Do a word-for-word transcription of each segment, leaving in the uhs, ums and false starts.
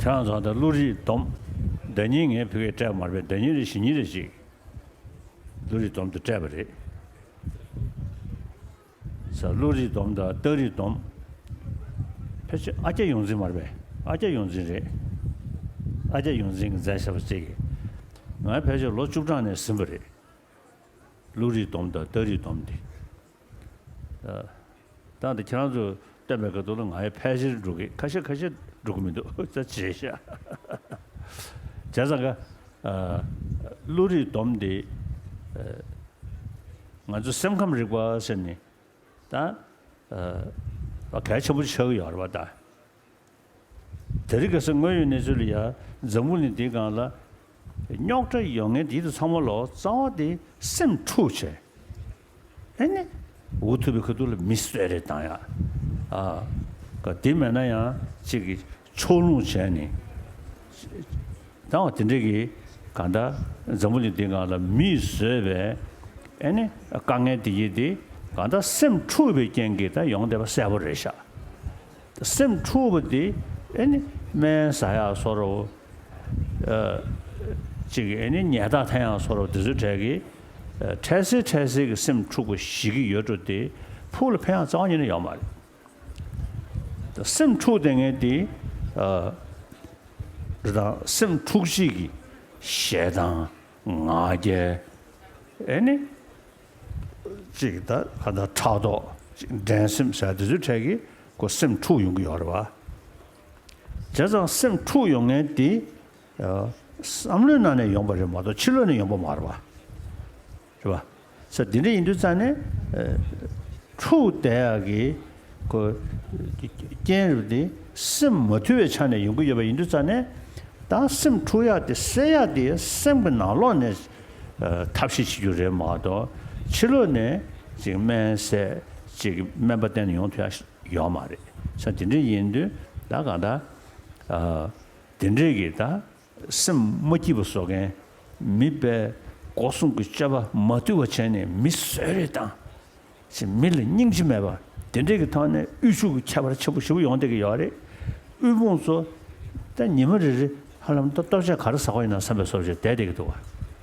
ཁྱེད་རང་ཚོ་ད་བློ་རིག་སྡོམ། ཟླ་ཉིན་ངས་ཕ་གིར་སྤྲད་མ་རེད་པས། ཟླ་ཉིན་རེ་བཞི་ཉིན་རེ་ཅིག་བློ་རིག་སྡོམ་དུ་སྤྲད་པ་རེད། ས་བློ་རིག་སྡོམ་དང་རྟགས་རིག་སྡོམ། ཕལ་ཆེར་ཨ་ཀྱ་ཡོངས་འཛིན་མ་རེད་པས། ཨ་ཀྱ་ཡོངས་འཛིན་རེད། ཨ་ཀྱ་ཡོངས་འཛིན་གྱིས་མཛད་བཞག་པ་ཅིག་གིས། ང་ཕལ་ཆེར་ལོ་བཅུ་གྲངས་ནས་ཟིན་པ་རེད། བློ་རིག་སྡོམ་དང་རྟགས་རིག་སྡོམ་དེ། ད་ད་ལྟ་ཁྱེད་རང་ཚོས་བསྟན་པའི་ཁ་ཐུག་ལ་ང་ཡང་ཕལ་ཆེར་འགྲོ་གི། ཁ་ཤས་ཁ་ཤས་འགྲོ་གི་མི་འདུག་ད་བྱས་ཤག་བྱས་ཙང་ཀ་བློ་རིག་སྡོམ་དེ་ང་ཚོ་སེམས་ཁམས་རིག་པ་ཟེར་ནས་ད་གལ་ཆེན་པོ་ཆགས་ཀྱི་ཡོད་རེད་པ་ད། དེ་རིང་ཁ་སང་དངོས་ཡོད་གནས་ཚུལ་ལ་ཡ་འཛམ་བུ་གླིང་འདིའི་སྒང་ལ་རྙོག་དྲ་ཡོང་མཁན་འདི་དང་ཚང་མ་ལོ་རྩ་བ་དེ་སེམས་འཁྲུག་བྱས། ཨེ་ནི་འུ་ཐུག་པའི་ཁ་ཐུག་ལ་མི་གསོད་རེས་བཏང་ཡ། ཨ་ག་དེ་མེད་ན་ཡང་གཅིག་གིས་ཕྱོགས་ལྷུང་བྱས་ནས། ད་འོ་དེ་འདྲ་གི་གང་ལྟར་འཛམ་བུ་གླིང་འདིའི་སྒང་ལ་མིས་བཟོས་པའི་ཨེ་ནི་དཀའ་ངལ་དེ་ཡི་དེ་གང་ལྟར་སེམས་འཁྲུགས་པའི་རྐྱེན་གྱིས་ད་ཡོང་བསྡད་པ་གསལ་པོ་རེད་ཤག་སེམས་འཁྲུགས་པ་དེ་ཨེ་ནི་སྨན་ཟ་ཡག་བཟོ་འདྲ། ཨ་གཅིག་གིས་ཨེ་ནི་ཉལ་ཐ་འཐེན་ཡག་བཟོ་འདྲ། དེ་ཚོའི་གྲས་ཀྱིས་ཨ་འཕྲལ་སེལ་འཕྲལ་སེལ་གྱི་སེམས་འཁྲུགས་པ་ཞིག་གི་ཡོད་འགྲོ་དེ་ཕུགས་ལ་ཕན་ཡག་རྩ་བ་ཉིད་ནས་ཡོད་མ་རེད། སེམས་འཁྲུག་བསྡད་མཁན་དེ་ཨ་རེད་དང་། སེམས་འཁྲུག་བྱེད་ཀྱི་ཞེ་སྡང་། ང་རྒྱལ། ཨེ་ནི་གཅིག་ད་ག་ད་ཕྲག་དོག་འགྲན་སེམས་ཟེར་དེ་ཚོའི་གྲས་ཀྱིས་ཁོ་སེམས་འཁྲུག་ཡོང་གི་ཡོད་རེད་པ། བྱས་ཙང་སེམས་འཁྲུག་ཡོང་མཁན་དེ་བསམ་བློའི་ནང་ནས་ཡོང་པ་རེད་མ་གཏོགས་ཕྱི་ལོགས་ནས་ཡོང་པ་མ་རེད་པ། རེད་པ། ས་དེ་འདྲ་ཡིན་དུས་ཙང་ནས་འཁྲུག་བསྡད་ཡག་གི་ཁོ་རྐྱེན་རེད་པ། དེ་སེམས་མ་དུལ་བའི་ཆ་ནས་ཡོང་གི་ཡོད་པ་ཡིན་དུས་ཙང་ནས། ད་སེམས་འཁྲུག་ཡག་དེ་སེལ་ཡག་དེ་སེམས་ཀྱི་ནང་ལོགས་ནས་ཐབས་ཤེས་བྱེད་རྒྱུ་རེད་མ་གཏོགས་ཕྱི་ལོགས་ནས་ཅིག་སྨན་ཟས་ཅིག་སྨན་པ་བསྟེན་ནས་ཡོང་ཐུབ་ཡག་ཡོད་མ་རེད། ས་དེ་འདྲ་ཡིན་དུས་ད་གང་ལྟར་དེ་འདྲས་ཀྱི་ད། སེམས་མ་སྐྱིད་པ་བཟོ་མཁན། མི་དཔེ་སྒོ་གསུམ་གྱི་སྤྱོད་པ་མ་དུལ་བ་བྱས་ནས་མི་གསོད་རེས་དང་། ཅིག་མི་ལ་སྙིང་རྗེ་མེད་པ། དེ་འདྲས་ཀྱི་ཐོག་ནས་དབུལ་ཕྱུག་གི་ཁྱད་པར་ཆེན་པོ་ཞེ་པོ་ཡོང་བསྡད་ཀྱི་ཡོད་རེད། དབུལ་ཕོངས་ཚོ་ད་ཉི་མ་རེ་རེ་ཧ་ལམ་ད་ལྟོ་ཆས་ག་རེ་ཟ་གི་ཡིན་ན་བསམ་པའི་བཟོ་འདྲ་བསྡད་བསྡད་ཀྱི་འདུག་ག་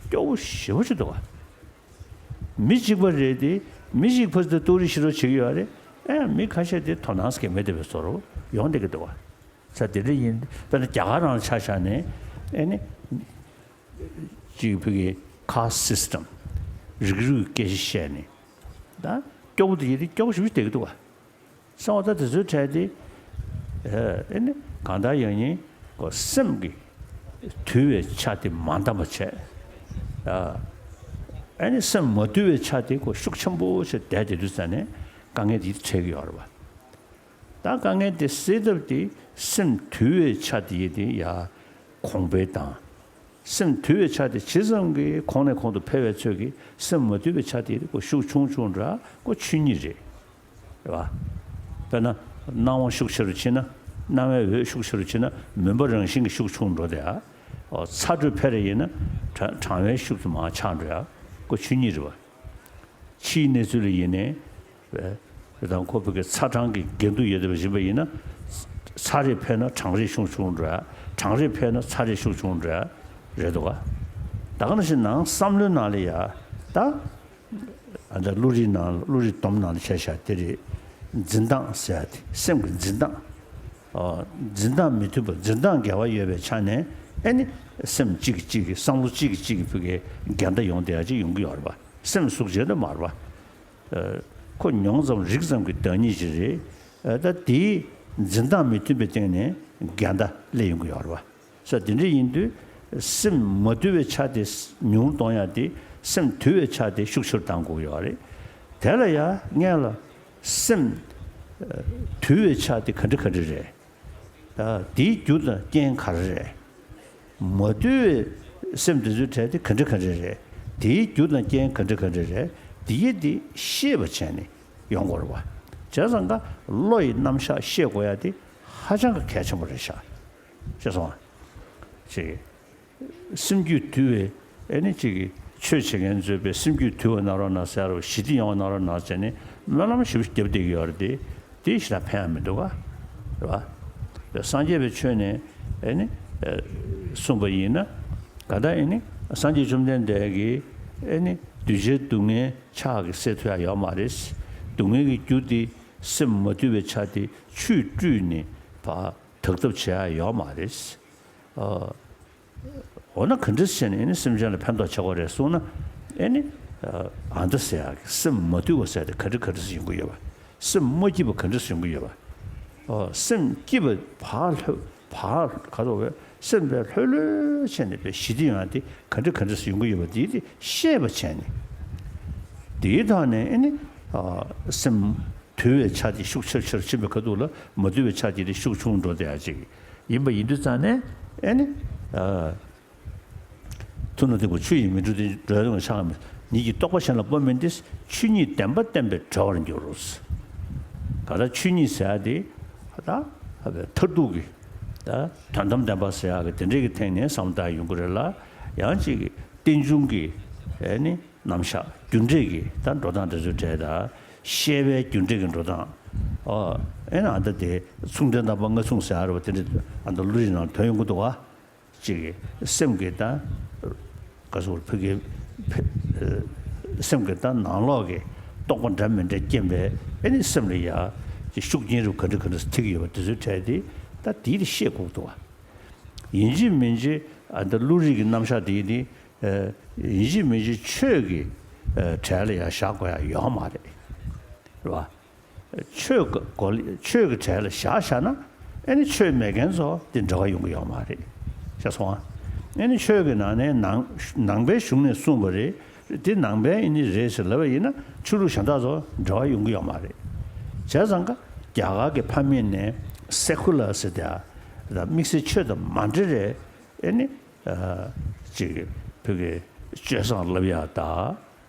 སྐྱོ་པོ་ཞེ་པོ་ཅིག་འདུག་ག་མི་གཅིག་པ་རེད་དེ། མི་གཅིག་ཕ་ཚོ་ལྟོགས་རི་ཤི་རོ་བྱེད་ཀྱི་ཡོད་རེད། ཨེ་མི་ཁ་ཤས་དེ་དོ་སྣང་སྐྱེ་མེད་བསྡད་པའི་བཟོ་འདྲ་ཡོང་བསྡད་ཀྱི་འདུག་ག་ས་དེ་འདྲ་ཡིན། དཔེར་ན་རྒྱ་གར་རང་ཆ་བཞག་ནས་ཨེ་ནི་གཅིག་ཕ་གི་caste system། རིགས་རུས་སྐད་ཆ་བཤད་ནས་ད་སྐྱོ་པོ་དེ་ཡིན་དེ་སྐྱོ་པོ་ཞེ་པོ་བསྡད་ཀྱི་འདུག་ག་སོང་བ་ད་དེ་ཚོའི་གྲས་དེ་ཨེ་ནི་གང་ལྟར་ཡང་ཡིན་གོ་སེམས་ཀྱི་དུལ་བའི་ཆ་དེ་མ་འདང་བ་བྱས། ཨེ་ནི་སེམས་མ་དུལ་བའི་ཆ་དེ་གོ་ཤུགས་ཆེན་པོ་བྱས་བསྡད་དེ་དུས་ཙ་ནས་དཀའ་ངལ་དེ་འཕྲད་ཀྱི་ཡོད་རེད་པ། ད་དཀའ་ངལ་དེ་སེལ་ཐབས་དེ་སེམས་དུལ་བའི་ཆ་དེ་ཡི་དེ་ཡ་གོང་འཕེལ་དང་། སེམས་དུལ་བའི་ཆ་དེ་ཇི་ཙམ་གྱིས་གོང་ནས་གོང་དུ་འཕེལ་བའི་ཚོད་ཀྱིས་སེམས་མ་དུལ་བའི་ཆ་དེ་ཁོ་ཤུགས་ཆུང་ཆུང་འདྲ་ཁོ་ཆོས་ཉིད་རེད། རེད་པ། དཔེར་ན་སྣང་བ་ཤུགས་ཆེ་རུ་ཕྱིན་ན། སྣང་བའི་འོད་ཤུགས་ཆེ་རུ་ཕྱིན་ན་མུན་པ་རང་བཞིན་གྱིས་ཤུགས་ཆུང་འགྲོ་དེ་ཨ། ཨོ་ཚ་དྲོད་འཕེལ་རེ་ཡིན་ན་གྲང་གྲང་བའི་ཤུགས་དེ་མར་ཆག་འགྲོ་ཡ། ཁོ་ཆོས་ཉིད་རེད་པ། ཕྱིའི་གནས་ཚུལ་ལ་ཡིན་ནའི། དང་ཁོ་བོད་ཀྱི་ཚ་གྲང་གི་འགལ་འདུ་ཡོད་པ་ཡིན་པ་ཡིན་ན། ཚ་རེ་འཕེལ་ན་གྲང་རེ་ཤུགས་ཆུང་འགྲོ་ཡ། གྲང་རེ་འཕེལ་ན་ཚ་རེ་ཤུགས་ཆུང་འགྲོ་ཡ་རེད་འདུག་ག་ད་ག་ནང་བཞིན་ནང་བསམ་བློའི་ནང་ལ་ཡ་ད། ཨ་ད་བློ་རིག་ནང་བློ་རིག་སྡོམ་ནང་ལ་བྱས་བཞག་དེ་རེད། འཛིན་སྟངས་ཟེར་ཡ་དེ་སེམས་ཀྱི་འཛིན་སྟངས། ཨོ། འཛིན་སྟངས་མི་མཐུན་པ་འཛིན་སྟངས་འགལ་བ་ཡོད་པའི་ཆ་ནས་ཨེ་ནི་སེམས་གཅིག་གིས་གཅིག་གི་བསམ་བློ་གཅིག་གིས་གཅིག་གི་ཕུགས་ཀྱི་འགལ་ཟླ་ཡོང་བསྡད་ཡ་ཅིག་ཡོང་གི་ཡོད་རེད་པ། སེམས་ཟུག་བྱེད་ན་མ་རེད་པ། ཁོ་མྱོང་ཙམ་རིག་ཙམ་གྱི་བདག་ཉིད་ཅིག་རེད། ད་དེའི་འཛིན་སྟངས་མི་མཐུན་པའི་སྟེང་ནས་འགལ་ཟླ་སླེབས་ཡོང་གི་ཡོད་རེད་པ། ས་དེ་འདྲ་ཡིན་དུས་སེམས་མ་དུལ་བའི་ཆ་དེ་ཉུང་གཏོང་ཡ་དེ་སེམས་དུལ་བའི་ཆ་དེ་ཤུགས་ཆེར་གཏང་དགོས་ཡོད་རེད། དེ་ལ་ཡ་སྔོན་ལ་སེམས་དུལ་བའི་ཆ་དེ་ག་འདྲ་ག་འདྲ་རེད། དེའི་རྒྱུ་དང་རྐྱེན་ག་རེ་རེད། མ་དུལ་བའི་སེམས་དེ་ཚོའི་གྲས་དེ་ག་འདྲ་ག་འདྲ་རེད། དེའི་རྒྱུ་དང་རྐྱེན་ག་འདྲ་ག་འདྲ་རེད། དེའི་དེ་ཤེས་པ་བྱས་ནས་ཡོང་དགོས་རེད་པ། བྱས་ཙང་ཀ་བློ་ཡི་རྣམ་གཞག་ཤེས་དགོས་ཡ་དེ་ཧ་ཅང་གི་གལ་ཆེན་པོ་རེད་ཤག་ཤེས་སོང་ཨ། ཅིག་སེམས་རྒྱུད་དུལ་བའི་ཨེ་ནི་ཅིག་གི་ཆོས་བྱེད་མཁན་ཚོས་པའི་སེམས་རྒྱུད་དུལ་བ་གནང་རོགས་གནང་ཟེར་རོ། ཞི་བདེ་ཡོང་བ་གནང་རོགས་གནང་ཟེར་ནས་སྨོན་ལམ་ཞེ་པོ་བརྒྱབ་བསྡད་ཀྱི་ཡོད་རེད་དེ། དེ་ཞེ་དྲག་ཕན་ཡག་མི་འདུག་ག་རེད་པ། སངས་རྒྱས་པའི་ཆོས་ནས་ ཨེ་ནི་ཨ་གསུངས་པ་ཡིན་ན། ག་ད་ཨེ་ནི་སངས་རྒྱས་བཅོམ་ལྡན་འདས་ཀྱིས་ཨེ་ནི་གདུལ་བྱའི་སྡུག་བསྔལ་ཕྱག་གིས་སེལ་ཐུབ་ཡ་ཡོད་མ་རེད། སྡུག་བསྔལ་གྱི་རྒྱུ་དེ་སེམས་མ་དུལ་བའི་ཆ་དེ་ཆུས་བཀྲུས་ནས་ཕར་དག་ཐབས་བྱེད་ཡ་ཡོད་མ་རེད། ཨ། འོ་ན་ག་འདྲ་བྱས་ནས་ཨེ་ནི་སེམས་ཅན་ལ་ཕན་ཐོགས་བྱེད་དགོས་རེད་གསུངས་ན། ཨེ་ནི་ཨ་འདི་ཟེར་ཡག་གི་སེམས་མ་དུལ་བ་ཟེར་དེ་ག་འདྲ་ག་འདྲ་ཞིག་ཡོང་གི་ཡོད་པ། སེམས་མ་སྐྱིད་པ་ག་འདྲ་ཞིག་ཡོང་གི་ཡོད་པ། ཨོ་སེམས་སྐྱིད་པ་ཕར་ལྷོད་ཕར་ག་རེ་ཟེར་བས་སེམས་པའི་ལྷོད་ལྷོད་བྱས་ནས་པའི་ཞི་བདེ་ཡོང་ཡག་དེ་ག་འདྲ་ག་འདྲ་ཞིག་ཡོང་གི་ཡོད་པ་དེ་དེ་ཤེས་པ་བྱས་ནས། དེའི་ཐོག་ནས་ཨེ་ནི་ཨ་སེམས་དུལ་བའི་ཆ་དེ་ཤུགས་ཆེར་ཆེར་ཕྱིན་པའི་ཁ་ཐུག་ལ་མ་དུལ་བའི་ཆ་དེ་དེ་ཤུགས་ཆུང་འགྲོ་བསྡད་ཡག་ཅིག་ཡིན་པ་ཡིན་དུས་ཙང་ནས་ཨེ་ནི། ཨ། ཐུབ་རྣམས་ཐེག་པ་ཆོས་ཉིད་མི་འགྲུབ་སྟེ། འགྲོ་བའི་ལམ་ཕྱག་མི་ཉིད་ཀྱི་རྟོགས་པ་གཞན་ལ་སྤོ་མིན་ཏེ། ཆོས་ཉིད་བདེན་པ་བསྟན་པས་གྲོལ་བར་འགྱུར། ག་ད་ཆོས་ཉིད་ཟེར་ཡ་དེ་ད་མཐར་ཐུག་གི་ད་དོན་དམ་བདེན་པ་ཟེར་ཡ་གི་དེ་འདྲའི་གི་ཐད་ནས་བསམ་བློ་བཏང་ཡོང་གི་རེད་ལ། ཡང་ཅིག་རྟེན་འབྱུང་གི་ཨེ་ནི་རྣམ་གཞག་རྒྱུ་འབྲས་ཀྱི་ད་འགྲོ་སྟངས་དེ་ཚོའི་གྲས་དང་། ཤེས་པའི་རྒྱུ་འབྲས་ཀྱི་འགྲོ་སྟངས། ཨོ་ཨེ་ན་ཨ་ད་དེ་མཚུངས་ལྡན་རྣམ་པ་ལྔ་མཚུངས་ཟེར་ཡ་རེད་པ། དེ་འདྲ་ཨ་ད་བློ་རིག་ནང་ཐོན་ཡོང་གི་འདུག་ག་ཅིག་སེམས་ཀྱི་ད་ག་ཟེར་བོད་ཀྱི་སེམས་ཀྱི་ད་ནང་ལོགས་ཀྱི་རྟོག་པ་འདྲ་མི་འདྲ་སྐྱེས་པའི་ཨེ་ནི་སེམས་ལ་ཡ་ཅིག་ཤུགས་རྐྱེན་རིགས་ག་འདྲ་ག་འདྲ་ཐེབས་ཀྱི་ཡོད་པ་དེ་ཚོའི་གྲས་དེ་ད་དེའི་དེ་ཤེས་དགོས་འདུག་བ། ཡིན་གཅིག་མིན་གཅིག་ཨ་ད་བློ་རིག་གི་རྣམ་གཞག་དེ་ཡིན་ཏེ། ཡིན་གཅིག་མིན་གཅིག་ཆོས་ཀྱི་གྲས་ལ་ཡ་བཞག་དགོས་ཡ་ཡོད་མ་རེད། རེད་བ། ཆོས་ཀྱི་སྒོ་ལ་ཆོས་ཀྱི་གྲས་ལ་བཞག་བཞག་ན་ཨེ་ནི་ཆོས་མེད་མཁན་ཚོ་དེ་འབྲེལ་བ་ཡོང་གི་ཡོད་མ་རེད། ཤེས་སོང་ཨ། ཨེ་ནི་ཆོས་ཀྱི་ནང་ནས་ནང་ནང་པའི་གཞུང་ནས་གསུངས་པ་རེད། དེ་ནང་པའི་ཨེ་ནི་རེད་ཟེར་ལབ་པ་ཡིན་ན་ཆོས་ལུགས་གཞན་དག་ཚོ་འབྲེལ་བ་ཡོང་གི་ཡོད་མ་རེད། བྱས་ཙང་ཀ་རྒྱ་གར་གྱི་ཕ་མེས་ནས་སེ་ཁུ་ལར་ཟེར་དེ་ཨ་ད་དམིགས་བསལ་ཆོས་དང་མ་འབྲེལ་རེད། ཨེ་ནི་ཨ་ཅིག་བོད་ཀྱི་སྤྱོད་བཟང་ལབ་ཡག་ད།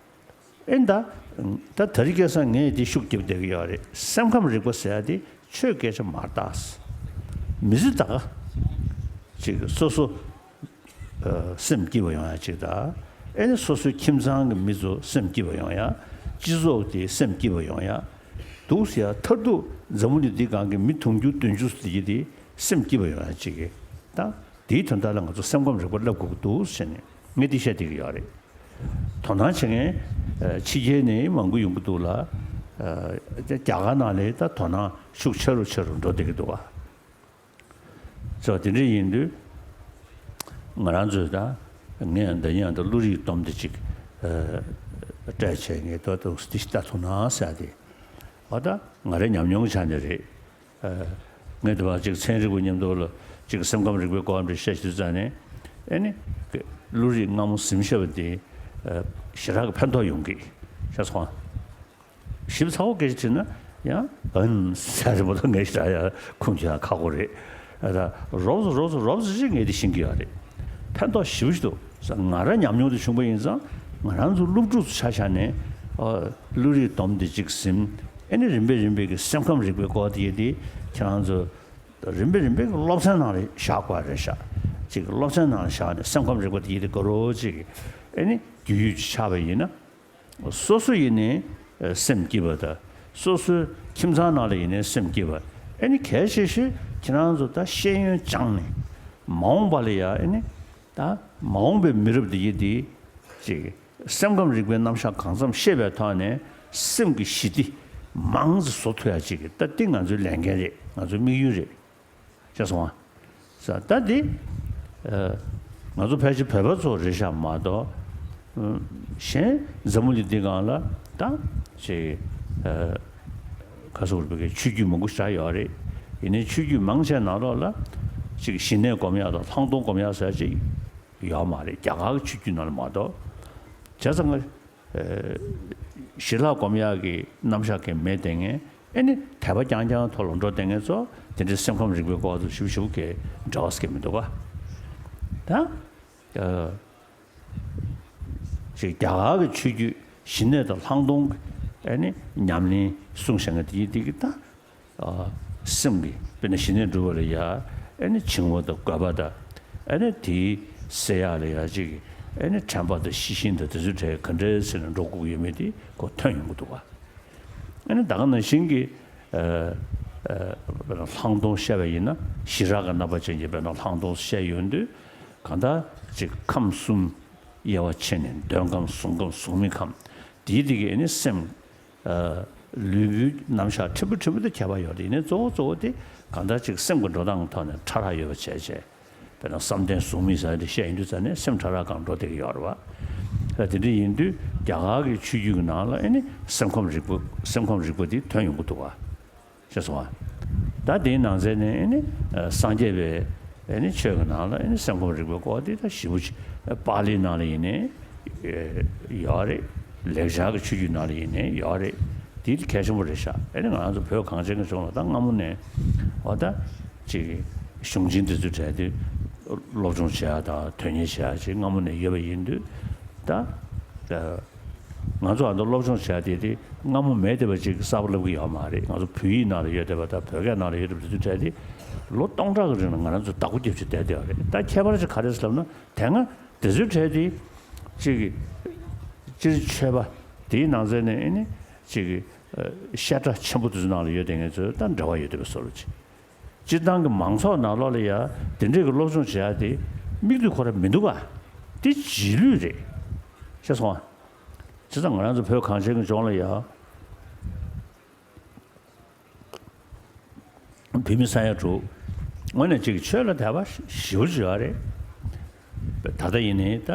ཨེ་ད། ད་དེ་རིང་ཁ་སང་ངས་འདི་ཤུགས་རྒྱབ་བསྡད་ཀྱི་ཡོད་རེད། སེམས་ཁམས་རིག་པ་ཟེར་ཡ་དེ་ཆོས་སྐད་ཆ་མ་རེད་ད། མི་ཚེ་ད་ག་ཅིག་སོ་སོ་ཨ་སེམས་སྐྱིད་པ་ཡོང་ཡ་ཅིག་ད། ཨེ་ནི་སོ་སོའི་ཁྱིམ་ཚང་གི་མི་ཚོ་སེམས་སྐྱིད་པ་ཡོང་ཡ། སྤྱི་ཚོགས་དེ་སེམས་སྐྱིད་པ་ཡོང་ཡ། འདུག་ཟེར་ཡ་མཐར་ཐུག་འཛམ་བུ་གླིང་འདི་སྒང་གི་མི་དུང་ཕྱུར་བདུན་ཅུ་ཟེར་གྱི་དེ་སེམས་སྐྱིད་པ་ཡོང་ཡ་ཅིག་གི་ད། དེའི་དོན་དག་ལ་ང་ཚོ་སེམས་ཁམས་རིག་པ་བསླབ་དགོས་ཀྱི་འདུག་ཟེར་ནས་ངས་འདི་བཤད་བསྡད་ཀྱི་ཡོད་རེད། དོ་སྣང་བྱེད་མཁན་ཕྱི་རྒྱལ་ནས་མང་པོ་ཡོང་གི་འདུག་ལ། རྒྱ་གར་ནང་ལ་ད་དོ་སྣང་ཤུགས་ཆེ་རུ་ཆེ་རུ་འགྲོ་བསྡད་ཀྱི་འདུག་བ། ཙོ་དེ་འདྲ་ཡིན་དུས་ང་རང་ཚོས་ད་ངས་འདི་ཡང་ད་བློ་རིག་སྡོམ་དེ་ཅིག་སྤྲད་བྱས་ངས་ད་དུང་འདི་ལྟ་ཐུབ་ན་ཟེར་ཏེ། འོ་ད་ང་རའི་ཉམས་མྱོང་གི་ཆ་ནས་རེད། ངས་དེ་བ་ཅིག་ཚན་རིག་པ་མཉམ་དུ་ལ་ཅིག་སེམས་ཁམས་རིག་པའི་སྐོར་འདྲ་བཤད་ཤེས་ཙང་ནས། ཨེ་ནི་བློ་རིག་སྔ་མོ་ཟིན་ཤེས་པ་དེ་ཞེ་དྲག་གི་ཕན་ཐོགས་ཡོང་གི་ཤེས་སོང་། ཞིབ་ཚགས་པོ་སྐད་ཆ་དྲིས་ན་ཡང་ཨན་ཟེར་རེ་མ་གཏོགས་ངས་ཞེ་དྲག་ཡང་ཁུངས་སྐྱེལ་ཡང་ཁག་པོ་རེད། ཨ་ད་རོབ་ཙམ་རོབ་ཙམ་རོབ་ཙམ་ཅིག་ངས་དེ་ཤེས་ཀྱི་ཡོད་རེད། ཕན་ཐོགས་ཞེ་པོ་ཞིག་འདུག་ང་རང་ཉམས་མྱོང་དེ་བྱུང་པ་ཡིན་ཙང་ང་རང་ཚོ་སློབ་ཕྲུག་ཚོ་ཆ་བཞག་ནས་ཨ་བློ་རིག་སྡོམ་དེ་ཅིག་ཟིན། ཨེ་ནི་རིམ་པས་རིམ་པས་ཀྱི་སེམས་ཁམས་རིག་པའི་སྐོར་དེ་ཡི་དེ་ཁྱེད་རང་ཚོ་རིམ་པས་རིམ་པས་ཀྱི་སློབ་ཚན་ནང་ལ་བཞག་དགོས་རེད་ཤག་ཅིག་སློབ་ཚན་ནང་ལ་བཞག་ནས་སེམས་ཁམས་རིག་པ་དེ་ཡི་དེ་དགའ་རོགས་ཅིག་ཨེ་ནི་རྒྱུས་ཡོད་ཅིག་ཆགས་པ་ཡིན་ན། སོ་སོ་ཡིན་ནའི་སེམས་སྐྱིད་པ་དང་། སོ་སོའི་ཁྱིམ་ཚང་ནང་ལ་ཡིན་ནའི་སེམས་སྐྱིད་པ། ཨེ་ནི་གལ་ཆེ་ཤོས་ཁྱེད་རང་ཚོ་ད་ཤེས་ཡོན་སྦྱངས་ནས་མ་འོངས་པ་ལ་ཡ་ཨེ་ནི་ད་མ་འོངས་པའི་མི་རབས་འདི་ཡི་འདི་ཅིག་སེམས་ཁམས་རིག་པའི་རྣམ་གཞག་གང་འཚམ་ཤེས་པའི་ཐོག་ནས་སེམས་ཀྱི་ཞི་བདེ་མང་ཙམ་བཟོ་ཐུབ་ཡ་ཅིག་ད་འདི་ང་ཚོའི་ལས་འགན་རེད། ང་ཚོའི་དམིགས་ཡུལ་རེད། ཤེས་སོང་ཨ། ས་ད་འདི་ཨ་ང་ཚོ་ཕལ་ཆེར་བོད་པ་ཚོ་རེད་ཤག་མ་གཏོགས། ཨ་གཞན་འཛམ་བུ་གླིང་འདི་སྒང་ལ་ད་ཅིག་ཨ་ག་ཟེར་བོད་ཀྱི་ཆོས་བརྒྱུད་མང་པོ་ཞིག་ཡོད་རེད། ཡིན་ནའི་ཆོས་བརྒྱུད་མང་ཆེ་ནང་ལོགས་ལ་ཅིག་ཞི་གནས་སྒོམ་ཡག་དང་ལྷག་མཐོང་སྒོམ་ཡག་ཟེར་ཅིག་ཡོད་མ་རེད། རྒྱ་གར་གྱི་ཆོས་བརྒྱུད་ནང་ལ་མ་གཏོགས། བྱས་ཙང་ང་ཞི་ལྷག་སྒོམ་ཡག་གི་རྣམ་གཞག་གི་མེད་དེ་ངས་ཨེ་ནི་དད་པ་རྐྱང་རྐྱང་ཐོག་ལ་འགྲོ་དེ་ངས་ཚོ་དེ་འདྲའི་སེམས་ཁམས་རིག་པའི་སྐོར་དུ་ཞིབ་ཞིབ་གི་འབྲེལ་བ་སྐྱེ་མི་འདུག་ག་ད་ཅིག་རྒྱ་གར་གྱི་ཆོས་བརྒྱུད་ཞི་གནས་དང་ལྷག་མཐོང་གི་ཨེ་ནི་ཉམས་ལེན་གསུངས་བཞག་ན་དེ་ཡིན་དེ་གི་ད། སེམས་ཀྱི་དཔེར་ན་ཞི་གནས་སྒྲུབ་པ་ལ་ཡ་ཨེ་ནི་བྱིང་བ་དང་རྒོད་པ་དང་། ཨེ་ནི་དེའི་སེལ་ཡག་ལ་ཡ་ཅིག་ཨེ་ནི་དྲན་པ་དང་ཤེས་བཞིན་དང་དེ་ཚོའི་གྲས་ག་འདྲས་ཟེར་ནས་འགྲོ་དགོས་ཀྱི་ཡོད་མེད་དེ་ཁོ་ཐོན་ཡོང་གི་འདུག་བ། ཨེ་ནི་ད་ག་ནང་བཞིན་གྱི་ཨ་ དཔེར་ན་ལྷག་མཐོང་བཤད་པ་ཡིན་ན་ཞི་རགས་ཀྱི་རྣམ་པ་ཅན་གྱི་དཔེར་ན་ལྷག་མཐོང་བཤད་ཡོང་དུས་གང་ལྟར་ཅིག་ཁམས་གསུམ་དབྱེ་བ་ཕྱེ་ནས་འདོད་ཁམས་གཟུགས་ཁམས་གཟུགས་མེད་ཁམས་དེའི་སྟེང་གི་ཨ་ནི་སེམས། ལུས་པོའི་རྣམ་གཞག་ཕྲན་བུ་ཕྲན་བུ་དང་ཁྱད་པར་ཡོད་དེ་ཡིན་ནའི་གཙོ་བོ་གཙོ་བོ་དེ་གང་ལྟར་ཅིག་སེམས་ཀྱི་འགྲོ་སྟངས་ཀྱི་ཐོག་ནས་ཕྲ་རགས་ཡོད་པ་བྱས་བྱས། དཔེར་ན་བསམ་གཏན་གཟུགས་མེད་ཟེར་ཏེ་བཤད་ཡོང་དུས་ཙ་ནས་སེམས་ཕྲ་རགས་སྒང་འགྲོ་བསྡད་ཀྱི་ཡོད་རེད་བ། ད་དེ་འདྲ་ཡིན་དུས་རྒྱ་གར་གྱི་ཆོས་བརྒྱུད་ཀྱི་ནང་ལ་ཨེ་ནི་སེམས་ཁམས་རིག་པ་སེམས་ཁམས་རིག་པ་དེ་ཐོན་ཡོང་གི་འདུག་བ། ཤེས་སོང་ང་། ད་དེའི་ནང་ཚན་ནས་ཨེ་ནི་སངས་རྒྱས་པའི་ཨེ་ནི་ཆོས་ཀྱི་ནང་ལ་ཨེ་ནི་སེམས་ཁམས་རིག་པའི་སྐོར་དེ་ད་ཞེ་པོ་ཅིག་པཱ་ལིའི་ནང་ལ་ཡིན་ནའི་ཡོད་རེད། ལེགས་སྦྱར་གྱི་ཆོས་བརྒྱུད་ནང་ལ་ཡིན་ནའི་ཡོད་རེད། དེ་གལ་ཆེན་པོ་རེད་ཤག་ཨེ་ནི་ང་རང་ཚོ་བོད་གངས་ཅན་གྱི་ལྗོངས་ལ་ད་སྔ་མོ་ནས་འོ་ད་ཅིག་གཞུང་ཆེན་དེ་ཚོའི་གྲས་དེ་སློབ་སྦྱོང་བྱེད་ཡ་དང་དོན་གཉེར་བྱེད་ཡ་ཅིག་སྔ་མོ་ནས་ཡོད་པ་ཡིན་དུས་ད། ང་ཚོ་ཨ་མདོ་སློབ་སྦྱོང་བྱས་དེ་དེ་སྔ་མོ་མེད་བསྡད་པ་ཅིག་གསར་པ་སླེབས་ཀྱི་ཡོད་མ་རེད། ང་ཚོ་བོད་ཡིག་ནང་ལ་ཡོད་བསྡད་པ་དང་བོད་སྐད་ནང་ལ་ཡོད་བསྡད་པ་དེ་ཚོ་བྲལ་ཏེ་ལོ་སྟོང་ཕྲག་གི་རིང་ལ་ང་རང་ཚོ་བདག་པོ་རྒྱབ་བྱས་བསྡད་བསྡད་ཡོད་རེད། ད་ཁྱད་པར་ཅིག་ག་རེ་ཟེར་ལབ་ན་དེ་སྔ་དེ་ཚོའི་གྲས་དེ་ཅིག་སྤྱིར་ཆོས་པ་དེའི་ནང་ཚན་ནས་ཨེ་ནི་ཅིག་བཤད་གྲྭ་ཆེན་པོ་དེ་ཚོའི་ནང་ལ་ཡོད་བསྡད་མཁན་ཚོ་ད་འབྲེལ་བ་ཡོད་བསྡད་པའི་བཟོ་འདྲ་ཅིག་སྤྱིར་བཏང་གི་མང་ཚོགས་ནང་ལོགས་ལ་ཡ་དེ་འདྲས་ཀྱི་སློབ་སྦྱོང་བྱེད་ཡ་དེ་མིག་ལྟོས་ཁོ་རང་མི་འདུག་ག་དེ་རྗེས་ལུས་རེད། ཤེས་སོང་ང་། བྱས་ཙང་ང་རང་ཚོ་བོད་གངས་ཅན་གྱི་ལྗོངས་ལ་ཡ་བོད་མི་ས་ཡ་དྲུག་དངོས་གནས་ཅིག་ཆོས་ལ་དད་པ་ཞེ་པོ་ཅིག་ཡོད་རེད། ད་ལྟ་ཡིན་ནའི་ད་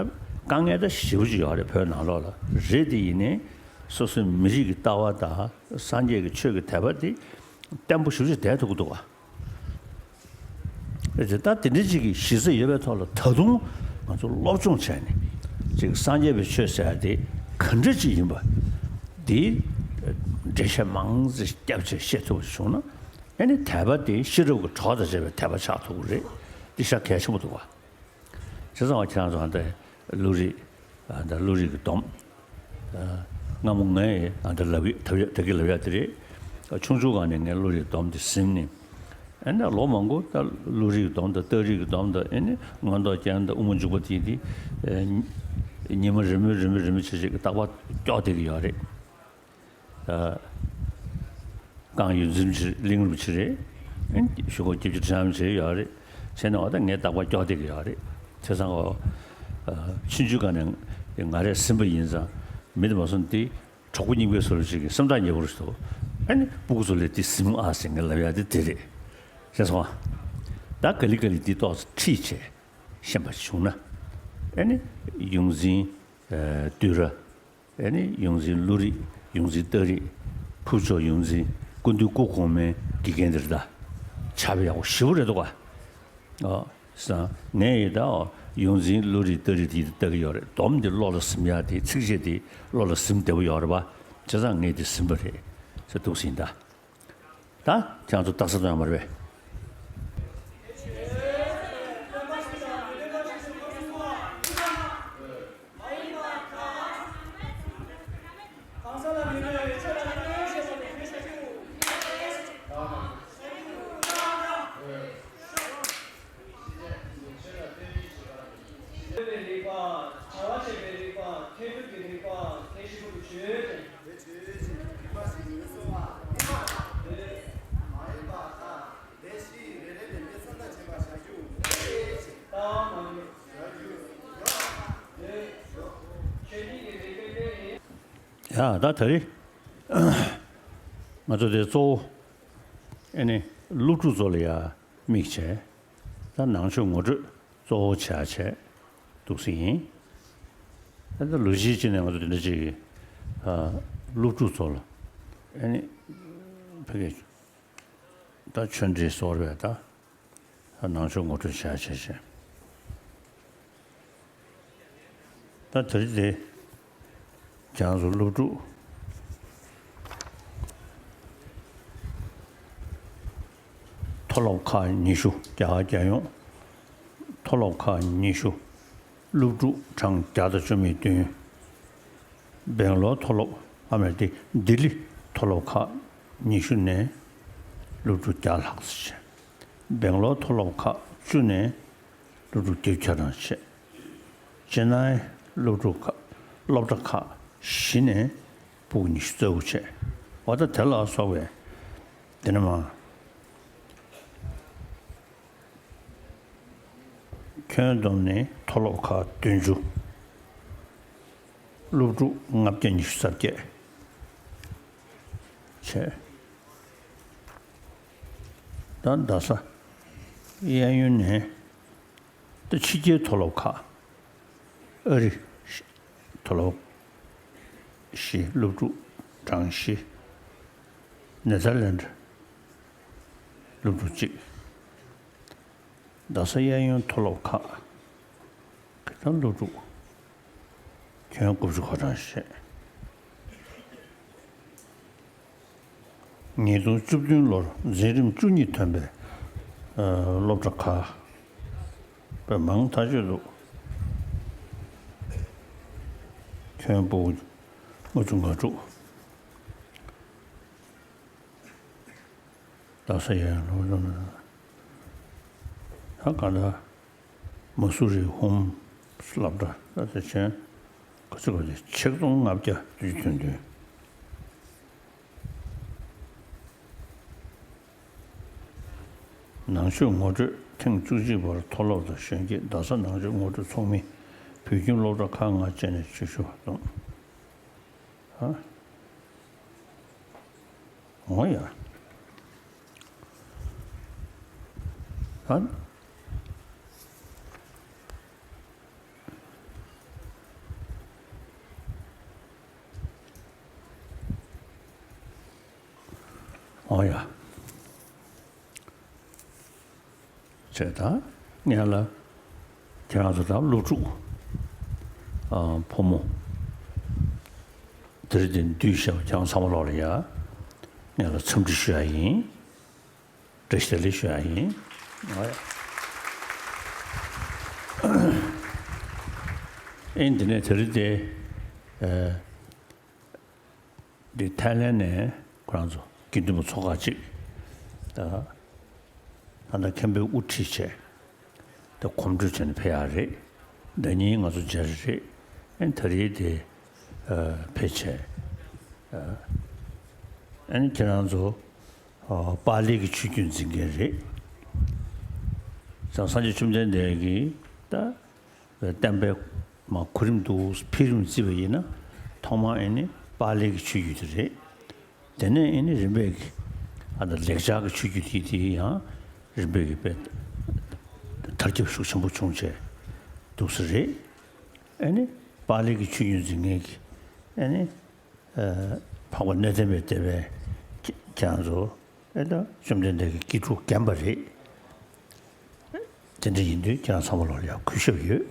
དཀའ་ངལ་ད་ཞེ་པོ་ཅིག་ཡོད་རེད། བོད་ནང་ལོགས་ལ་རེད། དེ་ཡིན་ནའི་སོ་སོའི་མི་རིགས་ཀྱི་ལྟ་བ་དང་སངས་རྒྱས་ཀྱི་ཆོས་ཀྱི་དད་པ་དེ་བརྟན་པོ་ཞེ་པོ་ཅིག་བསྡད་ཐུབ་ཀྱི་འདུག་ག་དེ་ལྟར་དེ་འདྲ་ཅིག་གི་གཞི་རྩ་ཡོད་པའི་ཐོག་ལ་ད་དུང་ང་ཚོ་སློབ་སྦྱོང་བྱས་ནས་ཅིག་སངས་རྒྱས་པའི་ཆོས་ཟེར་ཡ་དེ་ག་འདྲ་ཅིག་ཡིན་པ་དེ་འགྲེལ་བཤད་མང་ཙམ་བརྒྱབ་བྱས་ཤེས་ཐུབ་པ་བྱུང་ན་ཨ་ནི་དད་པ་དེ་ཤེས་རབ་ཀྱི་གྲོགས་དང་བཅས་པའི་དད་པ་ཆགས་ཐུབ་ཀྱི་རེད། དེ་ཤ་གལ་ཆེན་པོ་འདུག་བ། བྱས་ཙང་ང་ཁྱེད་རང་ཚོ་ཧ་ད་བློ་རིག་ཨ་ད་བློ་རིག་གི་སྡོམ། སྔ་མོ་ངས་ཨ་ད་ལབ་ཡ་ད་གི་ལབ་ཡ་དེ་རེད། ཆུང་ཆུང་སྒང་ནས་ངས་བློ་རིག་སྡོམ་དེ་ཟིན་ནས། ཨ་ནི་ལོ་མང་པོ་ད་བློ་རིག་གི་སྡོམ་དང་རྟགས་རིག་གི་སྡོམ་དང་ཨ་ནི་མངོན་རྟོགས་རྒྱན་དང་དབུ་མ་འཇུག་པ་དེ་དེ་ཉི་མ་རེ་མོས་རེ་མོས་རེ་མོས་བྱེད་བྱེད་ཀྱི་རྟག་པར་སྐྱོར་བསྡད་ཀྱི་ཡོད་རེད། རྐང་ཡོད་ཚུལ་ཕྱིར་གླིང་རུ་ཕྱིར་རེད། ཞུ་གོ་སྐྱིད་ཀྱི་དྲི་ལམ་བྱེད་ཡོད་རེད། བྱས་ན་འོ་ད་ངས་རྟག་པར་སྐྱོར་བསྡད་ཀྱི་ཡོད་རེད། བྱས་ཙང་འོ། ཆུང་ཆུང་སྒང་ནས་ང་རས་ཟིན་པ་ཡིན་ཙང་མི་དེ་མ་སོང་དེ་གྲོགས་པོ་རྙིང་པའི་བཟོ་འདྲ་ཅིག་གི་སེམས་ཐག་ཉེ་པོ་རེད་འདུག་ཨ་ནི་སྤུ་གུ་ཚོ་ལས་དེ་ཟིན་ཨ་ཟེར་ངས་ལབ་ཡ་དེ་དེ་རེད། བྱས་སོང་ཨ། ད་ག་ལེ་ག་ལེ་དེ་ཏོག་ཙམ་ཁྲིད་བྱས་ཤེས་པ་བྱུང་ན། ཨ་ནི་ཡོངས་འཛིན་བསྟོད་ར། ཨེ་ནི་ཡོངས་འཛིན་བློ་རིག་ཡོངས་འཛིན་རྟགས་རིག་ཕུར་ལྕོག་ཡོངས་འཛིན་སྐུ་མདུན་སྐུ་གོང་མའི་དགེ་རྒན་འདིར་ད་ཆ་བ་ཡག་པོ་ཞེ་པོ་རེད་འདུག་ག་ཨོ་ས་ངས་ཡི་ད་ཨོ་ཡོངས་འཛིན་བློ་རིག་རྟགས་རིག་དེ་ལྟ་གི་ཡོད་རེད། སྡོམ་འདི་བློ་ལ་ཟིན་ཡ་དེ་ཚིགས་བཅད་དེ་བློ་ལ་ཟིན་བདེ་པོ་ཡོད་རེད་པ། བྱས་ཙང་ངས་དེ་ཟིན་པ་རེད་ཟེར་འདུག་ཟིན་ད། ད་ཁྱེད་ཚོ་རྟགས་གསལ་གཏོང་ཡ་མ་རེད་པས། ཡ་ད་ད་རེས་ང་ཚོ་དེ་གཙོ་བོ་ཨེ་ནི་སློབ་ཕྲུག་ཚོ་ལ་ཡ་དམིགས་བྱས་ད་ནང་ཆོས་ངོ་སྤྲོད་གཙོ་བོ་བྱས་བྱས་འདུག་སེ་ཡིན། ད་ལྟ་ལོ་གཞིས་ཅིག་ནས་ང་ཚོ་དེ་འདྲ་ཅིག་སློབ་ཕྲུག་ཚོ་ལ་ཨེ་ནི་ཕ་གི་ད་ཆོས་འབྲེལ་སོགས་རེད་ད། ནང་ཆོས་ངོ་སྤྲོད་བྱས་བྱས་བྱས། ད་དེ་རིང་དེ་ཁྱེད་རང་ཚོ་སློབ་ཕྲུག་མཐོ་སློབ་ཁག་ཉི་ཤུ་རྒྱ་གར་རྒྱལ་ཡོངས་མཐོ་སློབ་ཁག་ཉི་ཤུ་སློབ་ཕྲུག་གྲངས་བརྒྱ་དང་བཅུ་མེད་བདུན། སྦེང་ལོར་མཐོ་སློབ་ཨ་མ་རེད་དེ་ལྡི་ལི་མཐོ་སློབ་ཁག་ཉི་ཤུ་ནས་སློབ་ཕྲུག་བརྒྱ་ལྷག་ཙམ་བྱས། སྦེང་ལོར་མཐོ་སློབ་ཁག་བཅུ་ནས་སློབ་ཕྲུག་བརྒྱད་ཅུ་གྱ་གྲངས་བྱས། ཅེ་ནའི་སློབ་ཕྲུག་ཁག་སློབ་གྲྭ་ཁག་བཞི་ནས་ཕྲུ་གུ་ཉི་ཤུ་རྩ་དགུ་བྱས། འོ་ད་དེ་ལ་སོགས་པའི་དེ་ནས་མ་ ཁྱོན་བསྡོམས་ནས་མཐོ་སློབ་ཁག་བདུན་ཅུ། སློབ་ཕྲུག་ལྔ་བརྒྱ་ཉི་ཤུ་རྩ་བརྒྱད་བྱས། ད་རྡ་ས་གཡས་གཡོན་ནས་ད་ཕྱི་རྒྱལ་མཐོ་སློབ་ཁག་ཨ་རི་མཐོ་སློབ་བཞི། སློབ་ཕྲུག་གྲངས་བཞི། ནེ་ཐར་ལེནྜ་སློབ་ཕྲུག་གཅིག་རྡ་ས་གཡས་གཡོན་མཐོ་སློབ་ཁག་གི་ད་སློབ་ཕྲུག་ཁྱོན་དགུ་བཅུ་གོ་གྲངས་བྱས། ཉིས་སྟོང་བཅུ་བདུན་ལོར་འཛིན་རིམ་བཅུ་གཉིས་ཐོན་པའི་ཨ་སློབ་གྲྭ་ཁག་དཔེ་མང་ཐག་ཆོད་འདུག་ཁྱོན་ཕྲུག་ལྔ་བཅུ་ང་དྲུག་རྡ་ས་གཡས་གཡོན་སློབ་གྲྭ་ད་ག་ད། མ་སུ་རི་ཧོམ་སློབ་གྲྭ་ད་ཆེན་ག་ཚོད་ག་ཚོད་ཆིག་སྟོང་ལྔ་བརྒྱ་བདུན་ཅུ་དོན་བདུན། ནང་ཆོས་ངོ་སྤྲོད་ཐེངས་བཅུ་གཅིག་པར་མཐོ་སློབ་དང་གཞོན་སྐྱེས་རྡ་ས་ནང་ཆོས་ངོ་སྤྲོད་ཚོགས་མི་བོད་ཁྱིམ་སློབ་གྲྭ་ཁག་ལྔ་བཅས་ནས་ཆེད་ཞུ་བར་གདམས། ཨ། འོ་ཡ། ཨ། འོ་ཡ། བྱས་ད་ངས་ལ་ཁྱེད་རང་ཚོ་དང་སློབ་ཕྲུག་ཨ་ཕོ་མོ་དེ་རིང་འདིར་འདུས་བྱས་པ་ཁྱེད་རང་ཚང་མ་ལོག་ལ་ཡ་ངས་ལ་འཚམས་འདྲི་ཞུ་ཡ་ཡིན། བཀྲ་ཤིས་བདེ་ལེགས་ཞུ་ཡ་ཡིན། འོ་ཡ། ཨེ་འདི་ནས་དེ་རིང་དེ་ཨ། འདི་ཐའི་ལེན་ནས་ཁོ་རང་ཚོ་དགེ་འདུན་པ་ཚོགས་ཁག་ཅིག་ད་ད་ལྟ་མཁན་པོའི་དབུ་ཁྲིད་བྱས་ད་གོམ་བགྲོད་བྱས་ནས་ཕེབས་ཡག་རེད། ཟླ་ཉིན་ང་ཚོ་མཇལ་རེད། ཨེ་ད་རེས་དེ་ཨ་ཕེབས་བྱས་ཨ་ཨེ་ཁྱེད་རང་ཚོ་ཨ་པཱ་ལི་གི་ཆོས་བརྒྱུད་འཛིན་མཁན་རེད། ད་སངས་རྒྱས་བཅོམ་ལྡན་འདས་ཀྱིས་ད། བསྟན་པའི་མ་གོ་རིམ་དུ་འཕེལ་རིམ་བརྩིས་པ་ཡིན་ན་ཐོག་མར་ཨེ་ནི་པཱ་ལི་གི་ཆོས་བརྒྱུད་དེ་རེད། དེ་ནས་ཨེ་ནི་རིམ་པས་ཀྱི་ཨ་ད་ལེགས་སྦྱར་གྱི་ཆོས་བརྒྱུད་དེ་དེ་ཡང་རིམ་པས་ཀྱི་དཔེ་དར་ཁྱབ་ཤུགས་ཆེན་པོ་བྱུང་བྱས་འདུག་ས་རེད། ཨེ་ནི་པཱ་ལི་གི་ཆོས་བརྒྱུད་འཛིན་མཁན་གྱི་ཨེ་ནི་འཕགས་པ་གནས་བརྟན་པའི་སྡེ་པའི་ཁྱེད་རང་ཚོ། ཨེ་ད་བཅོམ་ལྡན་འདས་ཀྱི་དགེ་ཕྲུག་རྒན་པ་རེད། དེ་འདྲ་ཡིན་དུས་ཁྱེད་རང་ཚང་མ་ལོག་ལ་ཡང་གུས་ཞབས་ཡོད།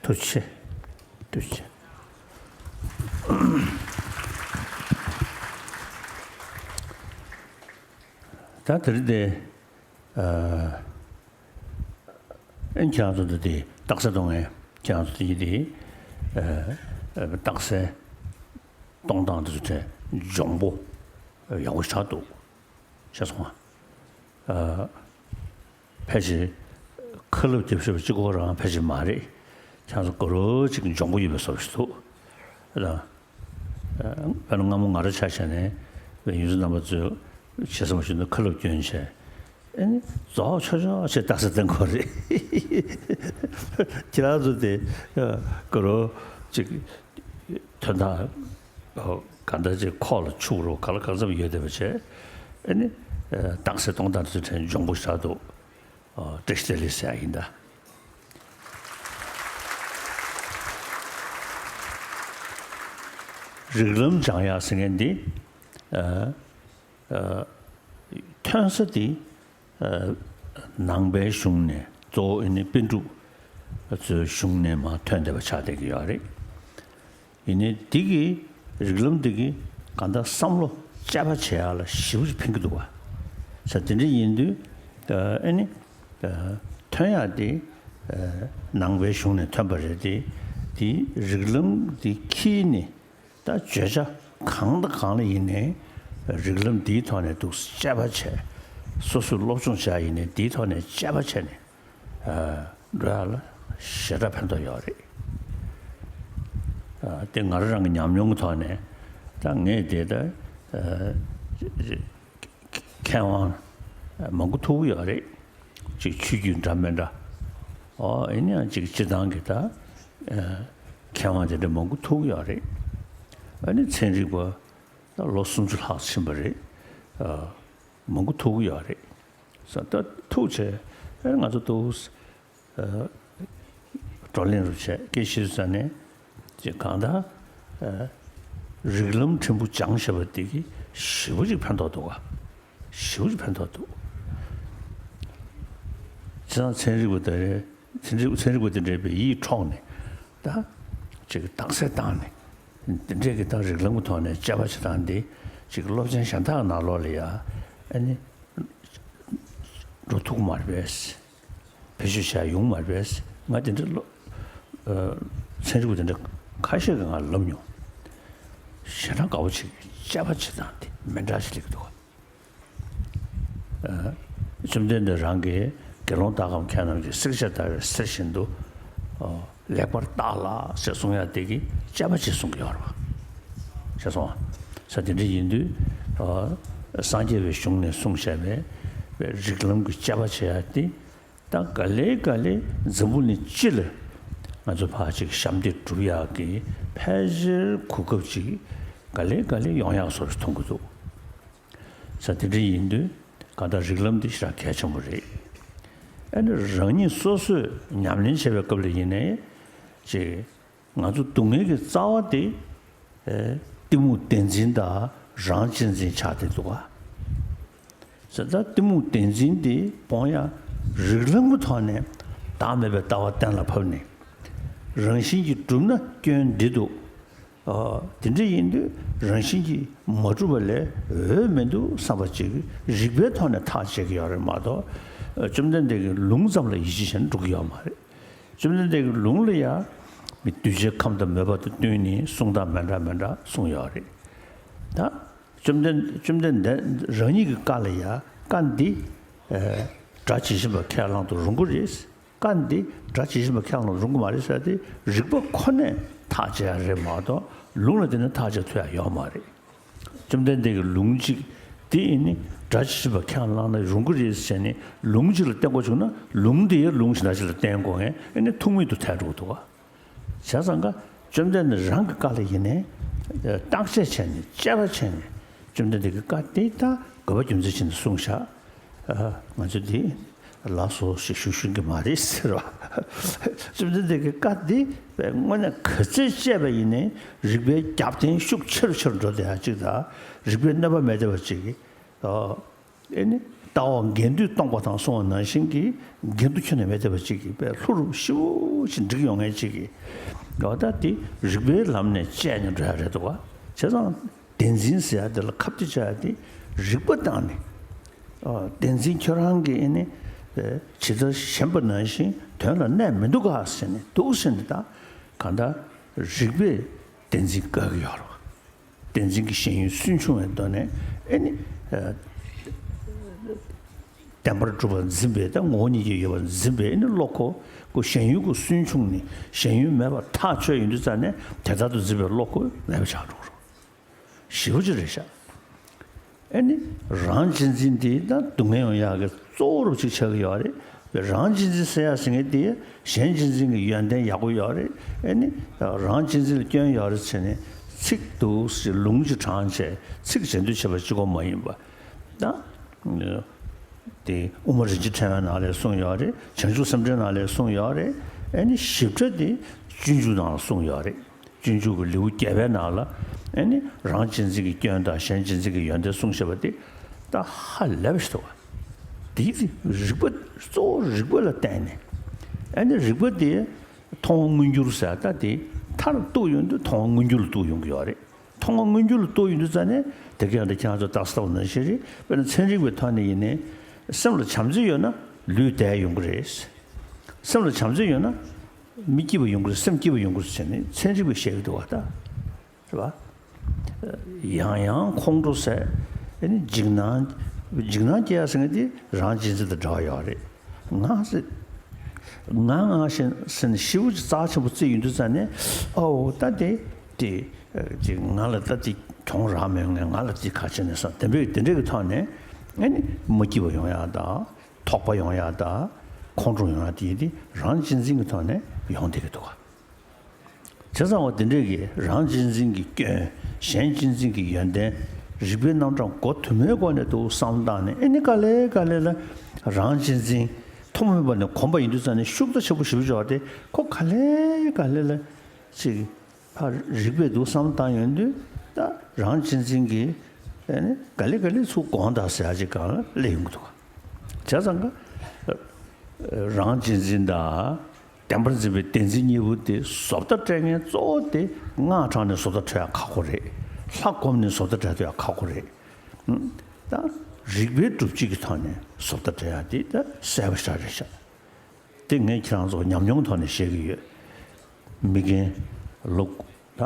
ཐུགས་རྗེ་ཆེ། ཐུགས་རྗེ་ཆེ། ད་དེ་རིང་དེ། ཨ། ཨེ་ཁྱེད་རང་ཚོ་འདི་དེ་རྟགས་གསལ་གཏོང་མཁན་ཁྱེད་རང་ཚོ་དེ་དེ་ཨ་རྟགས་གསལ་གཏོང་སྟངས་འདི་ཚོ་དེ་འཇོན་པོ་ཡག་པོ་ཞེ་དྲག་འདུག་ཤེས་སོང་ང་། ཨ། ཕལ་ཆེར་ཁ་ལབ་རྒྱབ་ཤེས་པ་གཅིག་པོ་རང་ཕལ་ཆེར་མ་རེད། ཁྱེད་རང་ཚོ་དགའ་རབ་ཅིག་འཇོན་པོ་ཡོད་པའི་བཟོ་ཞིག་འདུག་ཨ། དཔེར་ན་སྔ་མོ་ང་རང་ཆ་བཞག་ནས་ཡོངས་འཛིན་རྣམ་པ་ཚོས་བྱེད་ས་མ་ཞུ་ན་ཁ་ལབ་སྐྱོན་བྱས། ཨེ་ནི་རྫོགས་ཆོག་ཆོག་ཅེས་རྟགས་གསལ་བསྟན་དགོས་རེད། ཁྱེད་རང་ཚོ་དེ་དགའ་རབ་ཅིག་དོན་དག་གང་འདྲ་ཅིག་ཁོག་ལ་ཆུག་རོགས་ག་ལ་གང་འཚམ་ཡོད་བསྡད་པ་བྱས། ཨེ་ནི་རྟགས་གསལ་གཏོང་སྟངས་དེ་ཚོ་དྲན་འཇོན་པོ་ཞེ་དྲག་འདུག་བཀྲ་ཤིས་བདེ་ལེགས་ཟེར་ཡ་ཡིན་ད། རིགས་ལམ་སྦྱང་ཡག་ཟེར་མཁན་འདི། ཨ། ཨ། ཐོན་ས་འདི། ཨ། ནང་པའི་གཞུང་ནས་གཙོ་བོ་ཨེ་ནི་པཎ་གྲུབ་ཚོའི་གཞུང་ནས་མར་ཐོན་བསྡད་པ་ཆགས་བསྡད་ཀྱི་ཡོད་རེད། ཡིན་ནའི་འདི་གི་རིགས་ལམ་འདི་གི་གང་ལྟར་བསམ་བློ་དཔྱད་པ་བྱེད་ཡག་ལ་ཞེ་པོ་ཅིག་ཕན་གྱི་འདུག་བ། ས་དེ་འདྲ་ཡིན་དུས་ཨ་ནི་ཐོན་ཡག་དེ་ནང་པའི་གཞུང་ནས་ཐོན་པ་རེད་དེ། དེའི་རིགས་ལམ་འདི་འཁྱེར་ནས་ད་བརྗོད་བྱ་གང་དང་གང་ལ་ཡིན་ནའི་རིགས་ལམ་འདིའི་ཐོག་ནས་འདུག་དཔྱད་པ་བྱས། སོ་སོས་སློབ་སྦྱོང་བྱེད་ཡག་ཡིན་ནའི་འདིའི་ཐོག་ནས་དཔྱད་པ་བྱས་ནས། འགྲོ་ཡག་ལ་ཞེ་དྲག་ཕན་ཐོགས་ཡོད་རེད། དེ་ང་རང་རང་གི་ཉམས་མྱོང་གི་ཐོག་ནས་ད་ངས་དེ་ལྟར་མཁས་དབང་མང་པོ་ཐུག་གི་ཡོད་རེད། ཅིག་ཆོས་བརྒྱུད་འདྲ་མི་འདྲ་ ཨོ་ཨེ་ནི་ཡང་ཅིག་སྤྱི་བཏང་གི་ད་མཁས་དབང་དེ་འདྲ་མང་པོ་ཐུག་ཡོད་རེད། ཨ་ནི་ཚན་རིག་པ་ད་ལོ་སུམ་ཅུ་ལྷག་ཕྱིན་པ་རེད། མང་པོ་ཐུག་ཡོད་རེད། ས་ད་ཐུག་བྱས་ཨེ་ང་ཚོ་ཏོག་བགྲོ་གླེང་རུ་བྱས་སྐད་ཆ་ཟ་ནས་ཅིག་གང་ལྟར་རིགས་ལམ་ཕྲན་བུ་སྦྱངས་བཞག་པ་དེ་གིས་ཞེ་པོ་ཅིག་ཕན་ཐོགས་འདུག་ག་ཞེ་པོ་ཅིག་ཕན་ཐོགས་འདུག་བྱས་ཙང་ཚན་རིག་པ་དེ་རེད། ཚན་རིག་ཚན་རིག་པ་དེ་འདྲས་པའི་ཡིད་འཕྲོག་ནས་ད་ཅིག་རྟགས་གསལ་བཏང་ནས་དེ་འདྲས་ཀྱི་ད་རིགས་ལམ་གྱི་ཐོག་ནས་དཔྱད་པ་བྱེད་སྟངས་འདི་ཅིག་སློབ་ཚན་གཞན་དག་ནང་ལོགས་ལ་ཡ་ཨ་ནི་འགྲོ་ཐུབ་མ་རེད་པས། བེད་སྤྱོད་བྱ་ཡོང་མ་རེད་པས། ང་དེ་འདྲ་ལོ་ཚན་རིག་པ་དེ་འདྲ་ཁ་ཤས་ཀྱིས་ང་ལ་ལབ་མྱོང་། ཞེ་དྲག་དགའ་པོ་བྱེད་ཀྱི། དཔྱད་པ་བྱེད་སྟངས་དེ་མི་འདྲ་ཞིག་སླེབས་ཀྱི་འདུག་ག་བཅོམ་ལྡན་འདས་རང་གིས་དགེ་སློང་དག་གམ་མཁས་རྣམས་ཀྱིས་བསྲེགས་བཅད་བརྡར་བའི་གསེར་བཞིན་དུ་ལེགས་པར་བརྟགས་ལ་ཞེས་གསུང་ཡག་དེ་གིས་དཔྱད་པ་བྱེད་གསུང་གི་ཡོད་རེད་པ། ཤེས་སོང་ང་། ས་དེ་འདྲ་ཡིན་དུས་སངས་རྒྱས་པའི་གཞུང་ནས་གསུངས་བཞག་པའི་རིགས་ལམ་གྱི་དཔྱད་པ་བྱེད་ཡག་དེ་ད་ག་ལེ་ག་ལེ་འཛམ་བུ་གླིང་སྤྱི་ལ་ང་ཚོ་ཕར་ཅིག་ཞབས་འདེགས་སྒྲུབ་ཡག་གི་ཕལ་ཆེར་གོ་སྐབས་ཅིག་ག་ལེ་ག་ལེ་ཡོང་ཡག་བཟོ་འདྲ་མཐོང་གི་འདུག་ས་དེ་འདྲ་ཡིན་དུས་གང་ལྟར་རིགས་ལམ་འདི་ཞེ་དྲག་གལ་ཆེན་པོ་རེད། ཨ་ནི་རང་ཉིད་སོ་སོས་ཉམས་ལེན་བྱེད་པའི་སྐབས་ལ་ཡིན་ནའི་ཅིག་ང་ཚོ་སྡུག་བསྔལ་གྱི་རྩ་བ་དེ་ཨེ་གཏི་མུག་བདེན་འཛིན་དང་རང་གཅེས་འཛིན་ཆགས་བསྡད་འདུག་ག་ཟེར་ད་གཏི་མུག་བདེན་འཛིན་དེ་སྤོང་ཡག་རིགས་ལམ་གྱི་ཐོག་ནས་བདག་མེད་པའི་ལྟ་བ་གཏན་ལ་ཕབ་ནས་རང་བཞིན་གྱིས་གྲུབ་ན་སྐྱོན་འདི་འདུག་ཨོ། དེ་འདྲ་ཡིན་དུས་རང་བཞིན་གྱིས་མ་གྲུབ་པ་ལས་འོས་མི་འདུག་བསམ་པ་ཅིག་རིགས་པའི་ཐོག་ནས་ཐག་བཅད་ཀྱི་ཡོད་རེད་མ་གཏོགས། བཅོམ་ལྡན་འདས་ཀྱི་ལུང་ཙམ་ལ་ཡིད་ཆེས་བྱས་ན་འགྲོ་གི་ཡོད་མ་རེད། བཅོམ་ལྡན་འདས་ཀྱི་ལུང་ལ་ཡང་མི་གདུལ་བྱའི་ཁམས་དང་མོས་པ་དང་བསྟུན་ནས་གསུང་སྟངས་མི་འདྲ་མི་འདྲ་གསུངས་ཡོད་རེད། ད་བཅོམ་ལྡན་བཅོམ་ལྡན་འདས་རང་ཉིད་ཀྱི་བཀའ་ལ་ཡང་བཀའ་འདི་སྒྲ་ཇི་བཞིན་པ་ཁས་བླང་དུ་རུང་གི་རེད། བཀའ་འདི་སྒྲ་ཇི་བཞིན་པ་ཁས་བླང་རུང་གི་མ་རེད་ཟེར་ཏེ་རིགས་པ་ཁོ་ནས་ཐག་བཅད་ཡ་རེད་མ་གཏོགས་ལུང་ལ་བརྟེན་ནས་ཐག་བཅད་ཐུབ་ཡ་ཡོད་མ་རེད། བཅོམ་ལྡན་འདས་ཀྱི་ལུང་གཅིག་དེ་ཡིན་ནི་སྒྲ་ཇི་བཞིན་པ་ཁས་བླངས་ན་རུང་གི་རེད་ཟེར་ནས་ལུང་གཅིག་ལ་བརྟེན་དགོས་བྱུང་ན་ལུང་དེ་ཡང་ལུང་གཞན་དག་ཅིག་ལ་བརྟེན་དགོས་ངེས་ཨེ་ནི་ཐུག་མེད་དུ་ཐལ་འགྲོ་འདུག་ག་བྱས་ཙང་ཀ་བཅོམ་ལྡན་འདས་རང་གི་བཀའ་ལ་ཡིན་ནའི་བརྟག་དཔྱད་བྱས་ནས་དཔྱད་པ་བྱས་ནས་བཅོམ་ལྡན་འདས་ཀྱི་བཀའ་དེ་ད་དགོས་པ་རྒྱུ་མཚན་བྱས་ནས་གསུངས་བཞག་ང་ཚོ་འདི་ལགས་སོ་ཞེས་ཞུ་ཤེས་ཀྱི་མ་རེད་ཟེར་བ། བཅོམ་ལྡན་འདས་ཀྱི་བཀའ་འདི་དངོས་གནས་ག་ཚོད་བཤད་པ་ཡིན་ནའི་རིགས་པའི་རྒྱབ་རྟེན་ཤུགས་ཆེ་རུ་ཆེ་རུ་འགྲོ་བསྡད་ཡ་གཅིག་དང་རིགས་པའི་གནོད་པ་མེད་བསྡད་པ་གཅིག་གིས་ཨེ་ནི་ལྟ་བ་འགལ་འདུས་སྟོང་པ་དང་གསུངས་པ་ནང་བཞིན་གྱི་འགལ་འདུ་ཁྱོན་ནས་མེད་བསྡད་པ་གཅིག་གིས་དཔེ་ལྷུ་རུ་ཞེ་པོ་ཅིག་འགྲིག་ཡོང་མཁན་གཅིག་གིས་ད་ལྟ་དེ་རིགས་པའི་ལམ་ནས་དཔྱད་ནས་འགྲོ་ཡ་རེད་འདུག་ག་བྱས་ཙང་། བདེན་འཛིན་ཟེར་ཡ་དེ་ལ་ཁ་གཏད་བཅག་ཡ་དེ་རིགས་པ་བཏང་ནས། ཨ། བདེན་འཛིན་ཁྱོད་རང་གིས་ཨེ་ནི། ཨེ། ཇི་ལྟར་ཞེན་པ་ནང་བཞིན་དོན་ལ་གནས་མི་འདུག་ག་ཟེར་ནས་འདུག་ཟེར་ནས་ད་གང་ལྟར་རིགས་པས་བདེན་འཛིན་བཀག་གི་ཡོད་རེད་བ། བདེན་འཛིན་གྱི་ཞེན་ཡུལ་སུན་ཕྱུང་བའི་ཐོག་ནས་ཨེ་ནི། ཨ། བདེན་པར་གྲུབ་པར་འཛིན་པའི་ད་ངོ་བོ་ཉིད་ཀྱིས་ཡོད་པར་འཛིན་པའི་ཨེ་ནི་བློ་ཁོ་ཁོ་ཞེན་ཡུལ་གྱི་སུན་ཕྱུང་ནས་ཞེན་ཡུལ་མེད་པར་ཐག་ཆོད་ཡོང་དུས་ཙ་ནས་དེ་ལྟར་དུ་འཛིན་པའི་བློ་ཁོ་མེད་པ་ཆགས་འགྲོ་གི་རེད། ཞེ་པོ་ཅིག་རེད་ཤག་ཨེ་ནི། རང་གཅེས་འཛིན་དེ་ད་སྡུག་བསྔལ་ཡོང་ཡག་གི་གཙོ་བོ་རུ་ཅིག་ཆགས་ཀྱི་ཡོད་རེད། རང་གཅེས་འཛིན་ཟེར་ཡག་ཟེར་མཁན་དེ་གཞན་གཅེས་འཛིན་གྱི་ཡོན་ཏན་ཡག་པོ་ཡོད་རེད། ཨེ་ནི། རང་གཅེས་འཛིན་ལ་སྐྱོན་ཡོད་རེད་ཟེར་ནས་ཚིག་འདུག་ཟེར་ལུང་ཅིག་དྲངས་བྱས་ཚིག་བྱེད་འདོད་བྱེད་པ་གཅིག་པོ་མ་ཡིན་པ། ད། དེ་དབུ་མ་རིན་ཆེན་ཕྲེང་བའི་ནང་ལ་གསུངས་ཡོད་རེད། བྱང་ཆུབ་སེམས་འགྲེལ་ནང་ལ་གསུངས་ཡོད་རེད། ཨེ་ནི་ཞིབ་ཕྲ་དེ་སྤྱོད་འཇུག་ནང་ལ་གསུངས་ཡོད་རེད། སྤྱོད་འཇུག་གི་ལེའུ་བརྒྱད་པའི་ནང་ལ་ཨེ་ནི་རང་གཅེས་འཛིན་གྱི་སྐྱོན་དང་གཞན་གཅེས་འཛིན་གྱི་ཡོན་ཏན་གསུངས་བཞག་པ་དེ་ད་ཧ་ལས་པ་ཞིག་འདུག་ག་དེའི་རིགས་པ་གཙོ་བོ་རིགས་པ་ལ་བརྟེན་ནས་ཨེ་ནི་རིགས་པ་དེ་མཐོང་བ་མངོན་གྱུར་ཟེར་ད་དེ་མཐར་གཏུགས་ཡོང་དུས་མཐོང་བ་མངོན་གྱུར་ལ་གཏུགས་ཡོང་གི་ཡོད་རེད། མཐོང་བ་མངོན་གྱུར་ལ་གཏུགས་ཡོང་དུས་ཙ་ནས་དེ་ག་ཡང་དེ་ཁྱེད་རང་ཚོ་རྟགས་གསལ་བ་ནང་བཞིན་རེད། དཔེར་ན་ཚན་རིག་པའི་ཐོག་ནས་ཡིན་ནའི་སེམས་ལ་བྱམས་བརྩེ་ཡོད་ན་ལུས་བདེ་ཡོང་གི་རེད། སེམས་ལ་བྱམས་བརྩེ་ཡོད་ན་མི་སྐྱིད་པ་ཡོང་གི་རེད། སེམས་སྐྱིད་པ་ཡོང་གི་རེད་ཟེར་ནས་ཚན་རིག་པས་བཤད་ཀྱི་འདུག་བ་ད། རེད་བ། ཡང་ཡང་ཁོང་ཁྲོ་ཟེར། ཨེ་ནི་འཇིགས་སྣང་། འཇིགས་སྣང་སྐྱེ་ཡ་ཟེར་མཁན་དེ་རང་གཅེས་འཛིན་དང་འབྲེལ་བ་ཡོད་རེད། ང་ཟེར། ང་ང་ཞེས་ཟེར་ནས་ཞེ་པོ་ཅིག་རྩ་ཆེན་པོ་བརྩི་ཡོང་དུས་ཙ་ནས་ཨོ་ད་དེ་དེ་ཅིག་ང་ལ་ད་དེ་གྱོང་རག་མེད་ངས་ང་ལ་དེ་ག་བྱས་ནས་ཟེར་དེ་འདྲའི་དེ་འདྲའི་གི་ཐོག་ནས་ཨེ་ནི་མ་སྐྱིད་པ་ཡོང་ཡ་དང་དོགས་པ་ཡོང་ཡ་དང་ ཁོང་ཁྲོ་ཡོང་ཡ་དེ་དེ་རང་གཅེས་འཛིན་གྱི་ཐོག་ནས་ཡོང་བསྡད་ཀྱི་འདུག་ག་བྱས་ཙང་བ་དེ་འདྲས་ཀྱི་རང་གཅེས་འཛིན་གྱི་སྐྱོན། གཞན་གཅེས་འཛིན་གྱི་ཡོན་ཏན། རིག་པའི་རྣམ་གྲངས་གོ་དུ་མའི་སྒོ་ནས་འདུག་བསམ་བློ་བཏང་ནས། ཨེ་ནི་ག་ལེ་ག་ལེ་ལ་རང་གཅེས་འཛིན་ཐོག་མེད་པ་ནས་གོམས་པ་ཡིན་དུས་ཙང་ནས་ཤུགས་རྩ་ཆེན་པོ་ཞེ་པོ་ཅིག་ཡོད་དེ། ཁོ་ག་ལེ་ག་ལེ་ལ་ཅིག་ཕར་རིག་པས་འདུག་བསམ་བློ་བཏང་ཡོང་དུས། ད་རང་གཅེས་འཛིན་གྱི་ཨེ་ནི་ག་ལེ་ག་ལེ་ཚུར་དགོངས་དག་ཟེར་ཡ་ཅིག་སྒང་ལ་སླེབས་ཡོང་གི་འདུག་ག་བྱས་ཙང་ཀ་རང་གཅེས་འཛིན་དང་བདེན་པར་འཛིན་པའི་བདེན་འཛིན་གཉིས་པོ་དེ་བཟོ་ལྟ་སྤྲད་མཁན་གཙོ་བོ་དེ་སྔགས་བགྲངས་ནས་བཟོ་ལྟ་སྤྲད་ཡ་ཁག་པོ་རེད། ལྷ་བསྒོམས་ནས་བཟོ་ལྟ་སྤྲད་ཡ་ཁག་པོ་རེད། ད་རིག་པའི་སྒྲུབ་བྱེད་ཀྱི་ཐོག་ནས་བཟོ་ལྟ་སྤྲད་ཡ་དེ་ད་གསལ་པོ་ཞེ་དྲག་རེད་ཤག་དེ་ངས་ཁྱེད་རང་ཚོ་ཉམས་མྱོང་ཐོག་ནས་བཤད་ཀྱི་ཡོད། མི་རྒན་ལོ་ད་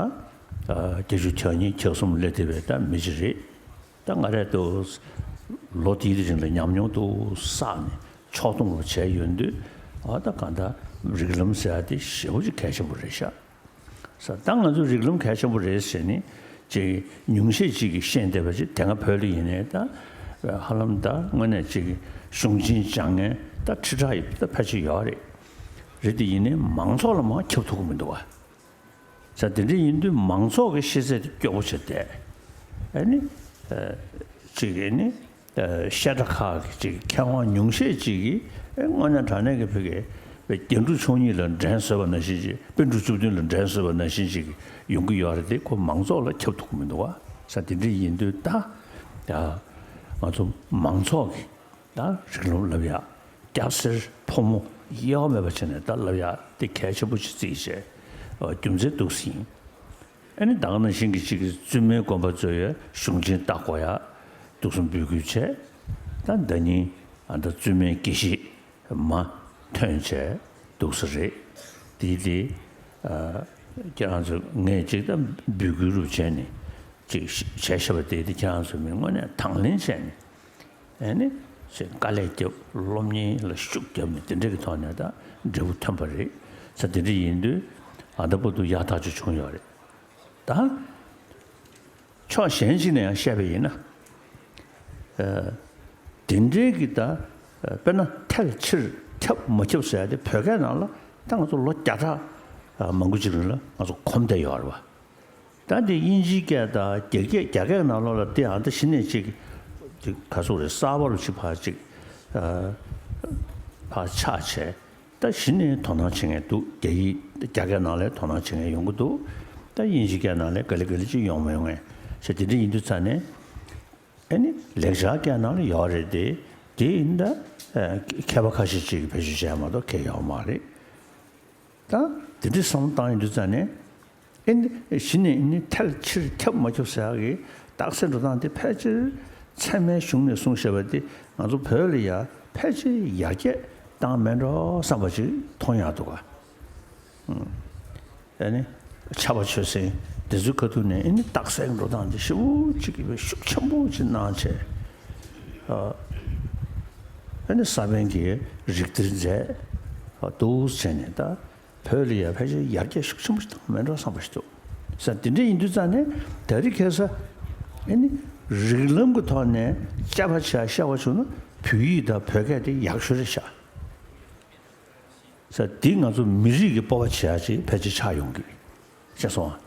བརྒྱད་ཅུ་གྱ་གཉིས་གྱ་གསུམ་སླེབས་བསྡད་པའི་ད་མི་ཅིག་རེད། ད་ང་རས་ཏོག་ཙམ་ལོ་དེའི་རིང་ལ་ཉམས་མྱོང་ཏོག་ཙམ་བསགས་ནས་ཕྱོགས་མཐོང་རུ་བྱས་ཡོང་དུས། ཨ་ད་གང་ལྟར་རིགས་ལམ་ཟེར་ཡ་དེ་ཞེ་པོ་ཅིག་གལ་ཆེན་པོ་རེད་ཤག་ས་ད་ང་ཚོ་རིགས་ལམ་གལ་ཆེན་པོ་རེད་ཟེར་ནས་ཅིག་ཉུང་ཤས་ཅིག་གིས་ཤེས་བསྡད་པ་ཅིག་དེ་སྔ་བོད་ལ་ཡིན་ནའི་ད་ཧ་ལམ་ད་དངོས་གནས་ཅིག་གཞུང་ཆེན་སྦྱང་མཁན་ད་ཁྲི་ཕྲག་ཡི་ད་ཕལ་ཆེར་ཡོད་རེད། རེད་དེ་ཡིན་ནའི་མང་ཚོགས་ལ་མར་ཁྱབ་ཐུབ་ཀྱི་མི་འདུག་བ། ས་དེ་འདྲ་ཡིན་དུས་མང་ཚོགས་ཀྱི་ཤེས་ཚད་དེ་སྐྱོ་པོ་ཆགས་བསྡད། ཨ་ནི་ཅིག་ཨ་ནི་བཤད་གྲྭ་ཁག་གི་ཅིག་མཁས་དབང་ཉུང་ཤས་ཅིག་གིས་དངོས་གནས་དྲང་གནས་ཀྱི་བོད་ཀྱི་རྒྱན་དྲུག་མཆོག་གཉིས་ལ་འགྲན་བཟོས་པ་ནང་བཞིན་ཅིག་པཎ་གྲུབ་བཅུ་བདུན་ལ་འགྲན་བཟོས་པ་ནང་བཞིན་ཅིག་ཡོང་གི་ཡོད་རེད་དེ། ཁོ་མང་ཚོགས་ལ་ཁྱབ་ཐུབ་ཀྱི་མི་འདུག་བ། ས་དེ་འདྲ་ཡིན་དུས་ད་ང་ཚོ་མང་ཚོགས་ཀྱི་ད་རིགས་ལམ་བསླབ་ཡག་སྐྱ་སེར་ཕོ་མོ་དབྱེ་བ་མེད་པ་བྱས་ནས་ད་བསླབ་ཡག་དེ་གལ་ཆེན་པོ་ཅིག་བརྩིས་བྱས། རྒྱུ་མཚན་འདུག་སེ་ཡིན། ཨ་ནི་ད་ག་ནང་བཞིན་གྱི་ཅིག་བཙུན་མའི་དགོན་པ་ཚོ་ཡ་གཞུང་ཆེན་ལྟ་དགོས་ཡག་འདུག་སེ་འབོད་སྐུལ་བྱས། ད་ཟླ་ཉིན་ཨ་ད་བཙུན་མའི་དགེ་བཤེས་མ་ཐོན་བྱས་འདུག་སེ་རེད། དེ་དེ་ཨ་ཁྱེད་རང་ཚོ་ངས་ཅིག་ད་འབོད་སྐུལ་རུ་བྱས་ནས་ཅིག་བྱས་བཞག་པ་དེ་དེ་ཁྱེད་རང་ཚོ་མི་དངོས་གནས་དང་ལེན་བྱས་ནས། ཨེ་ནི་ཞེས་དཀའ་ལས་བརྒྱབ། སློབ་གཉེར་ལ་ཤུགས་བརྒྱབ་ནས་དེ་འདྲ་གི་ཐོག་ནས་ད་འབྲས་བུ་ཐོན་པ་རེད། ས་དེ་འདྲ་ཡིན་དུས་ཨ་ད་བར་དུ་ཡག་ཐག་ཆོད་བྱུང་ཡོད་རེད། ད་ཕྱོགས་གཞན་ཞིག་ནས་ཡང་བཤད་པ་ཡིན་ན། ཨ་དེ་འདྲའི་གི་ད་དཔེར་ན་ཐལ་ཕྱིར་ཁྱབ་མ་ཁྱབ་ཟེར་ཡ་དེ་བོད་སྐད་ནང་ལ་ད་ང་ཚོ་ལོ་བརྒྱ་ཕྲག་མང་པོ་ཅིག་རིང་ལ་ང་ཚོ་གོམས་བསྡད་ཡོད་རེད་བ། ད་འདི་དབྱིན་ཇིའི་སྐད་དང་རྒྱ་སྐད། རྒྱ་སྐད་ནང་ལོགས་ལ་དེ་ཨ་ད་གཞི་ནས་ཅིག་ཅིག་ག་ཚོད་རེད། གསར་པ་རུ་ཅིག་ཕར་ཅིག་ཨ་ཕར་ཆགས་བྱས། ད་གཞི་ནས་དོ་སྣང་བྱེད་མཁན་འདུག་རྒྱ་ཡིག་རྒྱ་སྐད་ནང་ལ་དོ་སྣང་བྱེད་མཁན་ཡོང་གི་འདུག་ད་དབྱིན་ཇིའི་སྐད་ནང་ལ་ག་ལེ་ག་ལེ་ཅིག་ཡོང་མ་ཡོང་ངས་བྱས། དེ་འདྲ་ཡིན་དུས་ཙང་ནས་ཨ་ནི་ལེགས་སྦྱར་སྐད་ནང་ལ་ཡོད་རེད་དེ། དེ་ཡིན་ད་ཨ་མཁས་པ་ཁ་ཤས་ཅིག་གིས་བེད་སྤྱོད་བྱས་མ་གཏོགས་གང་ཡང་ཡོད་མ་རེད། ད་དེ་འདྲའི་བསམ་བློ་བཏང་ཡོང་དུས་ཙང་ནས། ཨེ་ནི་གཞི་ནས་ཨེ་ནི་ཐལ་ཕྱིར་ཁྱབ་མ་ཁྱབ་ཟེར་ཡག་གི་རྟགས་གསལ་འགྲོ་སྟངས་དེ་ཕལ་ཆེར་ཚད་མའི་གཞུང་ནས་གསུངས་བཞག་པ་དེ་ང་ཚོ་བོད་ལ་ཡ་ཕལ་ཆེར་ཡར་རྒྱས་བཏང་མེད་འགྲོ་བསམ་པ་ཅིག་མཐོང་ཡག་འདུག་ག་ཨེ་ནི་ཕྱྭ་པ་ཆོས་སེང་དེ་ཚོའི་ཁ་ཐུག་ནས་ཨེ་ནི་རྟགས་གསལ་འགྲོ་སྟངས་དེ་ཞེ་པོ་ཅིག་གི་ཤུགས་ཆེན་པོ་ཅིག་གནང་བྱས། ཨ་ཨེ་ནི་ས་པཎ་གྱིས་རིགས་གཏེར་མཛད་འདུག་བྱས་ནས་ད། བོད་ལ་ཡ་ཕལ་ཆེར་ཡར་རྒྱས་ཤུགས་ཆེན་པོ་ཞིག་བཏང་མེད་འགྲོ་བསམ་པ་ཞིག་འདུག་ས། དེ་འདྲ་ཡིན་དུས་ཙང་ནས་ད་རེས་ཁ་སང་ཨེ་ནི་རིགས་ལམ་གྱི་ཐོག་ནས་དཔྱད་པ་བྱས་བཤད་པ་བྱུང་ན་བོད་ཡིག་དང་བོད་སྐད་དེ་ཡག་ཤོས་རེད་ཤག་ས། འདི་ང་ཚོ་མི་རིགས་ཀྱི་སྤོབས་པ་བྱེད་ཡག་ཅིག་ཕལ་ཆེར་ཆགས་ཡོང་གི་ཤག་སོང་ང་།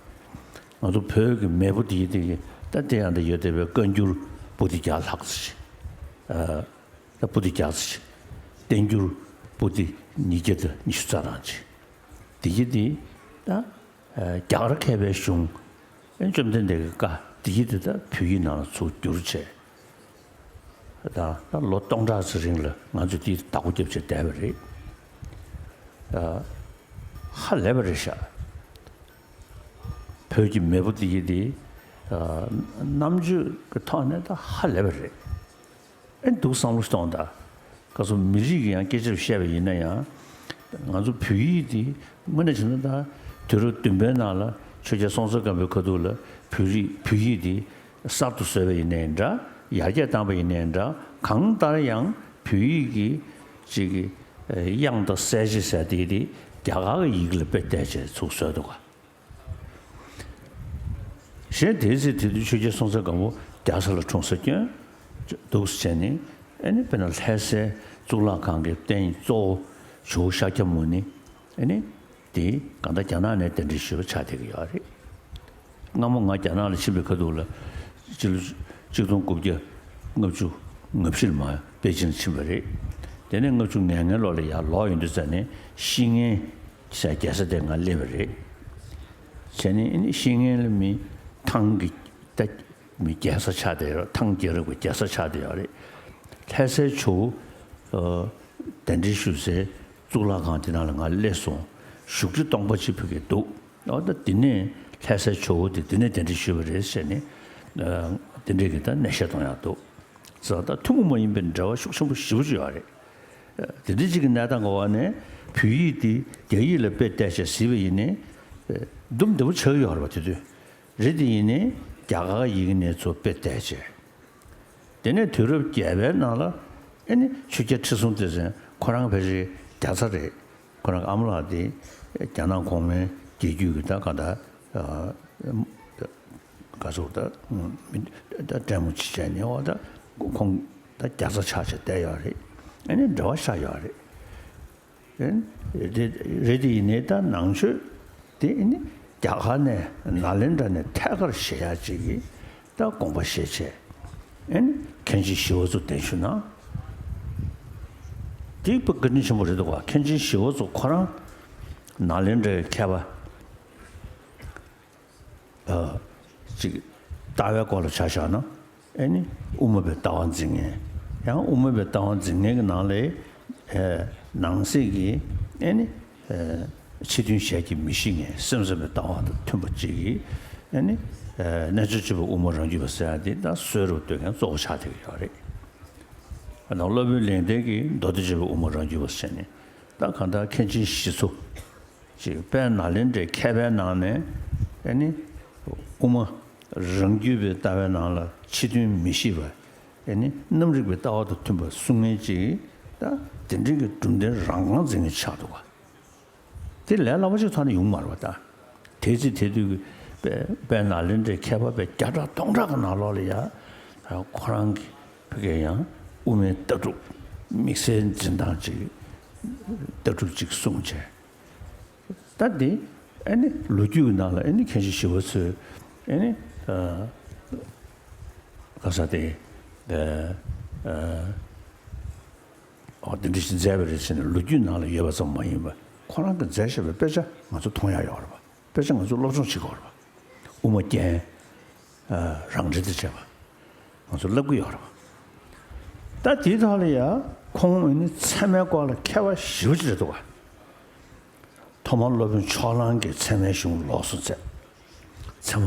ང་ཚོ་བོད་ཀྱི་མེས་པོ་དེ་ཡི་དེ་གི་ད་དེ་ཡང་ད་ཡོད་བསྡད་པའི་བཀའ་འགྱུར་པོ་ཏི་བརྒྱ་ལྷག་ཙམ་ཞིག་ད་པོ་ཏི་བརྒྱ་ཙམ་ཞིག་བསྟན་འགྱུར་པོ་ཏི་ཉིས་བརྒྱ་དང་ཉི་ཤུ་རྩ་གྲངས་ཅིག་དེ་གི་དེ་ད་རྒྱ་གར་མཁས་པའི་གཞུང་། བཅོམ་ལྡན་འདས་ཀྱི་བཀའ་དེ་གི་དེ་ད་བོད་ཡིག་ནང་ལ་ཚུར་བསྒྱུར་བྱས། ད་ད་ལོ་སྟོང་ཕྲག་ཙམ་རིང་ལ་ང་ཚོས་དེའི་བདག་པོ་རྒྱབ་བྱས་བསྡད་པ་རེད། ད་ཧ་ལས་པ་རེད་ཤག་བོད་ཀྱི་མེས་པོ་དེ་གི་དེ་རྣམ་དཔྱོད་ཀྱི་ཐོག་ནས་ད་ཧ་ལས་པ་རེད། ཨེ་འདུག་བསམ་བློ་གཏོང་དང་། ག་ཚོད་མི་རིགས་ཀྱི་ཡང་སྐད་ཆ་བཤད་པ་ཡིན་ན་ཡང་། ང་ཚོ་བོད་ཡིག་འདི་དངོས་གནས་བྱས་ན་ད་དུས་རབས་བདུན་པའི་ནང་ལ་ཆོས་རྒྱལ་སྲོང་བཙན་སྒམ་པོའི་ཁ་ཐུག་ལ་བོད་རིགས་བོད་ཡིག་འདི་གསར་དུ་བཟོས་པ་ཡིན་ནའི་འདྲ། ཡར་རྒྱས་བཏང་པ་ཡིན་ནའི་འདྲ། གང་ལྟར་ཡང་བོད་ཡིག་གི་ཅིག་གི་དབྱངས་དང་གསལ་བྱེད་ཟེར་དེ་དེ་རྒྱ་གར་གྱི་ཡི་གེ་ལ་དཔེ་བལྟས་བྱས་ཚུར་བཟོས་འདུག་ག་གཞན་དེའི་ཚེ་དེ་དུས་ཆོས་རྒྱལ་སྲོང་བཙན་སྒམ་པོ་རྒྱ་བཟའ་ལ་འཁྲུངས་ས་སྐྱོན་འདུག་ཟེར་ནས། ཨ་ནི་དཔེར་ན་ལྷ་སའི་གཙུག་ལག་ཁང་གི་རྟེན་གཙོ་བོ་ ཇོ་བོ་ཤཱཀྱ་མུ་ནེ་ཨེ་ནི་དེ་གང་ལྟར་རྒྱ་ནག་ནས་གདན་འདྲེན་ཞུས་པ་ཆགས་བསྡད་ཀྱི་ཡོད་རེད། སྔ་མོ་ང་རྒྱ་ནག་ལ་ཕྱིན་པའི་ཁ་ཐུག་ལ་སྤྱི་ལོ་ཆིག་སྟོང་དགུ་བརྒྱ་ལྔ་བཅུ་ང་བཞི་ལ་མར་པེ་ཅིན་ཕྱིན་པ་རེད། དེ་ནས་ལྔ་བཅུ་ང་ལྔའི་ལོ་ལ་ཡར་ལོག་ཡོང་དུས་ཙམ་ནས་ཤིང་ངན་ཟེར་རྒྱལ་ས་དེར་ང་སླེབས་པ་རེད། བྱས་ནས་ཨེ་ནི་ཤིང་ངན་ལ་མི་ཐང་གི་ད་མི་རྒྱལ་ས་ཆགས་བསྡད་ཡོད། ཐང་རྒྱལ་རབས་ཀྱི་རྒྱལ་ས་ཆགས་བསྡད་ཡོད་རེད། ལྷ་སའི་ཇོ་བོ་གདན་འདྲེན་ཞུ་སའི་གཙུག་ལག་ཁང་དེ་ནང་ལ་ང་སླེབས་སོང་། བཞུགས་ཁྲི་སྟོང་པ་གཅིག་ཕ་གིར་འདུག་ཨོ་ད་དེ་ནས་ལྷ་སའི་ཇོ་བོ་དེ་དེ་ནས་གདན་འདྲེན་ཞུས་པ་རེད་ཟེར་ནས་དེ་འདྲས་ཀྱི་ད་གནས་བཤད་གཏོང་ཡག་འདུག་ཟེར། ད་ཐུན་མོང་མ་ཡིན་པའི་འབྲེལ་བ་ཤུགས་ཆེན་པོ་ཞེ་པོ་ཅིག་ཡོད་རེད། དེ་འདྲ་ཅིག་གི་གནས་སྟངས་ཀྱི་འོག་ནས་བོད་ཡིག་དེ་རྒྱ་ཡིག་ལ་དཔེ་བལྟས་བྱས་གཟིགས་པ་ཡིན་ནའི། འདུམ་བདེ་པོ་ཆགས་ཀྱི་ཡོད་རེད་པ། དེ་དུས་རེད། དེ་ཡིན་ནའི་རྒྱ་གར་ཡི་གེ་ནས་ཚུར་དཔེ་བལྟས་བྱས། དེ་ནས་དུས་རབས་བརྒྱད་པའི་ནང་ལ་ཨེ་ནི་ཆོས་རྒྱལ་ཁྲི་སྲོང་ལྡེ་བཙན་ཁོ་རང་ཕལ་ཆེར་རྒྱ་བཟའ་རེད། ཁོ་རང་གི་ཨ་མ་ལགས་དེ་རྒྱ་ནག་གོང་མའི་རྒྱལ་རྒྱུད་ཀྱི་ད་ག་ད་ག་ཟེར་ད་མི་ད་ལྟད་མོ་ཅིག་བྱས་ནས་འོ་ད་ཁོང་ད་རྒྱ་བཟའ་ཆགས་བྱས་བསྡད་ཡོད་རེད། ཨེ་ནི་འབྲེལ་བ་ཆགས་ཡོད་རེད། ཨེ་ནི་རེད་དེ་ཡིན་ནའི་ད་ནང་ཆོས་དེ་ཨེ་ནི་རྒྱ་གར་ནས་ནཱ་ལེནྡྲ་ནས་ཐད་ཀར་བཤད་ཡག་ཅིག་གི་ད་དགོངས་པ་བཞེས་བྱས། ཨེ་ནི་མཁན་ཆེན་ཞི་བ་འཚོ་གདན་ཞུས་ན། དེ་དཔེ་བཀའ་དྲིན་ཆེན་པོ་རེད་འདུག་ག་མཁན་ཆེན་ཞི་བ་འཚོ་ཁོ་རང་ནཱ་ལེནྡྲའི་མཁས་པ་ཨ་ཅིག་ལྟ་བའི་སྐོར་ལ་ཆ་བཞག་ན་ཨེ་ནི་དབུ་མ་པའི་ལྟ་བ་འཛིན་མཁན། ཡང་དབུ་མ་པའི་ལྟ་བ་འཛིན་མཁན་གྱི་ནང་ལས་ཨེ་ནང་གསེས་ཀྱི་ཨེ་ནི་ཨེ་ཕྱི་དོན་ཞལ་གྱིས་མི་ཤེས་མཁན། སེམས་ཙམ་པའི་ལྟ་བ་དང་མཐུན་པ་ཅིག་གིས་ཨེ་ནི་ཨེ་རྣལ་འབྱོར་སྤྱོད་པའི་དབུ་མ་རང་རྒྱུད་པ་ཟེར་ཡག་དེ་ད་གསོལ་རས་བཏབ་མཁན་གཙོ་བོ་ཆགས་བསྡད་ཀྱི་ཡོད་རེད། ཨ་ནང་སློབ་དཔོན་ལེགས་ལྡན་གྱིས་མདོ་སྡེ་སྤྱོད་པའི་དབུ་མ་རང་རྒྱུད་པ་ཟེར་ནས་ད་གང་ལྟར་མཁན་ཆེན་ཞི་འཚོ་ཅིག་དཔལ་ནཱ་ལེནྡྲའི་མཁས་པའི་ནང་ནས་ཨེ་ནི་དབུ་མ་རང་རྒྱུད་པའི་ལྟ་བའི་ནང་ལ་ཕྱི་དོན་མི་ཤེས་པ་ཨེ་ནི་རྣམ་རིག་པའི་ལྟ་བ་དང་མཐུན་པ་གསུང་མཁན་ཅིག་ད་དེ་འདྲའི་གི་གྲུབ་མཐའི་རང་རྐང་འཛིན་མཁན་ཆགས་འདུག་ག་དེ་ལས་སླ་པོ་ཅིག་ཐོག་ནས་ཡོང་མ་རེད་པ། ད་དེ་ཚེ་དེ་དུས་ཀྱི་དཔལ་དཔལ་ནཱ་ལེནྡྲའི་མཁས་པ་དཔེ་བརྒྱ་ཕྲག་སྟོང་ཕྲག་གི་ནང་ལོགས་ལ་ཡ་ཁོ་རང་གི་ཕ་གིར་ཡང་དབུ་མའི་ལྟ་གྲུབ་དམིགས་བསལ་འཛིན་སྟངས་ཅིག་ལྟ་གྲུབ་ཅིག་གསུངས་བྱས། ད་འདི་ཨེ་ནི་ལོ་རྒྱུས་ཀྱི་ནང་ལ་ཨེ་ནི་མཁན་ཆེན་ཞི་བ་འཚོས་ཨེ་ནི་ཨ་ག་ས་དེ་ཨ་ཨ་འོ་དེ་འདྲ་ཞིག་མཛད་པ་རེད་ཟེར་ནས་ལོ་རྒྱུས་ནང་ལ་ཡོད་པ་ཙམ་མ་ཡིན་པར་ཁོ་རང་གིས་མཛད་བཞག་པའི་དཔེ་ཆ་ང་ཚོ་མཐོང་ཡག་ཡོད་རེད་པ། དཔེ་ཆ་ང་ཚོས་སློབ་སྦྱོང་བྱེད་དགོས་རེད་པ། དབུ་མ་རྒྱན་རང་འགྲེལ་དང་བཅས་པ་ང་ཚོས་བསླབ་ཀྱི་ཡོད་རེད་པ། ད་དེའི་ཐོག་ལ་ཡ་ཁོང་ཨེ་ནི་ཚད་མའི་སྐོར་ལ་མཁས་པ་ཞེ་པོ་ཅིག་རེད་འདུག་ག་ཐོག་མར་སློབ་དཔོན་ཕྱོགས་གླང་གིས་ཚད་མའི་གཞུང་ལོགས་སུ་མཛད། ཚད་མ་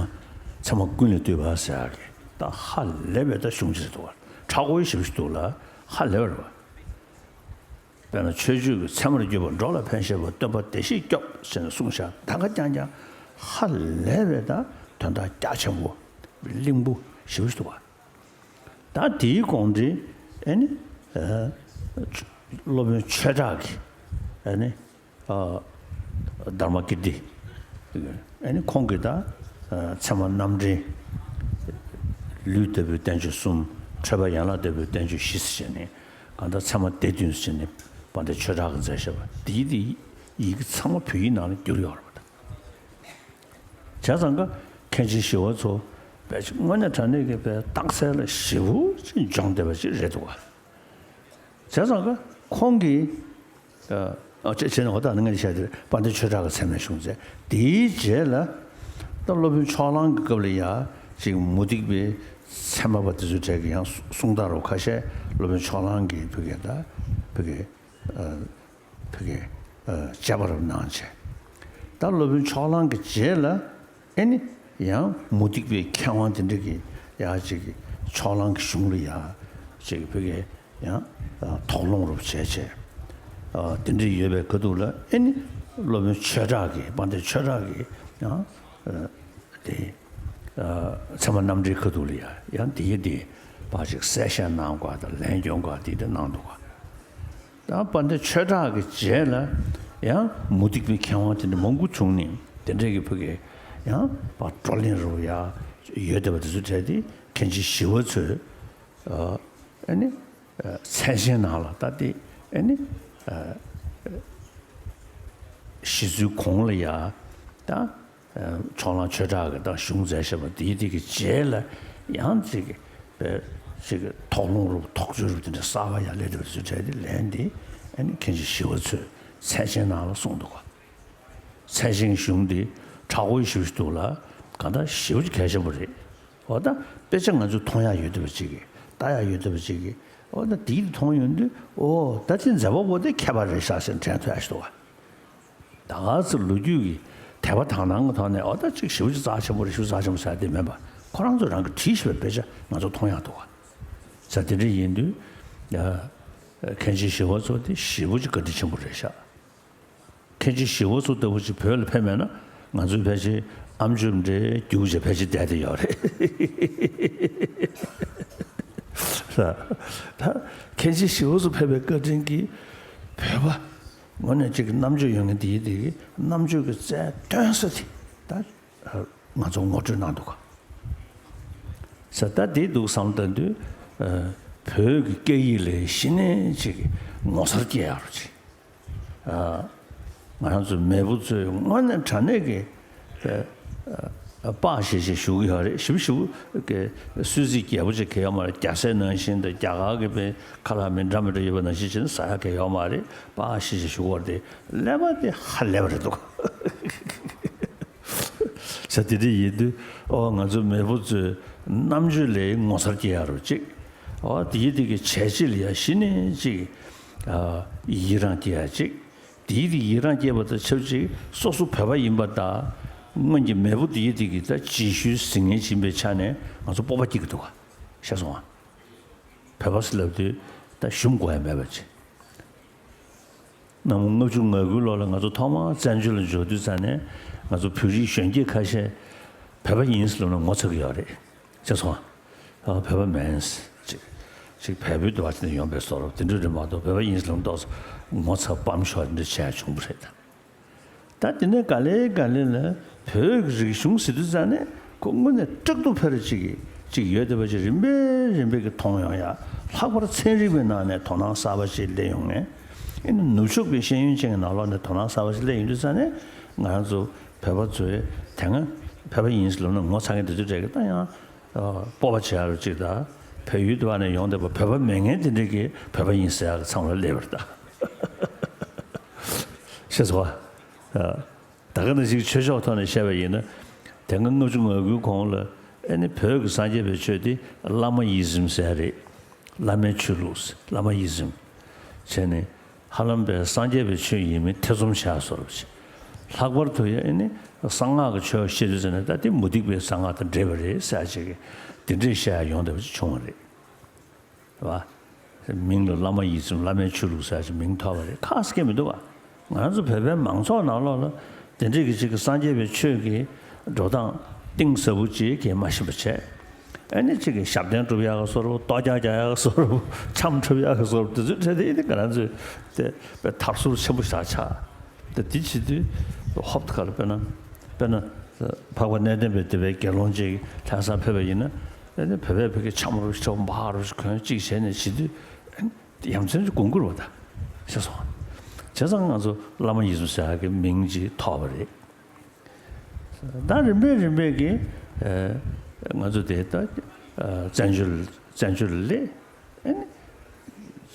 ཚད་མ་ཀུན་ལས་བཏུས་པ་ཟེར་ཡག་གི་ད་ཧ་ལས་པའི་ད་གཞུང་ཅིག་རེད་འདུག་ག་མཁྲེགས་པོ་ཞེ་པོ་ཅིག་འདུག་ལ་ཧ་ལས་པ་རེད་པ། དཔེར་ན་ཆོས་སྤྱོད་ཀྱི་ཚད་མར་གྱུར་པ་འགྲོ་ལ་ཕན་བཞེད་པ་སྟོན་པ་བདེ་གཤེགས་སྐྱོབ་ཟེར་ནས་གསུངས་བཞག་ད་ག་རྐྱང་རྐྱང་ཧ་ལས་པའི་ད་དོན་དག་རྒྱ་ཆེན་པོ་བརླིང་པོ་ཞེ་པོ་ཞིག་འདུག་ག་ད་དེའི་དགོངས་འགྲེལ་ཨེ་ནི་ཨ་སློབ་དཔོན་ཆོས་གྲགས་ཀྱིས་ཨེ་ནི་ཨ་དྷརྨ་ཀིརྟི་ཨེ་ནི་ཁོང་གིས་ད་ཨ་ཚད་མ་རྣམ་འགྲེལ། ལུས་ལྟ་བུའི་བསྟན་བཅོས་གསུམ། འཕྲོས་པ་ཡན་ལག་ལྟ་བུའི་བསྟན་བཅོས་བཞི་ཟེར་བྱས་ནས་གང་ལྟར་ཚད་མ་སྡེ་བདུན་ཟེར་བྱས་ནས་དཔལ་ལྡན་ཆོས་གྲགས་ཀྱིས་མཛད་བཞག་པ་དེའི་དེ་ཡི་གེ་ཚང་མ་བོད་ཡིག་ནང་ལ་བསྒྱུར་ཡོད་རེད་པ། བྱས་ཙང་ཀ་མཁན་ཆེན་ཞི་བ་འཚོ་དཔེ་ཅིག་དངོས་གནས་དྲང་གནས་ཀྱི་དཔེ་རྟགས་གསལ་ལ་ཞེ་པོ་ཅིག་སྦྱོང་བསྡད་པ་ཅིག་རེད་འདུག་ག་བྱས་ཙང་ཀ་ཁོང་གིས་ཨ་ཨ་བྱས་བྱས་ནས་འོ་ད་ནི་ངས་བཤད་དེ་དཔལ་ལྡན་ཆོས་གྲགས་ཀྱི་ཚད་མའི་གཞུང་མཛད། དེའི་རྗེས་ལ་ད་སློབ་དཔོན་ཕྱོགས་གླང་གི་སྐབས་ལ་ཡ་ཅིག་མུ་སྟེགས་པའི་ཚད་མ་པ་དེ་ཚོའི་གྲས་ཀྱིས་ཡང་གསུང་སྟངས་རོ་ཁ་ཤས་སློབ་དཔོན་ཕྱོགས་གླང་གིས་བོད་སྐད་ད་བོད་སྐད་ཨ། ཕ་གི་ཨ་དཔྱད་པ་རབ་གནང་བྱས། ད་སློབ་དཔོན་ཕྱོགས་གླང་གི་རྗེས་ལ་ཨེ་ནི་ཡང་མུ་སྟེགས་པའི་མཁས་དབང་དེ་འདྲ་གི་ཡ་ཅིག་ཕྱོགས་གླང་གི་གཞུང་ལ་ཡ་ཅིག་ཕ་གི་ཡང་ཨ་དོགས་སློང་རབ་བྱས་བྱས། ཨ་དེ་འདྲ་ཡོད་པའི་ཁ་ཐུག་ལ་ཨེ་ནི་སློབ་དཔོན་ཆོས་གྲགས་ཀྱིས་དཔལ་ལྡན་ཆོས་གྲགས་ཀྱིས་ཡང་ཨ་དེ། ཨ་ཚད་མ་རྣམ་འགྲེལ་ཁ་ཐུག་ལ་ཡ་ཡང་དེ་གི་དེ་ཕར་ཅིག་གསལ་བཤད་གནང་དགོས་དང་ལན་སྐྱོན་དགོས་དེ་དེ་གནང་འདུག་ག་ད་དཔལ་ལྡན་ཆོས་གྲགས་ཀྱི་རྗེས་ལ་ཡང་མུ་སྟེགས་པའི་མཁས་དབང་དེ་འདྲ་མང་པོ་བྱུང་ནས་དེ་འདྲས་ཀྱི་ཕ་གི་ཡང་ཕར་བགྲོ་གླེང་རུ་ཡ་ཡོད་བསྡད་པ་དེ་ཚོ་གྲས་དེ་མཁན་ཆེན་ཞི་བ་འཚོས་ཨ་ཨེ་ནི་ཨ་མཚན་གཞན་ནང་ལ་ད་དེ་ཨེ་ནི་ཨ་ གཞི་རྩའི་གོང་ལ་ཡ་ད་ཕྱོགས་གླང་ཆོས་གྲགས་ཀྱི་ད་གཞུང་མཛད་བཞག་པ་དེའི་དེ་གི་རྗེས་ལ་ཡང་ཅིག་ཅིག་དོགས་སློང་རུ་དོགས་གཅོད་རུ་དེ་འདྲ་གསར་པ་ཡང་སླེབས་འདུག་ཚུལ་བྲལ་ཏེ་ལན་དེ་ཨ་ནི་མཁན་ཆེན་ཞི་བ་འཚོས་ཚད་ཆེན་ནང་ལ་གསུངས་འདུག་ག། ཚད་ཆེན་གཞུང་འདི་དྲག་པོ་ཞེ་པོ་ཞིག་འདུག་ལ། གང་ལྟར་ཞེ་པོ་ཅིག་གལ་ཆེན་པོ་རེད། འོ་ད་དཔེ་ཆ་ང་ཚོས་མཐོང་ཡག་ཡོད་བསྡད་པ་ཅིག་གིས་ལྟ་ཡག་ཡོད་བསྡད་པ་ཅིག་གིས་འོ་ད་དེའི་མཐོང་ཡོང་དུས་འོ་ད་དེ་མཛད་པ་པོ་དེ་མཁས་པ་རེད་ཤག་ཟེར་དྲན་ཐུབ་ཡག་ཞིག་འདུག་ག། ད་ག་ཚོད་ལོ་རྒྱུས་ཀྱི་དད་པ་དག་སྣང་གི་ཐོག་ནས་འོ་ད་ཅིག་ཞེ་པོ་ཅིག་རྩ་ཆེན་པོ་རེད། ཞེ་པོ་རྩ་ཆེན་པོ་ཟེར་དེ་མིན་པ། ཁོ་རང་ཚོ་རང་གིས་བྲིས་བཞག་པའི་དཔེ་ཆ་ང་ཚོ་མཐོང་ཡག་འདུག་ག། ཟེར་དེ་འདྲ་ཡིན་དུས་ཡ་མཁན་ཆེན་ཞི་བ་འཚོ་དེ་ཞེ་པོ་ཅིག་བཀའ་དྲིན་ཆེན་པོ་རེད་ཤག། མཁན་ཆེན་ཞི་བ་འཚོ་ལྟ་བུ་ཅིག་བོད་ལ་ཕེབས་མེད་ན་ང་ཚོའི་ཕལ་ཆེར་ཨ་མཆོག་འདྲའི་རྒྱུགས་བྱས་ཕལ་ཆེར་བསྡད་དེ་ཡོད་རེད། ད་མཁན་ཆེན་ཞི་བ་འཚོ་ཕེབས་པའི་བཀའ་དྲིན་གྱིས་བོད་པ་ངོ་ནས་ཅིག་རྣམ་དཔྱོད་ཡོད་མཁན་དེའི་དེ་གི་རྣམ་དཔྱོད་ཀྱི་རྩལ་སྟོན་ས་དེ་ད་ང་ཚོ་ངོ་སྤྲོད་གནང་འདུག་ག། ས་ད་དེ་འདུག་བསམ་ལྟ་དུས་བོད་ཀྱི་སྐད་ཡིག་ལ་གཞི་ནས་ཅིག་ངོ་མཚར་སྐྱེ་ཡག་རུ་ཅིག་ང་རང་ཚོ་མེས་པོ་ཚོས་དངོས་གནས་དྲང་གནས་ཀྱི་དཔའ་ཞེ་ཞེ་ཞུ་གི་ཡོད་རེད། ཞིབ་ཞིབ་ཀྱི་གསོལ་ཚིགས་རྒྱས་པོ་ཅིག་གས་ཡོད་མ་རེད། རྒྱ་སེ་ནང་བཞིན་དུ་རྒྱ་གར་གྱི་པའི་ཁ་ལག་མི་འདྲ་མི་འདྲ་ཡོད་པ་ནང་བཞིན་བྱས་ནས་ཟ་ཡག་གས་ཡོད་མ་རེད། དཔའ་ཞེ་ཞེ་ཞུ་བར་དེ་ཀླད་པ་དེ་ཧ་ལས་པ་རེད་འདུག་ས་དེ་འདྲ་ཡིན་དུས་ཨོ་ང་ཚོ་མེས་པོ་ཚོའི་རྣམ་དཔྱོད་ལས་ངོ་མཚར་སྐྱེ་ཡག་རུ་ཅིག་ཨོ་དེའི་དེ་གི་བྱས་རྗེས་ལ་ཡ་གཞི་ནས་ཅིག་ཡི་རང་སྐྱེ་ཡག་ཅིག་དེའི་དེ་ཡི་རང་སྐྱེས་པ་དང་ཆབས་ཅིག་སོ་སོ་བོད་པ་ཡིན་པ་དང་སྔོན་གྱི་མེས་པོ་དེའི་དེ་གི་ད་རྗེས་ཤུལ་ཟིན་ངེས་ཡིན་པའི་ཆ་ནས་ང་ཚོ་སྤོབས་པ་སྐྱེ་གི་འདུག་ག། ཤེས་སོང་ཨ། བོད་པ་ཟེར་ལབ་དུས་ད་ཞུམ་དགོས་ཡ་མེད་པ་ཅིག་གནའ་སྔོན་ལྔ་བཅུ་ང་དགུའི་ལོ་ལ་ང་ཚོ་ཐོག་མར་བཙན་བྱོལ་ལ་འབྱོར་དུས་ཙང་ནས་ང་ཚོ་བོད་རིགས་གཞོན་སྐྱེས་ཁ་ཤས་བོད་པ་ཡིན་ཟེར་ལབ་ན་ངོ་ཚ་གི་ཡོད་རེད། ཅེས་སོང་ཨ། བོད་པ་མིན། ཅིག་ཅིག་བལ་པོའི་འདུ་བ་ཅན་ཡོང་པའི་བཟོ་འདྲ་དེ་འདྲ་རེད་མ་གཏོགས་བོད་པ་ཡིན་ཟེར་ལབ་ན་ཏོག་ཙམ་ངོ་ཚ་སྤམ་ཤོར་འདྲ་བྱས་བྱུང་བ་རེད། ད་དེ་ནས་ག་ལེ་ག་ལེ་ལ་བོད་ཀྱི་རིག་གཞུང་ཟེར་དུས་ཙང་ནས་ཁོ་དངོས་གནས་སྐྲག་སྡུག་འཕེར་ཅིག་ཅིག་ཡོད་བསྡད་པ་ཅིག་རིམ་པས་རིམ་པས་ཀྱི་མཐོང་ཡོང་ཡ། ལྷག་པར་ཚན་རིག་པའི་ནང་ནས་དོ་སྣང་གསར་པ་ཞིག་སླེབས་ཡོང་ངེས། ཨེ་ནི་ནུབ་ཕྱོགས་པའི་ཤེས་ཡོན་ཅན་གྱི་ནང་ལོགས་ནས་དོ་སྣང་གསར་པ་ཞིག་སླེབས་ཡོང་དུས་ཙང་ནས་ང་རང་ཚོ་བོད་པ་ཚོས་དེ་སྔ་བོད་པ་ཡིན་ཟེར་ལབ་ན་ངོ་ཚ་མཁན་དེ་ཚོའི་གྲས་ཀྱིས་ད་ཡང་སྤོབས་པ་བྱེད་ཡ་རུ་ཅིག་དང་བལ་ཡུལ་དུ་བ་ནས་ཡོང་བསྡད་པ་བོད་པ་མིན་མཁན་དེ་འདྲས་ཀྱིས་བོད་པ་ཡིན་ཟེར་ཡ་གི་མཚམས་ལ་སླེབས་པ་རེད་ད། ཤེས་སོང་བ། ད་ག་ནང་བཞིན་ཆོས་ཕྱོགས་ཐོག་ནས་བཤད་པ་ཡིན་ན། དེ་སྔ་ལྔ་བཅུ་ང་དགུའི་གོང་ལ་ཨེ་ནི་བོད་ཀྱི་སངས་རྒྱས་པའི་ཆོས་དེ་བླ་མ་ཡི་ཟིམ་ཟེར་རེད། བླ་མའི་ཆོས་ལུགས། བླ་མ་ཡི་ཟིམ། བྱས་ནས་ཧ་ལམ་པའི་སངས་རྒྱས་པའི་ཆོས་ཡིན་མིན་ཐེ་ཚོམ་བྱ་བཟོ་འདྲ་ཅིག་ལྷག་པར་དུ་ཡང་ཨེ་ནི་གསང་སྔགས་ཀྱི་ཆོས་བཤད་དུས་ཙམ་ནས་ད་དེ་མུ་སྟེགས་པའི་གསང་སྔགས་དང་འདྲེས་པ་རེད་ཟེར་ཅིག་གི་དེ་འདྲས་བཤད་ཡ་ཡོང་བསྡད་པ་ཅིག་བྱུང་བ་རེད། རེད་བ། མིང་ལ་བླ་མ་ཡི་ཟིམ། བླ་མའི་ཆོས་ལུགས་ཟེར་ཅིག་མིང་ཐོགས་པ་རེད། ཁག་སྐད་མི་འདུག་བ། ང་རང་ཚོ་བོད་པའི་མང་ཚོགས་ནང་ལོགས་ལ་དེ་འདྲས་ཀྱི་ཅིག་གི་སངས་རྒྱས་པའི་ཆོས་ཀྱི་འགྲོ་སྟངས་གཏིང་ཟབ་པོ་ཅིག་གིས་མ་ཤེས་པ་བྱས། ཨ་ནི་ཅིག་གི་ཞབས་བརྟན་སྒྲུབ་ཡག་གི་བཟོ་འདྲ། གཏོར་རྒྱག་རྒྱག་ཡག་གི་བཟོ་འདྲ། འཆམ་འཁྲབ་ཡག་གི་བཟོ་འདྲ། དེ་ཚོའི་གྲས་དེ་ཨེ་ནི་ང་རང་ཚོས་དེ་དཔེ་དར་སྲོལ་ཆེན་པོ་ཞིག་ཆགས། ད་དེ་བྱེད་དུས་ཧོབ་ཁ་ལ་དཔེར་ན་དཔེར་ན་འཕགས་པ་གནས་བརྟན་པའི་སྡེ་པའི་དགེ་སློང་ཅིག་ལྷ་སར་ཕེབས་པ་ཡིན་ན་ཨེ་ནི་བོད་པའི་བོད་ཀྱི་འཆམ་རོགས་ཤིག་འཁྲབ། འབག་རོགས་ཤིག་གོན། ཅིག་བྱས་ནས་བྱེད་དུས་ཨེ་ནི་ཡ་མཚན་ཅིག་དགོངས་ཀྱི་རེད་བ། ད་ཤེས་སོང་། བྱས་ཙང་ང་ཚོ་བླ་མ་ཡི་ཟིམ་ཟེར་ཡག་གི་མིང་ཅིག་ཐོགས་པ་རེད། ད་རིམ་པས་རིམ་པས་ཀྱིས་ཨ་ང་ཚོ་དེ་ད་ཨ་བཙན་བྱོལ་བཙན་བྱོལ་ལ་སླེབས། ཨ་ནི་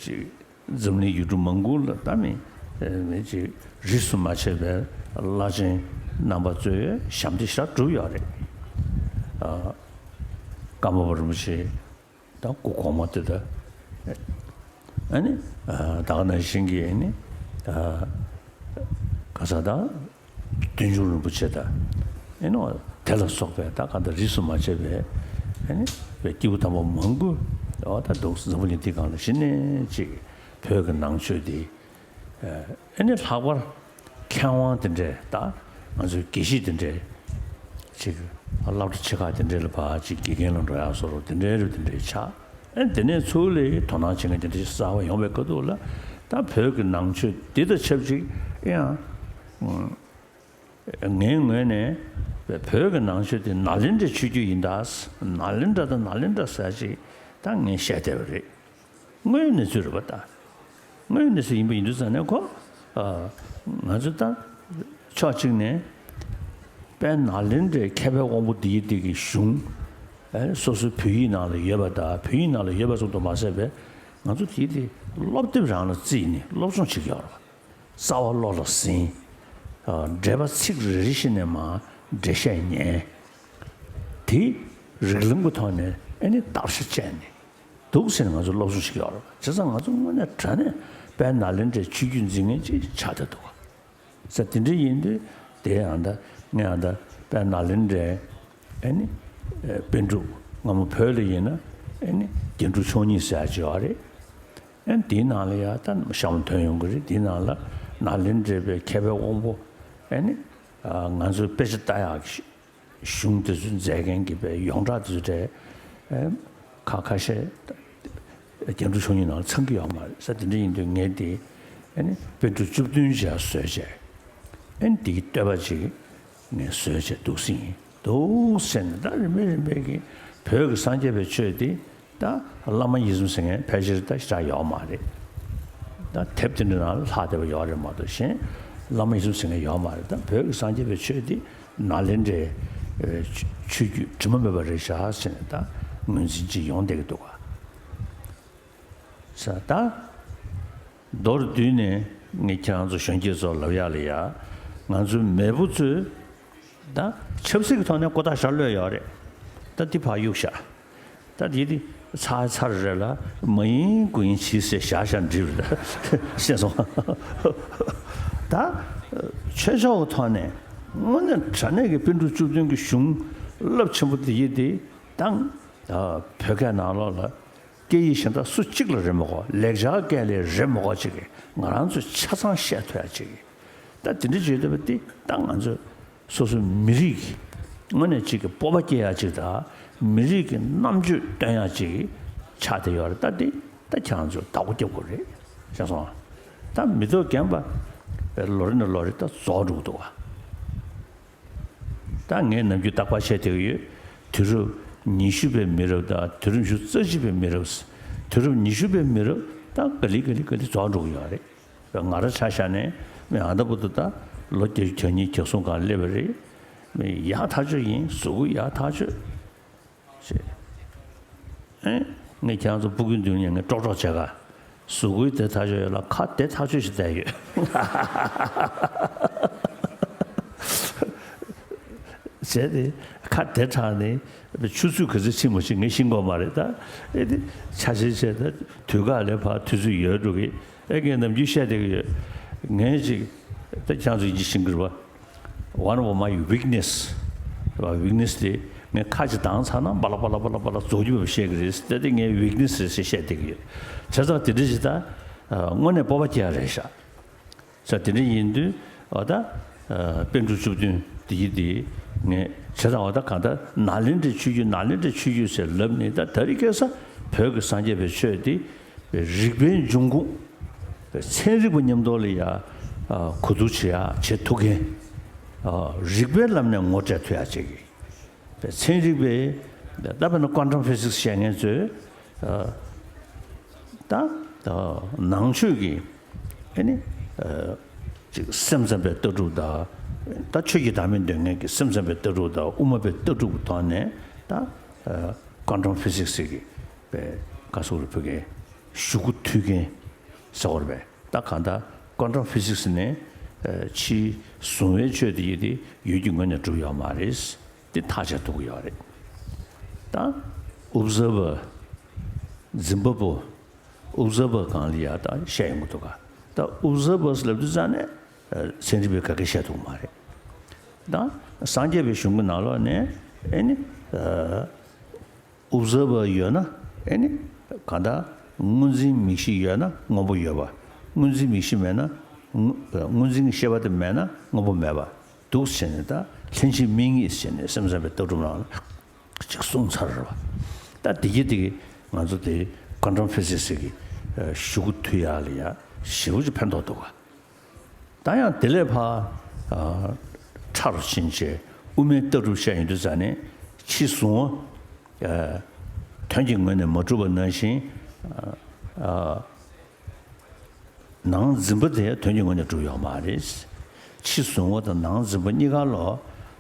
ཅིག་འཛམ་གླིང་ཡུལ་གྲུ་མང་པོ་ལ་ད་མི་ཨ་མི་ཅིག་རིས་སུ་མ་ཆད་པའི་བླ་ཆེན་རྣམ་པ་ཚོས་ཞབས་འདེགས་ཞེ་དྲག་བསྒྲུབས་ཡོད་རེད། ཨ་ཀརྨ་པ་རིན་པོ་ཆེ་དང་སྐུ་གོང་མ་དེ་དང་། ཨ་ནི་ཨ་ད་ག་ནང་བཞིན་གྱི་ཨ་ནི་ཨ་ག་ས་དང་། བདུད་འཇོམས་རིན་པོ་ཆེ་དང་། ཨེ་ནི་དེ་ལ་སོགས་པའི་ད་ག་ད་རིས་སུ་མ་ཆད་པའི་ཨེ་ནི་བའི་སྐྱེས་བུ་དམ་པ་མང་པོ་འོ་ད་འདུག་འཛམ་བུ་གླིང་འདིའི་སྒང་ལ་གཞི་ནས་ཅིག་བོད་ཀྱི་ནང་ཆོས་འདི་ཨེ་ནི་ལྷག་པར་མཁས་དབང་དེ་འདྲས་ད་ང་ཚོའི་དགེ་བཤེས་དེ་འདྲས་ཅིག་སློབ་གྲྭ་ཆེ་ཁག་དེ་འདྲས་ལ་ཕར་ཅིག་དགེ་རྒན་ལ་འགྲོ་ཡག་བཟོ་འདྲ་དེ་འདྲས་རུ་དེ་འདྲས་ཆགས། ཨེ་དེ་ནས་ཚུར་ལ་དོ་སྣང་བྱེད་མཁན་དེ་འདྲས་གསར་པ་ཡོང་བའི་སྐབས་དུས་ལ་ད་བོད་ཀྱི་ནང་ཆོས་འདི་དང་ཆབས་ཅིག་ཡང་། ངའི་ངོས་ནས་བོད་ཀྱི་ནང་ཆོས་དེ་ནཱ་ལེནྡྲའི་ཆོས་བརྒྱུད་ཡིན་ད། ནཱ་ལེནྡྲ་དང་ནཱ་ལེནྡྲ་ཟེར་ཅིག་ད་ངས་བཤད་བསྡད་པ་རེད། དངོས་ཡོད་གནས་ཚུལ་རེད་པ་ད། དངོས་ཡོད་གནས་ཚུལ་ཡིན་པ་ཡིན་དུས་ཙང་ནས་ཁོ་ ཨ། ང་ཚོ་ད་ཕྱོགས་གཅིག་ནས་དཔལ་ནཱ་ལེནྡྲའི་མཁས་པའི་དབང་པོ་འདི་ཡི་འདི་གི་གཞུང་། ཨེ། སོ་སོའི་བོད་ཡིག་ནང་ལ་ཡོད་པ་དང་། བོད་ཡིག་ནང་ལ་ཡོད་པ་ཙམ་དུ་མ་ཟད་པའི། ང་ཚོ་དེ་དེ་སློབ་དེབ་རང་ལ་བརྩིས་ནས་སློབ་སྦྱོང་བྱེད་ཀྱི་ཡོད་རེད་པ། རྩ་བ་བློ་ལ་ཟིན། ཨ། འགྲེལ་པ་ཚིག་རེ་རེ་བཞིན་ནས་མར་འགྲེལ་བཤད་ཉན། དེ་རིགས་ལམ་གྱི་ཐོག་ནས་ཨེ་ནི་བརྟག་ཞིབ་བྱས་ནས་འདུག་ཟེར་ནས་ང་ཚོ་སློབ་སྦྱོང་ཞིག་ཡོད་རེད། བྱས་ཙང་ང་ཚོ་དངོས་གནས་དྲང་གནས་དཔལ་ནཱ་ལེནྡྲའི་ཆོས་བརྒྱུད་འཛིན་མཁན་ཅིག་ཆགས་བསྡད་འདུག་ག། ས་དེ་འདྲ་ཡིན་དུས་དེ་ཡང་ད་ངས་ཡང་ད་དཔལ་ནཱ་ལེནྡྲའི་ཨེ་ནི་ཨེ་པཎ་གྲུབ། སྔ་མོ་བོད་ལ་ཡིན་ན་ཨེ་ནི་རྒྱན་དྲུག་མཆོག་གཉིས་ཟེར་ཡག་ཅིག་ཡོད་རེད། ཨེ་ནི་དེའི་ནང་ལ་ཡང་ད་ཤམ་ཐོན་ཡོང་གི་རེད། དེའི་ནང་ལ་ནཱ་ལེནྡྲའི་པའི་མཁས་པའི་དབང་པོ་ཨེ་ནི་ཨ་ང་ཚོའི་དཔེ་ཆ་ལྟ་ཡག་གི་གཞུང་དེ་ཚོ་མཛད་མཁན་གྱི་པའི་ཡོངས་གྲགས་དེ་ཚོ་གྲས་ཨེ་ཁ་ཁ་ཤས་རྒྱན་དྲུག་མཆོག་གཉིས་ནང་ལ་ཚང་གི་ཡོད་མ་རེད། ས་དེ་འདྲ་ཡིན་དུས་ངས་དེ་ཨེ་ནི་པཎ་གྲུབ་བཅུ་བདུན་ཅིག་བཟོས་བྱས། ཨེ་ནི་དེའི་བསྟོད་པ་ཅིག་ངས་བཟོས་བྱས་འདུག་སེ་ཡིན། འདུག་སེ་ནས་ད་རིམ་པས་རིམ་པས་ཀྱི་བོད་ཀྱི་སངས་རྒྱས་པའི་ཆོས་དེ་ད་བླ་མ་ཡིད་བཟུང་ཟེར་མཁན་ཕལ་ཆེར་ད་ཞེ་དྲག་ཡོད་མ་རེད། ད་དེབ་དེ་འདྲ་ནང་ལ་ལྷག་བསྡད་པ་ཡོད་རེད་མ་གཏོགས། གཞན་བླ་མ་ཡིད་བཟུང་ཟེར་མཁན་ཡོད་མ་རེད། ད་བོད་ཀྱི་སངས་རྒྱས་པའི་ཆོས་དེ་ནཱ་ལེནྡྲའི་ཨེ་ཆོས་བརྒྱུད་དྲི་མ་མེད་པ་རེད་བཞག་ཟེར་ནས་ད་ངོས་འཛིན་ཅིག་ཡོང་བསྡད་ཀྱི་འདུག་ག། ས་ད། མདོར་བསྡུས་ནས་ངས་ཁྱེད་རང་ཚོ་གཞོན་སྐྱེས་ཚོར་ལབ་ཡག་ལ་ཡ། ང་ཚོའི་མེས་པོ་ཚོས་ད་ཆབ་སྲིད་ཀྱི་ཐོག་ནས་ཀོ་ཐག་ཞྭ་གློད་ཡོད་རེད། ད་འདི་ཕར་གཡུག་བཞག། ད་འདི་འདི་ཚར་ཚར་རེད་ལ། མ་ཡིན་དགུ་ཡིན་གྱིས་ཟེར་བཞག་བཞག་འགྲིག་རེད། ཤེས་སོང་། ད་ཆོས་ཕྱོགས་ཀྱི་ཐོག་ནས་དངོས་གནས་དྲང་གནས་ཀྱི་པཎ་གྲུབ་བཅུ་བདུན་གྱི་གཞུང་རླབས་ཆེན་པོ་འདི་ཡི་འདི་ད་བོད་སྐད་ནང་ལོགས་ལ། སྐད་ཡིག་གཞན་དག་སུ་གཅིག་ལ་རེད་མི་དགོས། ལེགས་སྦྱར་སྐད་ལ་རེད་མི་དགོས་ཅིག་གིས་ང་རང་ཚོས་ཆ་ཚང་བཤད་ཐུབ་ཡག་ཅིག་གིས། ད་དེ་འདྲ་བྱེད་ཐུབ་པ་དེ་ད་ང་ཚོས་སོ་སོའི་མི་རིགས་ཀྱི་དངོས་གནས་ཅིག་གི་སྤོབས་པ་སྐྱེ་ཡག་ཅིག་དང་། མི་རིགས་ཀྱི་རྣམ་དཔྱོད་སྟོན་ཡག་ཅིག་ཆགས་བསྡད་ཡོད་རེད། ད་དེ་ད་ཁྱེད་རང་ཚོས་བདག་པོ་རྒྱབ་དགོས་རེད། ཤེས་སོང་ང་། ད་མི་ཐོག་རྒན་པ་ལོ་རེ་ནས་ལོ་རེ་ད་རྫོགས་འགྲོ་གི་འདུག་ག། ད་ངས་ནམ་རྒྱུན་རྟག་པར་བཤད་བསྡད་ཀྱི་ཡོད། དུས་རབས་ཉི་ཤུ་པའི་མི་རབས་དང་དུས་རབས་ཉི་ཤུ་རྩ་གཅིག་པའི་མི་རབས། དུས་རབས་ཉི་ཤུ་པའི་མི་རབས་ད་ག་ལེ་ག་ལེ་ག་ལེ་རྫོགས་འགྲོ་གི་ཡོད་རེད། ང་རང་ཆ་བཞག་ནས་མི་ཨ་ད་བར་དུ་ད་ལོ་བརྒྱད་ཅུ་གྱ་གཉིས་གྱ་གསུམ་སྒང་སླེབས་པ་རེད། མི་ཡག་ཐག་ཆོད་ཡིན། གཟུགས་པོ་ཡག་ཐག་ཆོད། ཅེས། ཨེ། ངས་ཁྱེད་རང་ཚོ་སྤུ་གུའི་མདུན་ནས་ངས་ཀྲོག་ཀྲོག་བྱེད་ག། གཟུགས་པོའི་དེ་ཐག་ཆོད་ཡོད་ལ་ཁ་བདེ་ཐག་ཆོད་ཞིག་བསྡད་ཡོད། བྱས་ཏེ་ཁ་བདེ་དྲགས་ནས་ཆུ་ཚོད་ག་ཚོད་ཕྱིན་མ་ཕྱིན་ངས་ཤེས་ཀྱི་ཡོད་མ་རེད་ད། ཨེ་དེ་ཆ་ཆེ་ཆེ་ད་དུས་བཀག་ལས་ཕར་དུས་ཚོད་ཡོལ་འགྲོ་གི། ཨེ་ངས་ནམ་རྒྱུན་བཤད་བསྡད་ཀྱི་ཡོད། ངས་ཅིག་ད་ཁྱེད་རང་ཚོ་ཡིན་གཅིག་མིན་གཅིག་རེད་པ། One of my weakness། རེད་པ། weakness་དེ་ངས་ཁ་ཅིག་བཏང་ཚར་ན་པ་ལག་པ་ལག་པ་ལག་པ་ལག་རྫོགས་རྒྱུ་མེད་པ་བཤད་ཀྱི་རེད། ད་དེ་ངའི་weakness་རེད་ཟེར་བཤད་བསྡད་ཀྱི་ཡོད། བྱས་ཙང་དེ་འདྲ་ཞིག་ད་དངོས་གནས་སྤོབས་པ་སྐྱེ་ཡག་རེད་ཤག། ས་དེ་འདྲ་ཡིན་དུས་འོ་ད་པཎ་གྲུབ་བཅུ་བདུན་དེ་ཡི་དེ་ངས་བྱས་ཙང་འོ་ད་གང་ལྟར་ནཱ་ལེནྡྲའི་ཆོས་བརྒྱུད་ནཱ་ལེནྡྲའི་ཆོས་བརྒྱུད་ཟེར་ལབ་ནས། ད་དེ་རིང་ཁ་སང་བོད་ཀྱི་སངས་རྒྱས་པའི་ཆོས་དེ་རིག་པའི་འབྱུང་ཁུངས། ཚན་རིག་པ་མཉམ་དུ་ལ་ཡ་གོ་བསྡུར་བྱེད་ཡ་བྱེད་ཐུབ་མཁན། རིག་པའི་ལམ་ནས་ངོ་སྤྲད་ཐུབ་ཡ་བྱེད་ཀྱི། ཚན་རིག་པའི་ད་དཔེར་ན་ཀོན་ཊམ་ཕི་ཟིག་སི་བཤད་མཁན་ཚོས་ད་ནང་ཆོས་ཀྱི་ཨེ་ནི་ཅིག་སེམས་ཙམ་པའི་ལྟ་གྲུབ་དང་། ད་ཆོས་ཀྱི་བདག་མེད་འདོད་མཁན་གྱི་སེམས་ཙམ་པའི་ལྟ་གྲུབ་དང་དབུ་མ་པའི་ལྟ་གྲུབ་ཀྱི་ཐོག་ནས་ད་ཀོན་ཊམ་ཕི་ཟིག་སི་ཟེར་གྱི་པའི་ག་སོགས་རུ་ཕུལ་མཁན། གཞུག་གུ་མཐུད་མཁན་ཟེར་བ་རེད་པས། ད་གང་ལྟར་ཀོན་ཊམ་ཕི་ཟིག་སི་ནས་ཕྱིའི་གཟུང་བའི་ཆོས་དེ་ཡི་དེ་ཡུལ་གྱི་ངོས་ནས་གྲུབ་ཡོད་མ་རེད། དེ་ཐག་བཅད་ཐུབ་ཀྱི་ཡོད་རེད། ད་ཨོབ་ཟར་བར། འཛིན་པ་པོ། ཨོབ་ཟར་བར་སྒང་ལ་ཡ་ད་བཤད་ཡོང་གི་འདུག་ག། ད་ཨོབ་ཟར་བར་ལབ་དུས་ཙང་ནས་ཚན་རིག་པས་ག་གེ་བཤད་ཐུབ་ཀྱི་མ་རེད། ད་སངས་རྒྱས་པའི་གཞུང་གི་ནང་ལོགས་ནས་ཨེ་ནི། ཨོབ་ཟར་བར་ཡོད་ན་ཨེ་ནི་གང་ལྟར་སྔོ་འཛིན་མིག་ཤེས་ཡོད་ན་སྔོན་པོ་ཡོད་པ། སྔོ་འཛིན་མིག་ཤེས་མེད་ན་སྔོ་སྔོ་འཛིན་གྱི་ཤེས་པ་དེ་མེད་ན་སྔོན་པོ་མེད་པ་འདུག་ཟེར་ནས། ད་ལྷན་ཅིག་དམིགས་ངེས་ཟེར་ནས་སེམས་ཙམ་པའི་ལྟ་གྲུབ་ནང་ལ་ཅིག་གསུངས་ཚར་བ། ད་དེ་གི་དེ་གི་ང་ཚོ་དེ་ཀོན་ཊམ་ཕི་ཟིག་སི་གི་གཞུག་གུ་མཐུད་ཡག་ལ་ཡ་ཞེ་པོ་ཅིག་ཕན་ཐོགས་འདུག་ག། ད་ཡང་དེ་ལས་ཕར་ཨ་ཕྲ་རུ་ཕྱིན་བྱས་དབུ་མའི་ལྟ་གྲུབ་བཤད་ཡོང་དུས་ཙ་ནས་ཕྱིའི་གཟུང་བ་ཨ་དོན་གྱི་ངོས་ནས་མ་གྲུབ་པ་ནང་བཞིན་ཨ་ཨ་ ནང་འཛིན་པ་དེ་དོན་གྱི་ངོས་ནས་གྲུབ་ཡོད་མ་རེད། ཕྱི་གཟུང་བ་དང་ནང་འཛིན་པ་གཉིས་ཀ་ལོ་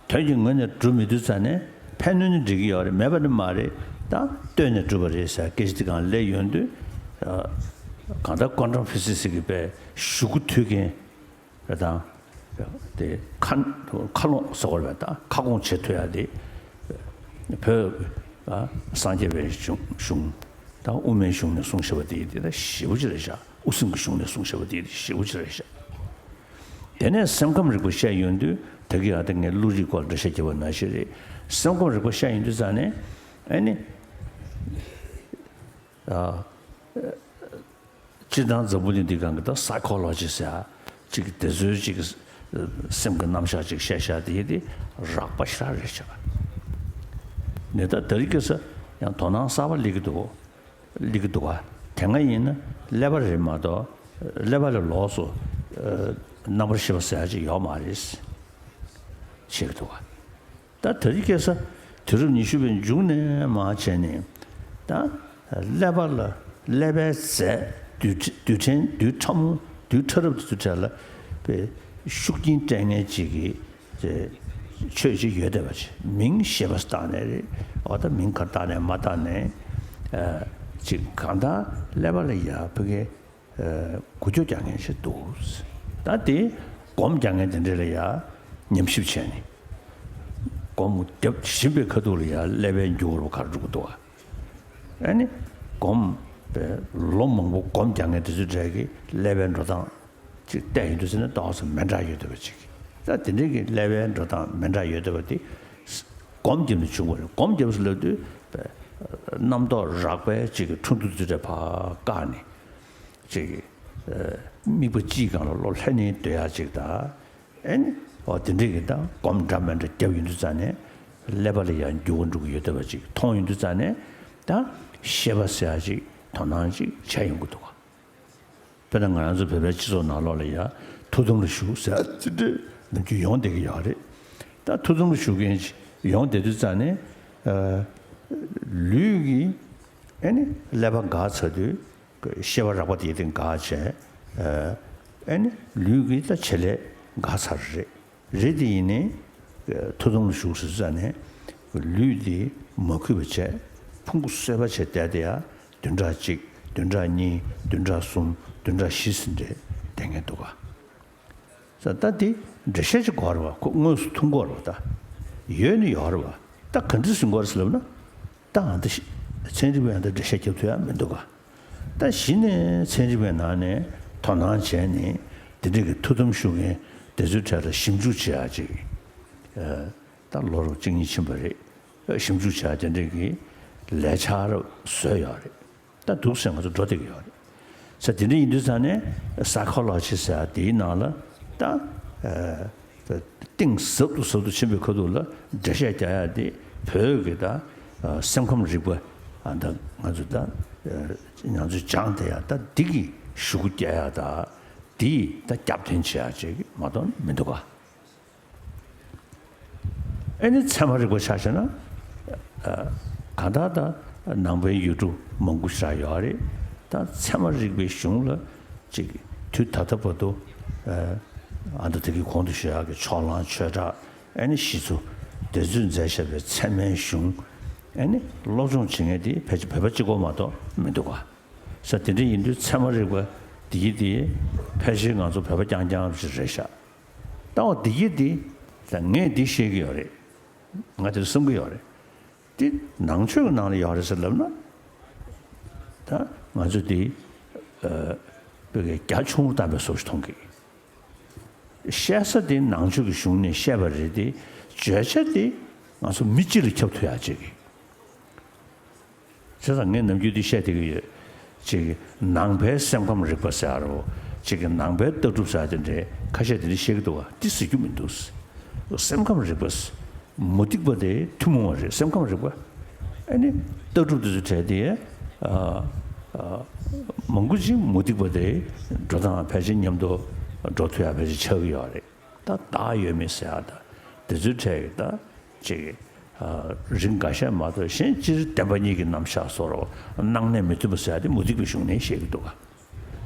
དོན་གྱི་ངོས་ནས་གྲུབ་མི་འདུག་ཙང་ནས་ཕན་གནོད་ནི་འགྲིག་གི་ཡོད་རེད། མེད་པ་ནི་མ་རེད། ད་ལྟོས་ནས་གྲུབ་པ་རེད་ཟེར་སྐད་ཆ་དེ་གང་སླེབས་ཡོང་དུས། གང་ལྟར་ཀོན་ཊམ་ཕི་སིག་སི་གི་པའི་གཞུག་གུ་མཐུད་མཁན་རེད་དང་། དེ་མཁའ་མཁའ་ཀློང་ཟེར་བ་རེད་པས། ད་མཁའ་སྐོང་བྱེད་ཐུབ་ཡ་དེ་བོད་སངས་རྒྱས་པའི་གཞུང་གཞུང་དང་དབུ་མའི་གཞུང་ནས་གསུངས་བཞག་པ་དེ་དེ་ད་ཞེ་པོ་ཅིག་རེད་ཤག། དབུ་སེམས་ཀྱི་གཞུང་ནས་གསུངས་བཞག་པ་དེ་ཞེ་པོ་ཅིག་རེད་ཤག། དེ་ནས་སེམས་ཁམས་རིག་པ་བཤད་ཡོང་དུས་ད་གི་ཨ་ད་ངས་བློ་རིག་སྐོར་འགྲེལ་བཤད་བརྒྱབ་པ་ནང་བཞིན་རེད། སེམས་ཁམས་རིག་པ་བཤད་ཡོང་དུས་ཙང་ནས་ཨ་ནི། སྤྱིར་བཏང་འཛམ་བུ་གླིང་འདི་སྒང་གི་ད་སའི་ཁོ་ལོ་ཇི་ཟེར་ཡ་ཅིག་དེ་ཚོའི་ཅིག་སེམས་ཀྱི་རྣམ་གཞག་ཅིག་བཤད་བཞག་དེ་དེ་རགས་པ་ཞེ་དྲག་རེད་བྱས་པ། ནས་ད་དེ་རིང་ཁ་སང་ཡང་དོ་སྣང་གསར་པ་སླེབས་ཀྱི་འདུག། སླེབས་ཀྱི་འདུག་ག། དེ་སྔ་ཡིན་ན་ཀླད་པ་རེད་མ་གཏོགས་ཀླད་པ་ལས་ལོགས་སུ་རྣམ་པར་ཤེས་པ་ཟེར་ཡ་ཅིག་ཡོད་མ་རེད། བཤད་ཀྱི་འདུག་ག། ད་དེ་རིང་ཁ་སང་དུས་རབས་ཉི་ཤུ་པའི་མཇུག་ནས་མར་བྱས་ནས་ད་ཀླད་པ་ལ་ཀླད་པའི་རྫས་རྡུལ་ཕྲན་རྡུལ་ཕྲ་མོ་རྡུལ་ཕྲ་རབ་དེ་ཚོའི་གྲས་ལ་དཔེ་ཤུགས་རྐྱེན་སྤྲད་མཁན་ཅིག་གི་ཆོས་ཅིག་ཡོད་བསྡད་པ་ཅིག། མིང་ཞེས་པ་བཏགས་ནས་རེད། འོ་ད་མིང་ག་བཏགས་ནས་མ་བཏགས་ནས་ཅིག་གང་ལྟར་ཀླད་པ་ལ་ཡ་ཕ་གི་འགུལ་སྐྱོད་རྒྱག་མཁན་ཞིག་འདུག། ད་དེ་སྒོམ་རྒྱག་མཁན་དེ་འདྲ་ལ་ཡ་ཉམས་ཞིབ་བྱས་ནས་སྒོམ་རྒྱབ་བཞིན་པའི་ཁ་ཐུག་ལ་ཡ་ཀླད་པའི་འགྱུར་བ་ག་རེ་འགྲོ་གི་འདུག་ག། ཨ་ནི་སྒོམ་པའི་ལོ་མང་པོ་སྒོམ་རྒྱག་མཁན་དེ་ཚོའི་གྲས་ཀྱི་ཀླད་པའི་འགྲོ་སྟངས་ཅིག་བལྟས་ཡོང་དུས་ཙམ་ནས་ཏོག་ཙམ་མི་འདྲ་ཡོད་བསྡད་པ་ཅིག། ད་དེ་འདྲའི་གི་ཀླད་པའི་འགྲོ་སྟངས་མི་འདྲ་ཡོད་བསྡད་པ་དེ་སྒོམ་བརྒྱབ་ནས་བྱུང་བ་རེད། སྒོམ་བརྒྱབ་ཟེར་ལབ་དུས་རྣམ་རྟོག་རགས་པའི་ཅིག་གི་འཕྲོ་འདུ་དེ་འདྲ་ཕར་བཀག་ནས། ཅིག་དམིགས་པ་སྤྱིའི་སྒང་ལ་བློ་ལྷོད་ནས་སྡོད་ཡག་ཅིག་དང་། ཨེ་ནི་འོ་དེ་འདྲའི་གི་ད་སྒོམ་འདྲ་མི་འདྲ་བརྒྱབ་ཡོང་དུས་ཙང་ནས་ཀླད་པ་ལ་ཡང་འགྱུར་བ་འགྲོ་གི་ཡོད་བསྡད་པ་ཅིག་མཐོང་ཡོང་དུས་ཙང་ནས་ད་ཤེས་པ་ཟེར་ཡག་ཅིག་དོ་སྣང་ཅིག་བྱས་ཡོང་གི་འདུག་ག། དཔེར་ན་ང་རང་ཚོ་བོད་པའི་སྤྱི་ཚོགས་ནང་ལོགས་ལ་ཡ་ཐུགས་དམ་ལ་བཞུགས་ཟེར་ཡག་དེ་འདྲའི་ནམ་རྒྱུན་ཡོང་བསྡད་ཀྱི་ཡོད་རེད། ད་ཐུགས་དམ་ལ་བཞུགས་མཁན་ཅིག་ཡོང་བསྡད་དུས་ཙང་ནས་ལུས་ཀྱིས་ཨེ་ནི་ཀླད་པ་འགག་ཚར་དུས། ཤེས་པ་རགས་པ་དེ་དེ་འགག་བྱས། ཨ་ནི་ལུས་ཀྱི་ད་བྱེད་ལས་འགག་ཚར་རེད། རེད་དེ་ཡིན་ནའི་ཐུགས་དམ་ལ་བཞུགས་ཟེར་ཙང་ནས་ལུས་དེ་མ་གུས་པ་བྱས། ཕུང་པོ་གསོད་པ་བྱས་བསྡད་དེ་ཡ་བདུན་ཕྲག་གཅིག་བདུན་ཕྲག་གཉིས་བདུན་ཕྲག་གསུམ་བདུན་ཕྲག་བཞི་ཟིན་འདྲ་བསྡད་མཁན་འདུག་ག། ད་འདི་འགྲེལ་བཤད་ཅིག་དགོས་རེད་བ། ཁོ་དངོས་སུ་མཐོང་གི་ཡོད་རེད་བ། ད་ཡོད་ནི་ཡོད་རེད་བ། ད་ག་འདྲ་ཟིན་དགོས་རེད་ཟེར་ལབ་ན། ད་ཨ་འདི་ཚན་རིག་པས་ཨ་འདི་འགྲེལ་བཤད་རྒྱབ་ཐུབ་ཡ་མི་འདུག་ག། ད་གཞི་ནས་ཚན་རིག་པའི་ནང་ནས་དོ་སྣང་བྱས་ནས་དེ་འདྲ་གི་ཐུགས་དམ་བཞུགས་མཁན་དེ་ཚོའི་གྲས་ལ་ཞིབ་འཇུག་བྱེད་ཡ་ཅིག། ད་ལོ་རབས་གཅིག་གཉིས་ཕྱིན་པ་རེད། ཞིབ་འཇུག་བྱེད་ཡ་དེ་འདྲ་གི་ལས་འཆར་བཟོས་ཡོད་རེད། ད་འདུག་ཟེར་ང་ཚོ་འགྲོ་བསྡད་ཀྱི་ཡོད་རེད། ས་དེ་འདྲ་ཡིན་དུས་ཙང་ནས་སའི་ཁོ་ལོ་ཇི་ཟེར་ཡ་དེའི་ནང་ལ་ད་གཏིང་ཟབ་ཏུ་ཟབ་ཏུ་ཕྱིན་པའི་ཁ་ཐུག་ལ་འགྲེལ་བཤད་རྒྱག་ཡ་དེ་བོད་ཀྱི་ད་སེམས་ཁམས་རིག་པ་ཨ་ད་ང་ཚོ་ད་ང་ཚོ་སྦྱངས་བསྡད་ཡ་ད་འདི་གི་ཤུགས་རྒྱག་ཡ་ད་འདི་ད་རྒྱབ་རྟེན་བྱེད་ཡ་ཅིག་མ་གཏོགས་མི་འདུག་ག། ཨེ་ནི་ཚད་མ་རིག་པ་ཆ་བཞག་ན། གང་ལྟར་ད་ནང་པའི་ཡུལ་གྲུ་མང་པོ་ཞིག་ཡོད་རེད། ད་ཚད་མ་རིག་པའི་གཞུང་ལ་ཅིག་དུས་ད་ལྟ་བར་དུ་ཨ་ད་དེ་གི་གོང་དུ་ཞུ་ཡག་གི་ཕྱོགས་གླང་ཆོས་གྲགས་ཨེ་ནི་ཞི་འཚོ་དེ་ཚོས་མཛད་བཞག་པའི་ཚད་མའི་གཞུང་ཨེ་ནི་སློབ་སྦྱོང་བྱེད་མཁན་དེ་ཕལ་ཆེར་བོད་པ་གཅིག་པོ་མ་གཏོགས་མི་འདུག་ག། ས་དེ་འདྲ་ཡིན་དུས་ཚད་མ་རིག་པ་འདི་དེ་ཕལ་ཆེར་ང་ཚོ་བོད་པ་རྐྱང་རྐྱང་ཞིག་རེད་ཤག། ལྟ་བ་འདི་གི་འདི་ད་ངས་འདི་ཤེས་ཀྱི་ཡོད་རེད། ང་དེ་བསམ་གྱི་ཡོད་རེད། འདི་ནང་ཆོས་ཀྱི་ནང་ལ་ཡོད་རེད་ཟེར་ལབ་ན། ད་ང་ཚོ་འདི་ཨ་བོད་ཀྱི་རྒྱ་ཆུང་རུ་བཏང་པའི་བཟོ་ཞིག་མཐོང་གི། བཤད་ས་དེ་ནང་ཆོས་ཀྱི་གཞུང་ནས་བཤད་པ་རེད་དེ། བརྗོད་བྱ་དེ་ང་ཚོ་མི་གཅིག་ལ་ཁྱབ་ཐུབ་ཡག་ཅིག་གི། བྱས་ཙང་ངས་ནམ་རྒྱུན་འདི་བཤད་བསྡད་ཀྱི་ཡོད། ཅིག་ནང་པའི་སེམས་ཁམས་རིག་པ་ཟེར་ཡ་རོ། ཅིག་གི་ནང་པའི་ལྟ་གྲུབ་ཟེར་ཡ་དེ་འདྲའི་ཁ་ཤས་དེ་འདྲ་བཤད་ཀྱི་འདུག་བ། འདི་ཟེར་རྒྱུ་མི་འདུག། སེམས་ཁམས་རིག་པ། མུ་སྟེགས་པ་དེ་ཐུན་མོང་བ་རེད། སེམས་ཁམས་རིག་པ། ཨ་ནི་ལྟ་གྲུབ་དེ་ཚོ་བྲལ་ཏེ། ཨ་ཨ་མང་པོ་ཅིག་མུ་སྟེགས་པ་དེ་འགྲོ་སྟངས་ཕལ་ཆེར་མཉམ་དུ་འགྲོ་ཐུབ་ཡ་ཕལ་ཆེར་ཆགས་ཀྱི་ཡོད་རེད། ད་བདག་ཡོད་མེད་ཟེར་ཡ་ད་དེ་ཚོའི་གྲས་ཀྱི་ད་ཅིག་ཨ་རིགས་འགའ་ཤས་མ་གཏོགས་གཞན་སྤྱིར་བདེན་པ་གཉིས་ཀྱི་རྣམ་གཞག་སོགས་སྣང་གནས་མི་མཐུན་པ་ཟེར་ཡ་དེ་མུ་སྟེགས་པའི་གཞུང་ནས་བཤད་ཀྱི་འདུག་ག།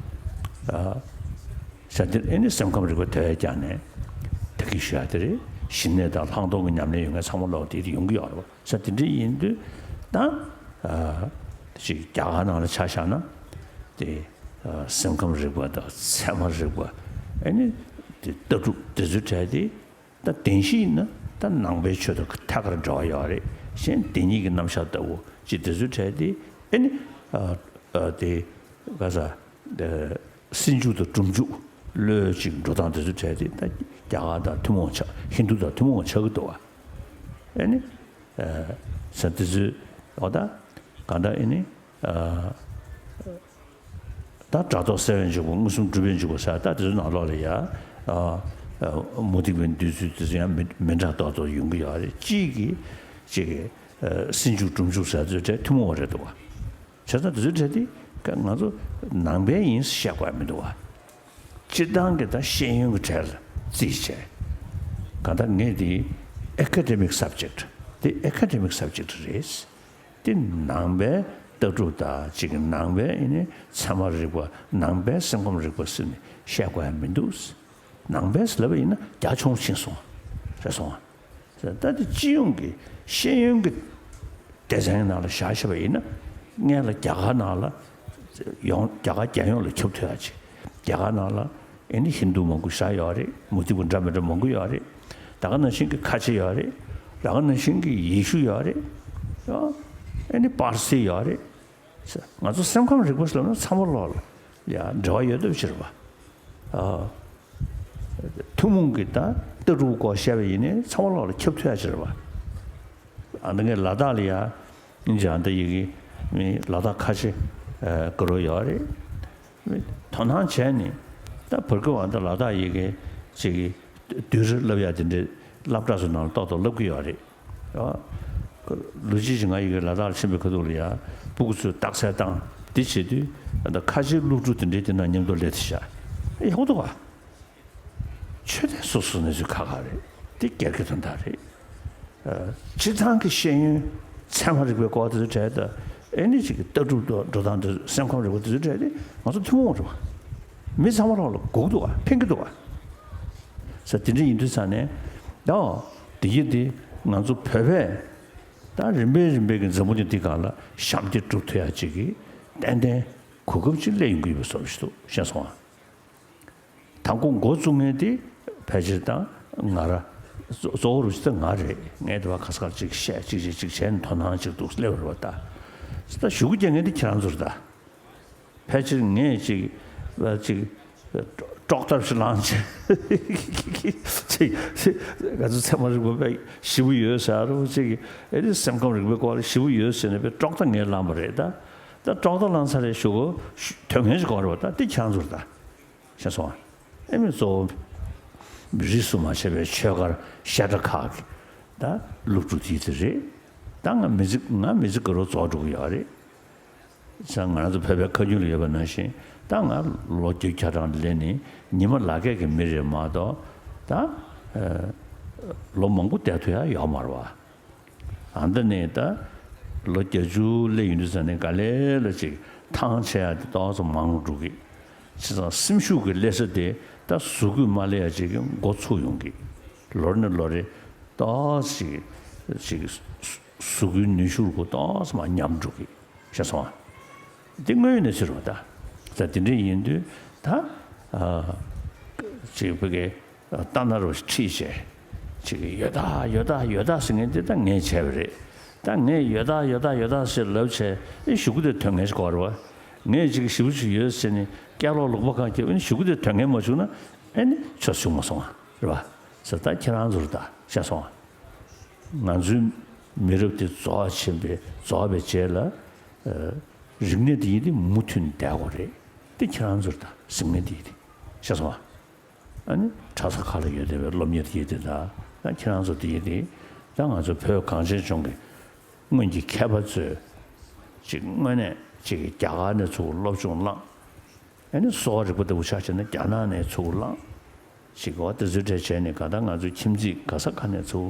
ཨ་ ས་དེར་ཨེ་ནི་སེམས་ཁམས་རིག་པ་དེ་བས་ཀྱང་ནས་ད་གིན་ཞུ་ཡ་དེ་རེད། ཞི་གནས་དང་ལྷག་མཐོང་གི་ཉམས་ལེན་ཡོད་མཁན་ཚང་མ་ལོག་དེ་དེ་ཡོང་གི་ཡོད་རེད་བ། ས་དེ་འདྲ་ཡིན་དུས་ད་ཨ་ཅིག་རྒྱ་གར་ནང་ལ་ཆ་བཞག་ན་དེ་ཨ་སེམས་ཁམས་རིག་པ་དང་ཚད་མ་རིག་པ་ཨེ་ནི་དེ་ལྟ་གྲུབ་དེ་ཚོའི་གྲས་དེ། ད་བདེན་བཞི་ཡིན་ན་ད་ནང་པའི་ཆོས་དང་ཐད་ཀར་འབྲེལ་བ་ཡོད་རེད། གཞན་བདེན་གཉིས་ཀྱི་རྣམ་གཞག་ལྟ་བུ་ཅིག་དེ་ཚོའི་གྲས་དེ་ཨེ་ནི་ཨ་ཨ་དེ་ག་ས་ཨ་སེལ་འཇུག་དང་སྒྲུབ་འཇུག་བློའི་ཅིག་འགྲོ་སྟངས་དེ་ཚོའི་གྲས་དེ་ད་རྒྱ་གར་དང་ཐུན་མོང་ཆགས། ཧིན་རྡུ་དང་ཐུན་མོང་ཆགས་ཀྱི་འདུག་བ། ཨེ་ནི་ཨ་ས་དེ་ཚོའི་འོ་ད་གང་ལྟར་ཨེ་ནི་ཨ། ད་སྒྲ་རྟོག་སེལ་བས་འཇུག་པ། མངོན་སུམ་སྒྲུབ་པས་འཇུག་པ་ཟེར། ད་དེ་ཚོའི་ནང་ལོགས་ལ་ཡ་ཨ་ཨ་མུ་སྟེགས་པའི་འདོད་ཚུལ་དེ་ཚོ་ཡང་མི་མི་འདྲ་ཏོག་ཏོག་ཡོང་གི་ཡོད་རེད། གཅིག་གིས་གཅིག་གིས་ཨ་སེལ་འཇུག་སྒྲུབ་འཇུག་ཟེར་ཚོའི་གྲས་ཐུན་མོང་བ་རེད་འདུག་བ། བྱས་ཙང་དེ་ཚོའི་གྲས་དེ་ང་ཚོ་ནང་པའི་ཡིན་བཤད་དགོས་མི་འདུག་བ། སྤྱིར་བཏང་གི་ད་ཤེས་ཡོན་གྱི་གྲས་ལ་བརྩིས་བྱས། གང་ལྟར་ངས་འདི་academic subject། འདི་academic subject་རེད། དེ་ནང་པའི་ལྟ་གྲུབ་དང་གཅིག་ནང་པའི་ཨེ་ནི་ཚད་མ་རིག་པ། ནང་པའི་སེམས་ཁམས་རིག་པ་ཟེར་ནས་བཤད་དགོས་ཡ་མི་འདུག། ནང་པས་ལབ་པ་ཡིན་ན་རྒྱ་ཆུང་ཕྱིན་སོང་རེད་སོང་། ད་དེ་སྤྱི་ཡོངས་ཀྱི་ཤེས་ཡོན་གྱི་སྡེ་ཚན་ནང་ལ་བཞག་བཞག་པ་ཡིན་ན། སྔོན་ལ་རྒྱ་གར་ནང་ལ་ཡོང་། རྒྱ་གར་རྒྱལ་ཡོངས་ལ་ཁྱབ་ཐུབ་ཡ་ཅིག། རྒྱ་གར་ནང་ལ་ཨེ་ནི་ཧིན་རྡུ་མང་པོ་བཞག་ཡོད་རེད། མུ་སྟེགས་པ་འདྲ་མི་འདྲ་མང་པོ་ཡོད་རེད། ད་ག་ནང་བཞིན་གྱི་ཁ་ཆེ་ཡོད་རེད། ད་ག་ནང་བཞིན་གྱི་ཡེ་ཤུ་ཡོད་རེད། ཨེ་ནི་པར་སི་ཡོད་རེད། ང་ཚོ་སེམས་ཁམས་རིག་པ་ཟེར་ན་ཚང་མ་ལོག་ལ་ཡ་འབྲེལ་བ་ཡོད་སྟོབས་ཕྱིར་བ། ཨ། ཐུན་མོང་གི་ད་ལྟ་གྲུབ་སྐོར་བཤད་པ་ཡིན་ནའི་ཚང་མ་ལོག་ལ་ཁྱབ་ཐུབ་ཡ་ཕྱིར་བ། ཨ་ནི་ངས་ལ་དྭགས་ལ་ཡ་ཨིན་ཇི་ཨ་ད་ཡི་གེ་མི་ལ་དྭགས་ཁ་ཆེ་ཨ་དགའ་རོགས་ཡོད་རེད། མི་དོ་སྣང་བྱས་ནས་ད་བར་སྐབས་ཨ་ད་ལ་དྭགས་ཡི་གེ་ཅིག་གི་བསྡུས་གྲྭ་བསླབ་ཡ་དེ་འདྲའི་སློབ་གྲྭ་ཚོ་ནང་ལ་ཏོག་ཏོག་བསླབ་ཀྱི་ཡོད་རེད། ཨ། ལོ་གཅིག་ཅིག་ང་ཡི་གེ་ལ་དྭགས་ལ་ཕྱིན་པའི་ཁ་ཐུག་ལ་ཡ་སྤུ་གུ་ཚོས་རྟགས་གསལ་བཏང་། འདི་བྱེད་དུས་ཨ་ད་ཁ་ཆེའི་སློབ་ཕྲུག་དེ་འདྲའི་དེ་ན་མཉམ་དུ་སླེབས་ཏེ་བཞག་ཨེ་ཡག་པོ་འདུག་ག། ཆོས་དད་སོ་སོ་གནས་ཚུལ་ཁག་ཁག་རེད། དེ་སྒེར་གྱི་དོན་དག་རེད། ཨ། སྤྱིར་བཏང་གི་ཤེས་ཡོན་ཚད་མ་རིག་པའི་སྐོར་དེ་ཚོའི་གྲས་དང་ཨེ་ནི་ཅིག་གི་ལྟ་གྲུབ་དང་འགྲོ་སྟངས་དེ་སེམས་ཁམས་རིག་པ་དེ་ཚོའི་གྲས་དེ་ང་ཚོ་ཐུན་མོང་རེད་བ། མི་ཚང་མ་ལོག་ལ་དགོས་ཀྱི་འདུག་བ། ཕན་གྱི་འདུག་བ། ས་དེ་འདྲ་ཡིན་དུས་ཙང་ནས་ཡང་དེ་ཡི་དེ་ང་ཚོ་བོད་པས་ད་རིམ་པས་རིམ་པས་ཀྱི་འཛམ་བུ་གླིང་འདི་སྒང་ལ་ཞབས་འདེགས་སྒྲུབ་ཐུབ་ཡ་ཅིག་གི་ཏན་ཏན་གོ་སྐབས་ཅིག་སླེབས་ཡོང་གི་ཡོད་པའི་བཟོ་ཞིག་འདུག། ཤེས་སོང་ཨ། དང་པོ་འགོ་བཙུགས་མཁན་དེ་ཕལ་ཆེར་ད་ང་ར་གཙོ་གཙོ་བོ་རུ་ཅི་ད་ང་རེད། ངས་དེ་བ་ཁ་སྐར་ཅིག་བཤད་ཅིག་ཅིག་ཅིག་བྱས་ནས་དོ་སྣང་ཅིག་འདུག་སླེབས་རེད་བ། ད་ད་ཞུ་སྐུལ་རྒྱག་མཁན་དེ་ཁྱེད་རང་ཚོ་རེད་ད། ཕལ་ཆེར་ངས་ཅིག་ཅིག་དཀྲོག་ཐབས་ཤིག་བླངས་བྱས་ཅིག་ཅིག་ང་ཚོ་ཚད་མ་རིག་པ་དཔེ་ཞེ་པོ་ཡོད་ཟེར་རོ། ཅིག་ཨེ་དེ་སེམས་ཁམས་རིག་པའི་སྐོར་ལ་ཞེ་པོ་ཡོད་ཟེར་ནས་དཔེ་དཀྲོག་ཐབས་ངས་བླངས་པ་རེད་ད། ད་དཀྲོག་ཐབས་བླངས་ཚར་རེད་ཞུ་གོ། དོན་ངན་ཞིག་གོ་རེད་བ། ད་དེ་ཁྱེད་རང་ཚོ་རེད་ད། ཤེས་སོང་ཨ། ཨེ་མི་གཙོ་བོ་རིས་སུ་མ་ཆད་པའི་ཆོས་སྒར་བཤད་གྲྭ་ཁག་གི་ད་སློབ་ཕྲུག་དེ་ཚོ་རེད། ད་ང་མི་ཚེ་ང་མི་ཚེ་ག་རོ་རྫོགས་འགྲོ་གི་ཡོད་རེད། ས་ང་རང་ཚོ་བོད་པའི་ཁ་རྒྱུན་ལ་ཡོད་པ་ནང་བཞིན་ད་ང་ལོ་བརྒྱད་ཅུ་གྱ་གྲངས་སླེབས་ནས་ཉི་མ་ལག་སྐྱེལ་གྱི་མི་རེད་མ་གཏོགས་ད་ལོ་མང་པོ་བསྡད་ཐུབ་ཡ་ཡོད་མ་རེད་བ། ཨ་འདི་ནས་ད་ལོ་བརྒྱད་ཅུ་སླེབས་ཡོང་དུས་ཙ་ནས་ག་ལེ་ལ་ཅིག་ཐང་ཆད་ཡ་དེ་ཏོག་ཙམ་མང་རུ་འགྲོ་གི། བྱས་ཙང་སེམས་ཤུགས་ཀྱི་སླེབས་ས་དེ་ད་གཟུགས་པོས་མ་སླེབས་ཡ་ཅིག་གི་འགོ་ཚུགས་ཡོང་གི། ལོ་རེ་ནས་ལོ་རེ་ཏོག་ཙམ་ཅིག་ཅིག་གཟུགས་པོའི་ནུས་ཤུགས་ཀྱི་ཏོག་ཙམ་མར་ཉམས་འགྲོ་གི། ཤེས་སོང་ཨ། འདི་དངོས་ཡོད་གནས་ཚུལ་རེད་བ་ད། ད་དེ་འདྲ་ཡིན་དུས་ད་ཨ་ཅིག་བོད་སྐད་ལྟ་ན་རུ་ཁྲིད་བྱས། ཅིག་ཡོད་ད་ཡོད་ད་ཡོད་ད་ཟེར་མཁན་དེ་ད་ངས་བྱས་པ་རེད། ད་ངས་ཡོད་ད་ཡོད་ད་ཡོད་ད་ཟེར་ལབ་བྱས་ཨེ་གཞུག་གུ་དེ་དོན་ངན་ཞིག་གོ་རེད་བ། ངས་ཅིག་ཞེ་པོ་ཅིག་ཡོད་ཟེར་ནས་སྐད་ལོག་ལོག་པ་གང་བརྒྱབ་ཨེ་གཞུག་གུ་དེ་དོན་ངན་མ་བྱུང་ན་ཨེ་ནི་ཆོ་བྱུང་མ་སོང་བ་རེད་བ། ཟེར་ད་ཁྱེད་རང་ཚོར་ད་བཤད་སོང་བ། ང་ཚོའི་མི་རབས་དེ་རྫོགས་ཕྱིན་པའི་རྫོགས་པའི་རྗེས་ལ་ཨ་རིག་གནས་དེ་ཡིན་དེ་མུ་མཐུད་བསྡད་དགོས་རེད། དེ་ཁྱེད་རང་ཚོར་ད་གཟིགས་ངན་དེ་ཡིན་དེ་བཤད་སོང་བ། ཨ་ནི་གྲྭ་ས་ཁག་ལ་ཡོད་བསྡད་པའི་སློབ་གཉེར་དེ་དེ་དག་ད་ཁྱེད་རང་ཚོ་དེ་དེ་ད་ང་ཚོ་བོད་གངས་ཅན་ལྗོངས་ཀྱི་སྔོན་གྱི་མཁས་པ་ཚོས་ཅིག་དངོས་གནས་ཅིག་རྒྱ་གར་ནས་ཚུར་སློབ་སྦྱོང་བླངས། ཨ་ནི་གསོ་བ་རིག་པ་ལྟ་བུ་ཆ་བཞག་ན་རྒྱ་ནག་ནས་ཚུར་བླངས་ཅིག་འོ་དེ་ཚོའི་གྲས་བྱས་ནས་ག་ད་ང་ཚོའི་ཁྱིམ་མཚེས་ག་ས་ག་ནས་ཚུར་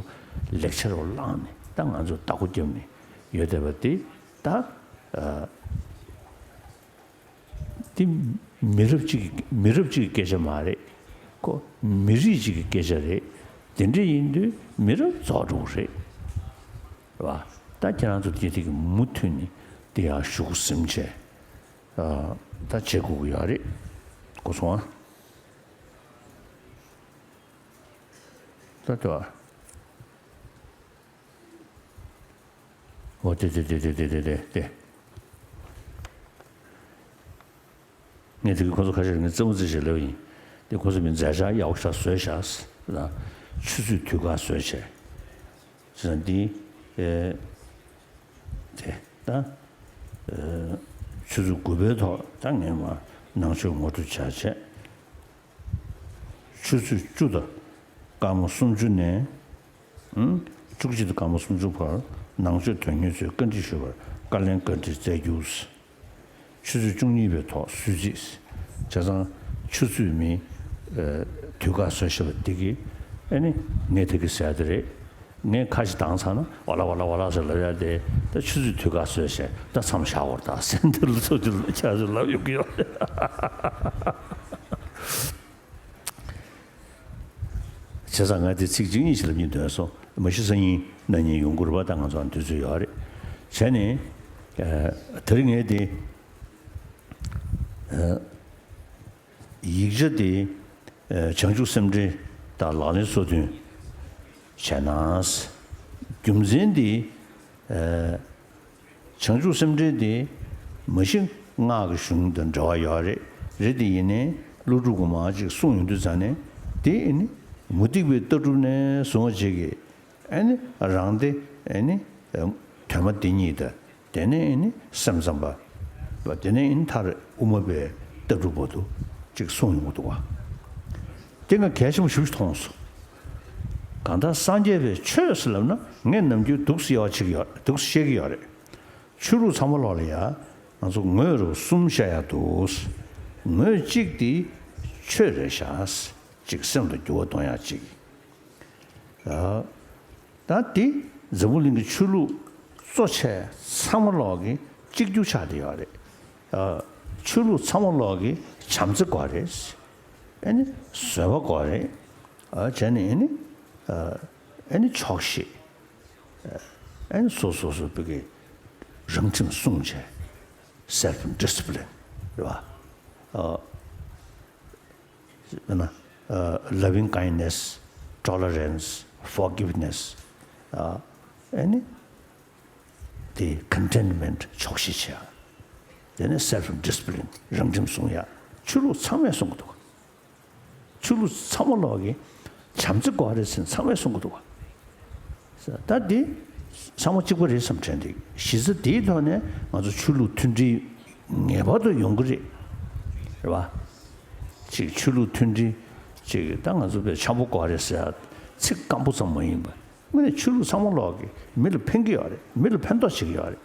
ལེགས་ཆ་རུ་བླངས་ནས་ད་ང་ཚོ་བདག་པོ་བརྒྱབ་ནས་ཡོད་བསྡད་པ་དེ་ད། ཨ། མི་རབས་གཅིག་གི་མི་རབས་གཅིག་གི་སྐད་ཆ་མ་རེད། ཁོ་མི་རིགས་གཅིག་གི་སྐད་ཆ་རེད། དེ་འདྲ་ཡིན་དུས་མི་རབས་རྫོགས་འགྲོ་གི་རེད། རེད་བ། ད་ཁྱེད་རང་ཚོ་དེ་དེ་གི་མུ་མཐུད་ནས་དེ་ཡང་ཞུགས་ཟིན་བྱས། ཨ། ད་བྱེད་དགོས་ཀྱི་ཡོད་རེད། གོ་སོང་ཨ། ད་ལྟ་བ། འོ་དེ་དེ་དེ་དེ་དེ་དེ་དེ་དེ། ངས་དེ་གི་ཁོ་ཚོ་ཁ་ཤས་ངས་རྩེད་མོ་རྩེ་ཞེས་ལབ་ཡིན། དེ་ཁོ་ཚོ་མི་མཛད་འཆར་ཡག་པོ་ཞིག་བཟོས་ཤག་ཟེར་ན། ཆུ་ཚོད་དུས་བཀག་བཟོས་བྱས། ཟེར་ན་འདི། ཨེ། དེ་ད། ཨེ། ཆུ་ཚོད་དགུ་པའི་ཐོག་ད་ངས་མ་ནང་ཆོས་ངོ་སྤྲོད་བྱ་བྱས། ཆུ་ཚོད་བཅུ་དང་སྐར་མ་སུམ་ཅུ་ནས། ཨང་། བཅུ་གཅིག་དང་སྐར་མ་སུམ་ཅུ་བར་ནང་ཆོས་དོན་གཉེར་ཚོས་བཀའ་འདྲི་ཞུ་བར་བཀའ་ལན་བཀའ་འདྲི་སྩལ་རྒྱུ། ཆུ་ཚོད་བཅུ་གཉིས་པའི་ཐོག་གསོལ་ཚིགས། བྱས་ཙང་ཆུ་ཚོད་མི། ཨ། དུས་བཀག་བཟོས་བཞག་པ་འདི་གིས་ཨ་ནི་ངས་དེ་གི་ཟེར་ཡ་དེ་རེད། ངས་ཁ་ཞིག་བཏང་ཚར་ན་ཝ་ལ་ཝ་ལ་ཝ་ལ་ཟེར་ལབ་ཡ་དེ། ད་ཆུ་ཚོད་དུས་བཀག་བཟོས་བྱས་ད་མཚམས་བཞག་དགོས་རེད་ད་ཟེར་འདི་ལ་ཚོ་ཅིག་ལ་ཁྱེད་ཚོས་ལབ་ཡོང་གི་ཡོད་རེད། བྱས་ཙང་ང་དེ་ཚིག་གཅིག་གཉིས་ཤིག་ལབ་སྙིང་འདོད་སོང་། མ་གཞི་སང་ཉིན་གནངས་ཉིན་ཡོང་གི་རེད་པ། ད་ང་ཚོ་དུས་ཚོད་ཡོད་རེད། བྱས་ནས། ཨ། དེ་རིང་ངས་དེ། ཨ། ཡིག་ཆ་དེ། ཨ། བྱང་ཆུབ་སེམས་འགྲེལ་དང་ལག་ལེན་སོ་བདུན་བྱས་ན། རྒྱུ་མཚན་དེ། ཨ། བྱང་ཆུབ་སེམས་འགྲེལ་དེ་མ་གཞི་སྔགས་ཀྱི་གཞུང་དང་འབྲེལ་བ་ཡོད་རེད། རེད་དེ་ཡིན་ནའི་ཀླུ་སྒྲུབ་ཀྱིས་མར་ཅིག་གསུངས་ཡོང་དུས་ཙང་ནས་དེ་ཨ་ནི་མུ་སྟེགས་པའི་ལྟ་གྲུབ་ནས་བཟུང་བ་ཅིག་གིས་ཨ་ནི་རང་སྡེ་ཨ་ནི་དོན་སྨྲ་སྡེ་གཉིས་དང་། དེ་ནས་ཨ་ནི་སེམས་ཙམ་པ། དེ་ནས་ཨ་ནི་མཐར་དབུ་མ་པའི་ལྟ་གྲུབ་བར་དུ་ཅིག་གསུངས་ཡོང་གི་འདུག་བ། དེ་ང་གལ་ཆེན་པོ་ཞེ་པོ་ཅིག་མཐོང་སོང་། གང་ལྟར་སངས་རྒྱས་པའི་ཆོས་ཟེར་ལབ་ན་ངས་ནམ་རྒྱུན་འདུག་སེ་ཡག་ཅིག་ཡོད། འདུག་སེ་བཤད་ཀྱི་ཡོད་རེད། ཆོས་ལུགས་ཚང་མ་ལོག་ལ་ཡ་ང་ཚོ་ངོས་རུ་གསུམ་བཤད་ཡག་འདུག་ངོས་གཅིག་དེ་ཆོས་རེད་ཤག་ཅིག་སེམས་ལ་འགྱུར་བ་གཏོང་ཡག་ཅིག་ད་དེ་འཛམ་བུ་གླིང་གི་ཆོས་ལུགས་གཙོ་ཆེ་ཚང་མ་ལོག་གི་གཅིག་གྱུར་ཆགས་བསྡད་ཡོད་རེད། ཨ། ཆོས་ལུགས་ཚང་མ་ལོག་གི་བྱམས་བརྩེ་དགོས་རེད། ཨ་ནི་བཟོད་པ་དགོས་རེད། ཨ། བྱས་ནས་ཨ་ནི། ཨ། ཨ་ནི་ཆོག་ཤེས། ཨ་ནི་སོ་སོ་སོ་བོད་ཀྱི་རང་ཁྲིམས་སྲུང་བྱས། self discipline རེད་བ། ཨ། ན། ཨ། loving kindness, tolerance, forgiveness. ཨ། ཨ་ནི། དེ་contentment ཆོག་ཤེས་བྱེད་ཡ། དེ་ནས་self discipline རང་ཁྲིམས་སྲུང་ཡ། ཆོས་ལུགས་ཚང་མས་གསུང་གི་འདུག་ཆོས་ལུགས་ཚང་མ་ལོག་གི་བྱམས་བརྩེ་དགོས་རེད་ཟེར་ཚང་མས་གསུང་གི་འདུག་ད་འདི་ཚང་མ་གཅིག་པ་རེད་བསམ་དྲན་འདུག་གཞི་རྩ་དེའི་ཐོག་ནས་ང་ཚོ་ཆོས་ལུགས་མཐུན་སྒྲིལ་ངེས་པར་དུ་ཡོང་གི་རེད། རེད་བ། ཅིག་ཆོས་ལུགས་མཐུན་སྒྲིལ་ཅིག་ད་ང་ཚོ་དཔེ་འཆམ་པོ་དགོས་རེད་ཟེར་ཡ་ཚིག་སྐམ་པོ་ཙམ་མ་ཡིན་པ། དངོས་གནས་ཆོས་ལུགས་ཚང་མ་ལོག་གི་མི་ལ་ཕན་གྱི་ཡོད་རེད། མི་ལ་ཕན་ཐོགས་བྱེད་ཀྱི་ཡོད་རེད།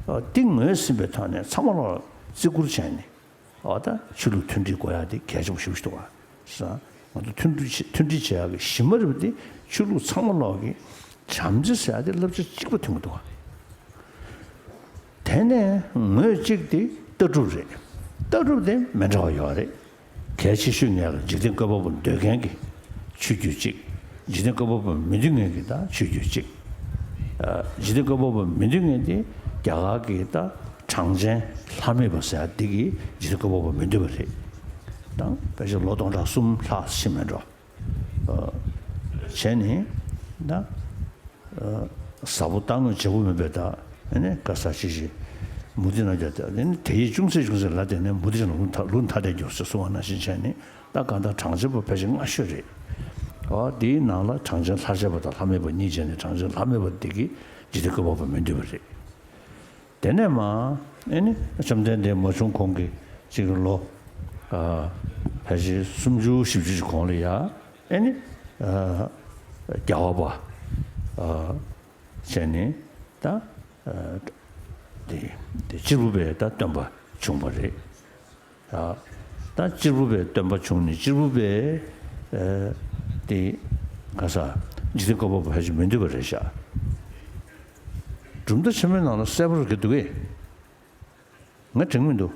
ཨ། འདི་ངོས་ཟིན་པའི་ཐོག་ནས་ཚང་མ་ལོག་བརྩི་བཀུར་བྱས་ནས། ཨ། ད་ཆོས་ལུགས་མཐུན་སྒྲིལ་དགོས་ཡ་དེ་གལ་ཆེན་པོ་ཞེ་པོ་ཞིག་འདུག་བ། ས། ང་ཚོ་མཐུན་སྒྲིལ་བྱེད། མཐུན་སྒྲིལ་བྱེད་ཡག་གི་གཞི་མ་རེད་པ། དེ་ཆོས་ལུགས་ཚང་མ་ལོག་གི་བྱམས་བརྩེ་ཟེར་ཡ་དེ་བསླབ་བྱ་གཅིག་པ་མཐུན་གྱི་འདུག་བ། དེ་ནས་ངོས་གཅིག་དེ་ལྟ་གྲུབ་རེད། ལྟ་གྲུབ་དེ་མི་འདྲ་བ་ཡོད་རེད། གལ་ཆེ་ཤོས་ངེས་ལ་འཇིག་རྟེན་བཀོད་པ་པོ་འདོད་མཁན་གྱི་ཆོས་བརྒྱུད་གཅིག་འཇིག་རྟེན་བཀོད་པ་པོ་མི་འདོད་མཁན་གྱི་ད་ཆོས་བརྒྱུད་གཅིག་ཨ། འཇིག་རྟེན་བཀོད་པ་པོ་མི་འདོད་མཁན་དེ་རྒྱ་གར་གྱི་ད་གྲངས་ཅན་ལྷ་མེད་པ་ཟེར་ཡ་འདི་གིས་འཇིག་རྟེན་བཀོད་པ་པོ་མི་འདོད་པ་རེད། ད་ཕལ་ཆེར་ལོ་སྟོང་ཕྲག་གསུམ་ལྷག་ཕྱིན་མེད་འགྲོ། ཨ། བྱས་ནས་ད། ཨ། ཟབ་པོ་རྟ་དངོས་བྱེད་པོ་མེད་པའི་ད། ཨ་ནི་ག་ས་ཅི་ཞིག་མུ་སྟེགས་རྣམས་ཀྱང་ད། ཨ་ནི་དེ་ཡིས་ཅུང་ཟད་ཅུང་ཟད་ལ་བརྟེན་ནས་མུ་སྟེགས་རྣམས་ལུང་ཐ་ལུང་ཐ་དད་འགྱུར་ཟེར་གསུངས་པ་ནང་བཞིན་བྱས་ནས། ད་གང་ལྟར་གྲངས་ཅན་པོ་ཕལ་ཆེར་སྔ་ཤོས་རེད། འོ་དེའི་ནང་ལ་གྲངས་ཅན་ལྷར་བཅས་པ་དང་ལྷ་མེད་པ་གཉིས་བྱས་ནས་གྲངས་ཅན་ལྷ་མེད་པ་འདི་གིས་འཇིག་རྟེན་བཀོད་པ་པོ་མི་འདོད་པ་རེད། དེ་ནས་མ། ཨེ་ནི་བཅོམ་ལྡན་འདས་མ་བྱུང་གོང་གི་གཅིག་ལོ། ཨ། ཕལ་ཆེར་སུམ་ཅུ་བཞི་བཅུ་ཞིག་གོང་ལ་ཡ། ཨེ་ནི། ཨ། རྒྱལ་བ་པ། ཨ། བྱས་ནས་ད། ཨ། དེ་དེ་གཅེར་བུ་པའི་ད་སྟོན་པ་བྱུང་བ་རེད། ད་གཅེར་བུ་པའི་སྟོན་པ་བྱུང་ནས་གཅེར་བུ་པའི། ཨ། དེ་ག་ས་འཇིག་རྟེན་བཀོད་པ་པོ་ཕལ་ཆེར་མི་འདོད་པ་རེད་ཤག་གྲུབ་མཐའ་ཆེན་མོའི་ནང་ལ་གསལ་པོ་རེད་འདུག་གས། ང་དྲན་མི་འདུག་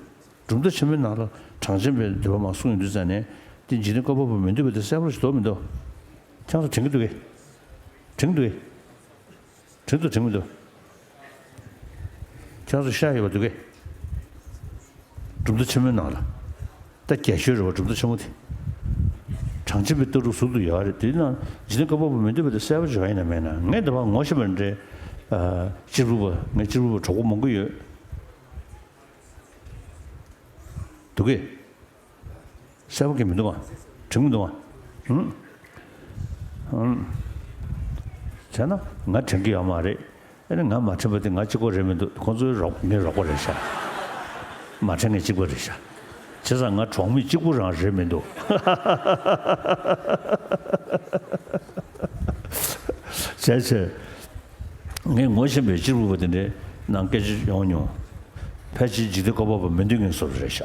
གྲུབ་མཐའ་ཆེན་མོའི་ནང་ལ་གྲངས་ཅན་པའི་འདོད་པ་མ་གསུངས་ཡོང་དུས་ཙང་ནས་དེ་འཇིག་རྟེན་བཀོད་པ་པོ་མི་འདོད་པ་དེ་གསལ་པོ་ཞིག་འདུག་མི་འདུག་ཁྱེད་ཚོ་དྲན་གྱི་འདུག་གས། དྲན་གྱི་འདུག་གས། དྲན་འདུག་དྲན་གྱི་འདུག་ཁྱེད་ཚོ་ཤ་ཡོད་པ་འདུག་གས། གྲུབ་མཐའ་ཆེན་མོའི་ནང་ལ། ད་རྒྱ་ཆོས་རེད་བ། གྲུབ་མཐའ་ཆེན་མོ་དེ། གྲངས་ཅན་པའི་ལྟ་གྲུབ་ཟུར་དུ་ཡོད་རེད། དེ་ནང་འཇིག་རྟེན་བཀོད་པ་པོ་མི་འདོད་པ་དེ་གསལ་པོ་ཞིག་ཡོད་ཡིན་ན་མེད་ན། ངས་འདི་བར་ངོ་ཤེས་པ་འདྲ། ཨ། གཅེར་བུ་པ། ངའི་གཅེར་བུ་པ་གྲོགས་པོ་མང་པོ་ཡོད། འདུག་གས། གསལ་པོ་གང་ཡང་མི་འདུག་ག་དྲན་གྱི་འདུག་ག་ཨང་། ཨང་། བྱས་ན་ང་དྲན་གྱི་ཡོད་མ་རེད། ཨ་ནི་ང་མ་དྲན་པ་དེ་ང་གཅིག་པོ་རེད་མི་འདུག་ཁོང་ཚོའི་རོགས། ངའི་རོགས་པ་རེད་ཤག་མ་དྲན་མཁན་གཅིག་པོ་རེད་ཤག་བྱས་ཙང་ང་གྲོགས་མེད་གཅིག་པུ་རང་རེད་མི་འདུག་བྱས་ཚེ། ངས་ངོ་ཤེས་པའི་གཅེར་བུ་པ་དེ་འདྲའི་ནང་སྐད་ཆ་ཡོང་མྱོང་། ཕལ་ཆེར་འཇིག་རྟེན་བཀོད་པ་པོ་མི་འདོད་མཁན་ཚོ་རེད་ཤག་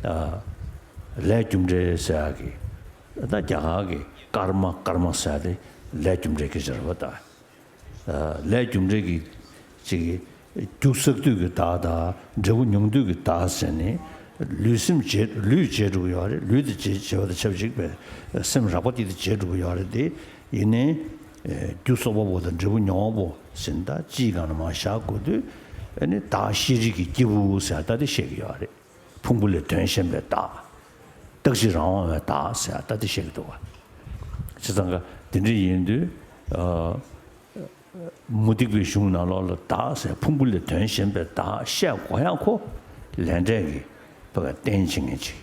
ཨ། ལས་རྒྱུ་འབྲས་ཟེར་ཡག་གི། ད་རྒྱ་གར་གྱི་ཀརྨ། ཀརྨ་ཟེར་ཡག་དེ་ལས་རྒྱུ་འབྲས་སྐད་ཆ་རེད་པ་ད། ལས་རྒྱུ་འབྲས་ཀྱི་ཅིག་རྒྱུ་བསགས་དུས་ཀྱི་བདག་དང་འབྲས་བུ་མྱོང་དུས་ཀྱི་བདག་ཟེར་ནས། ལུས་སེམས་བརྗེ། ལུས་བརྗེ་འགྲོ་གི་ཡོད་རེད། ལུས་དེ་བརྗེ། བརྗེ་བ་དང་ཆབས་ཅིག་པའི་སེམས་རགས་པ་དེ་དེ་བརྗེ་འགྲོ་གི་ཡོད་རེད་དེ། ཡིན་ནའི། རྒྱུ་གསོག་པ་པོ་དང་འབྲས་བུ་མྱོང་བ་པོ་ཟེར་ནས་ད་སྤྱིའི་སྒང་ལ་མར་བཞག་དགོས་དུས། ཨ་ནི་བདག་ཤེས་རིག་གི་སྐྱེས་བུ་ཟེར་ད་དེ་བཤད་ཀྱི་ཡོད་རེད། ཕུང་པོ་ལས་དོན་གཞན་པའི་བདག་རྟག་གཅིག་རང་དབང་བའི་བདག་ཟེར་ད་དེ་བཤད་ཀྱི་འདུག་བ། བྱས་ཙང་ཀ་དེ་འདྲ་ཡིན་དུས། ཨ། མུ་སྟེགས་པའི་གཞུང་ནང་ལོགས་ལ་བདག་ཟེར། ཕུང་པོ་ལས་དོན་གཞན་པའི་བདག་བཤད་དགོས་ཡག་ཁོ། ལས་འབྲས་ཀྱི་བ་ག་རྟེན་བྱེད་མཁན་ཅིག་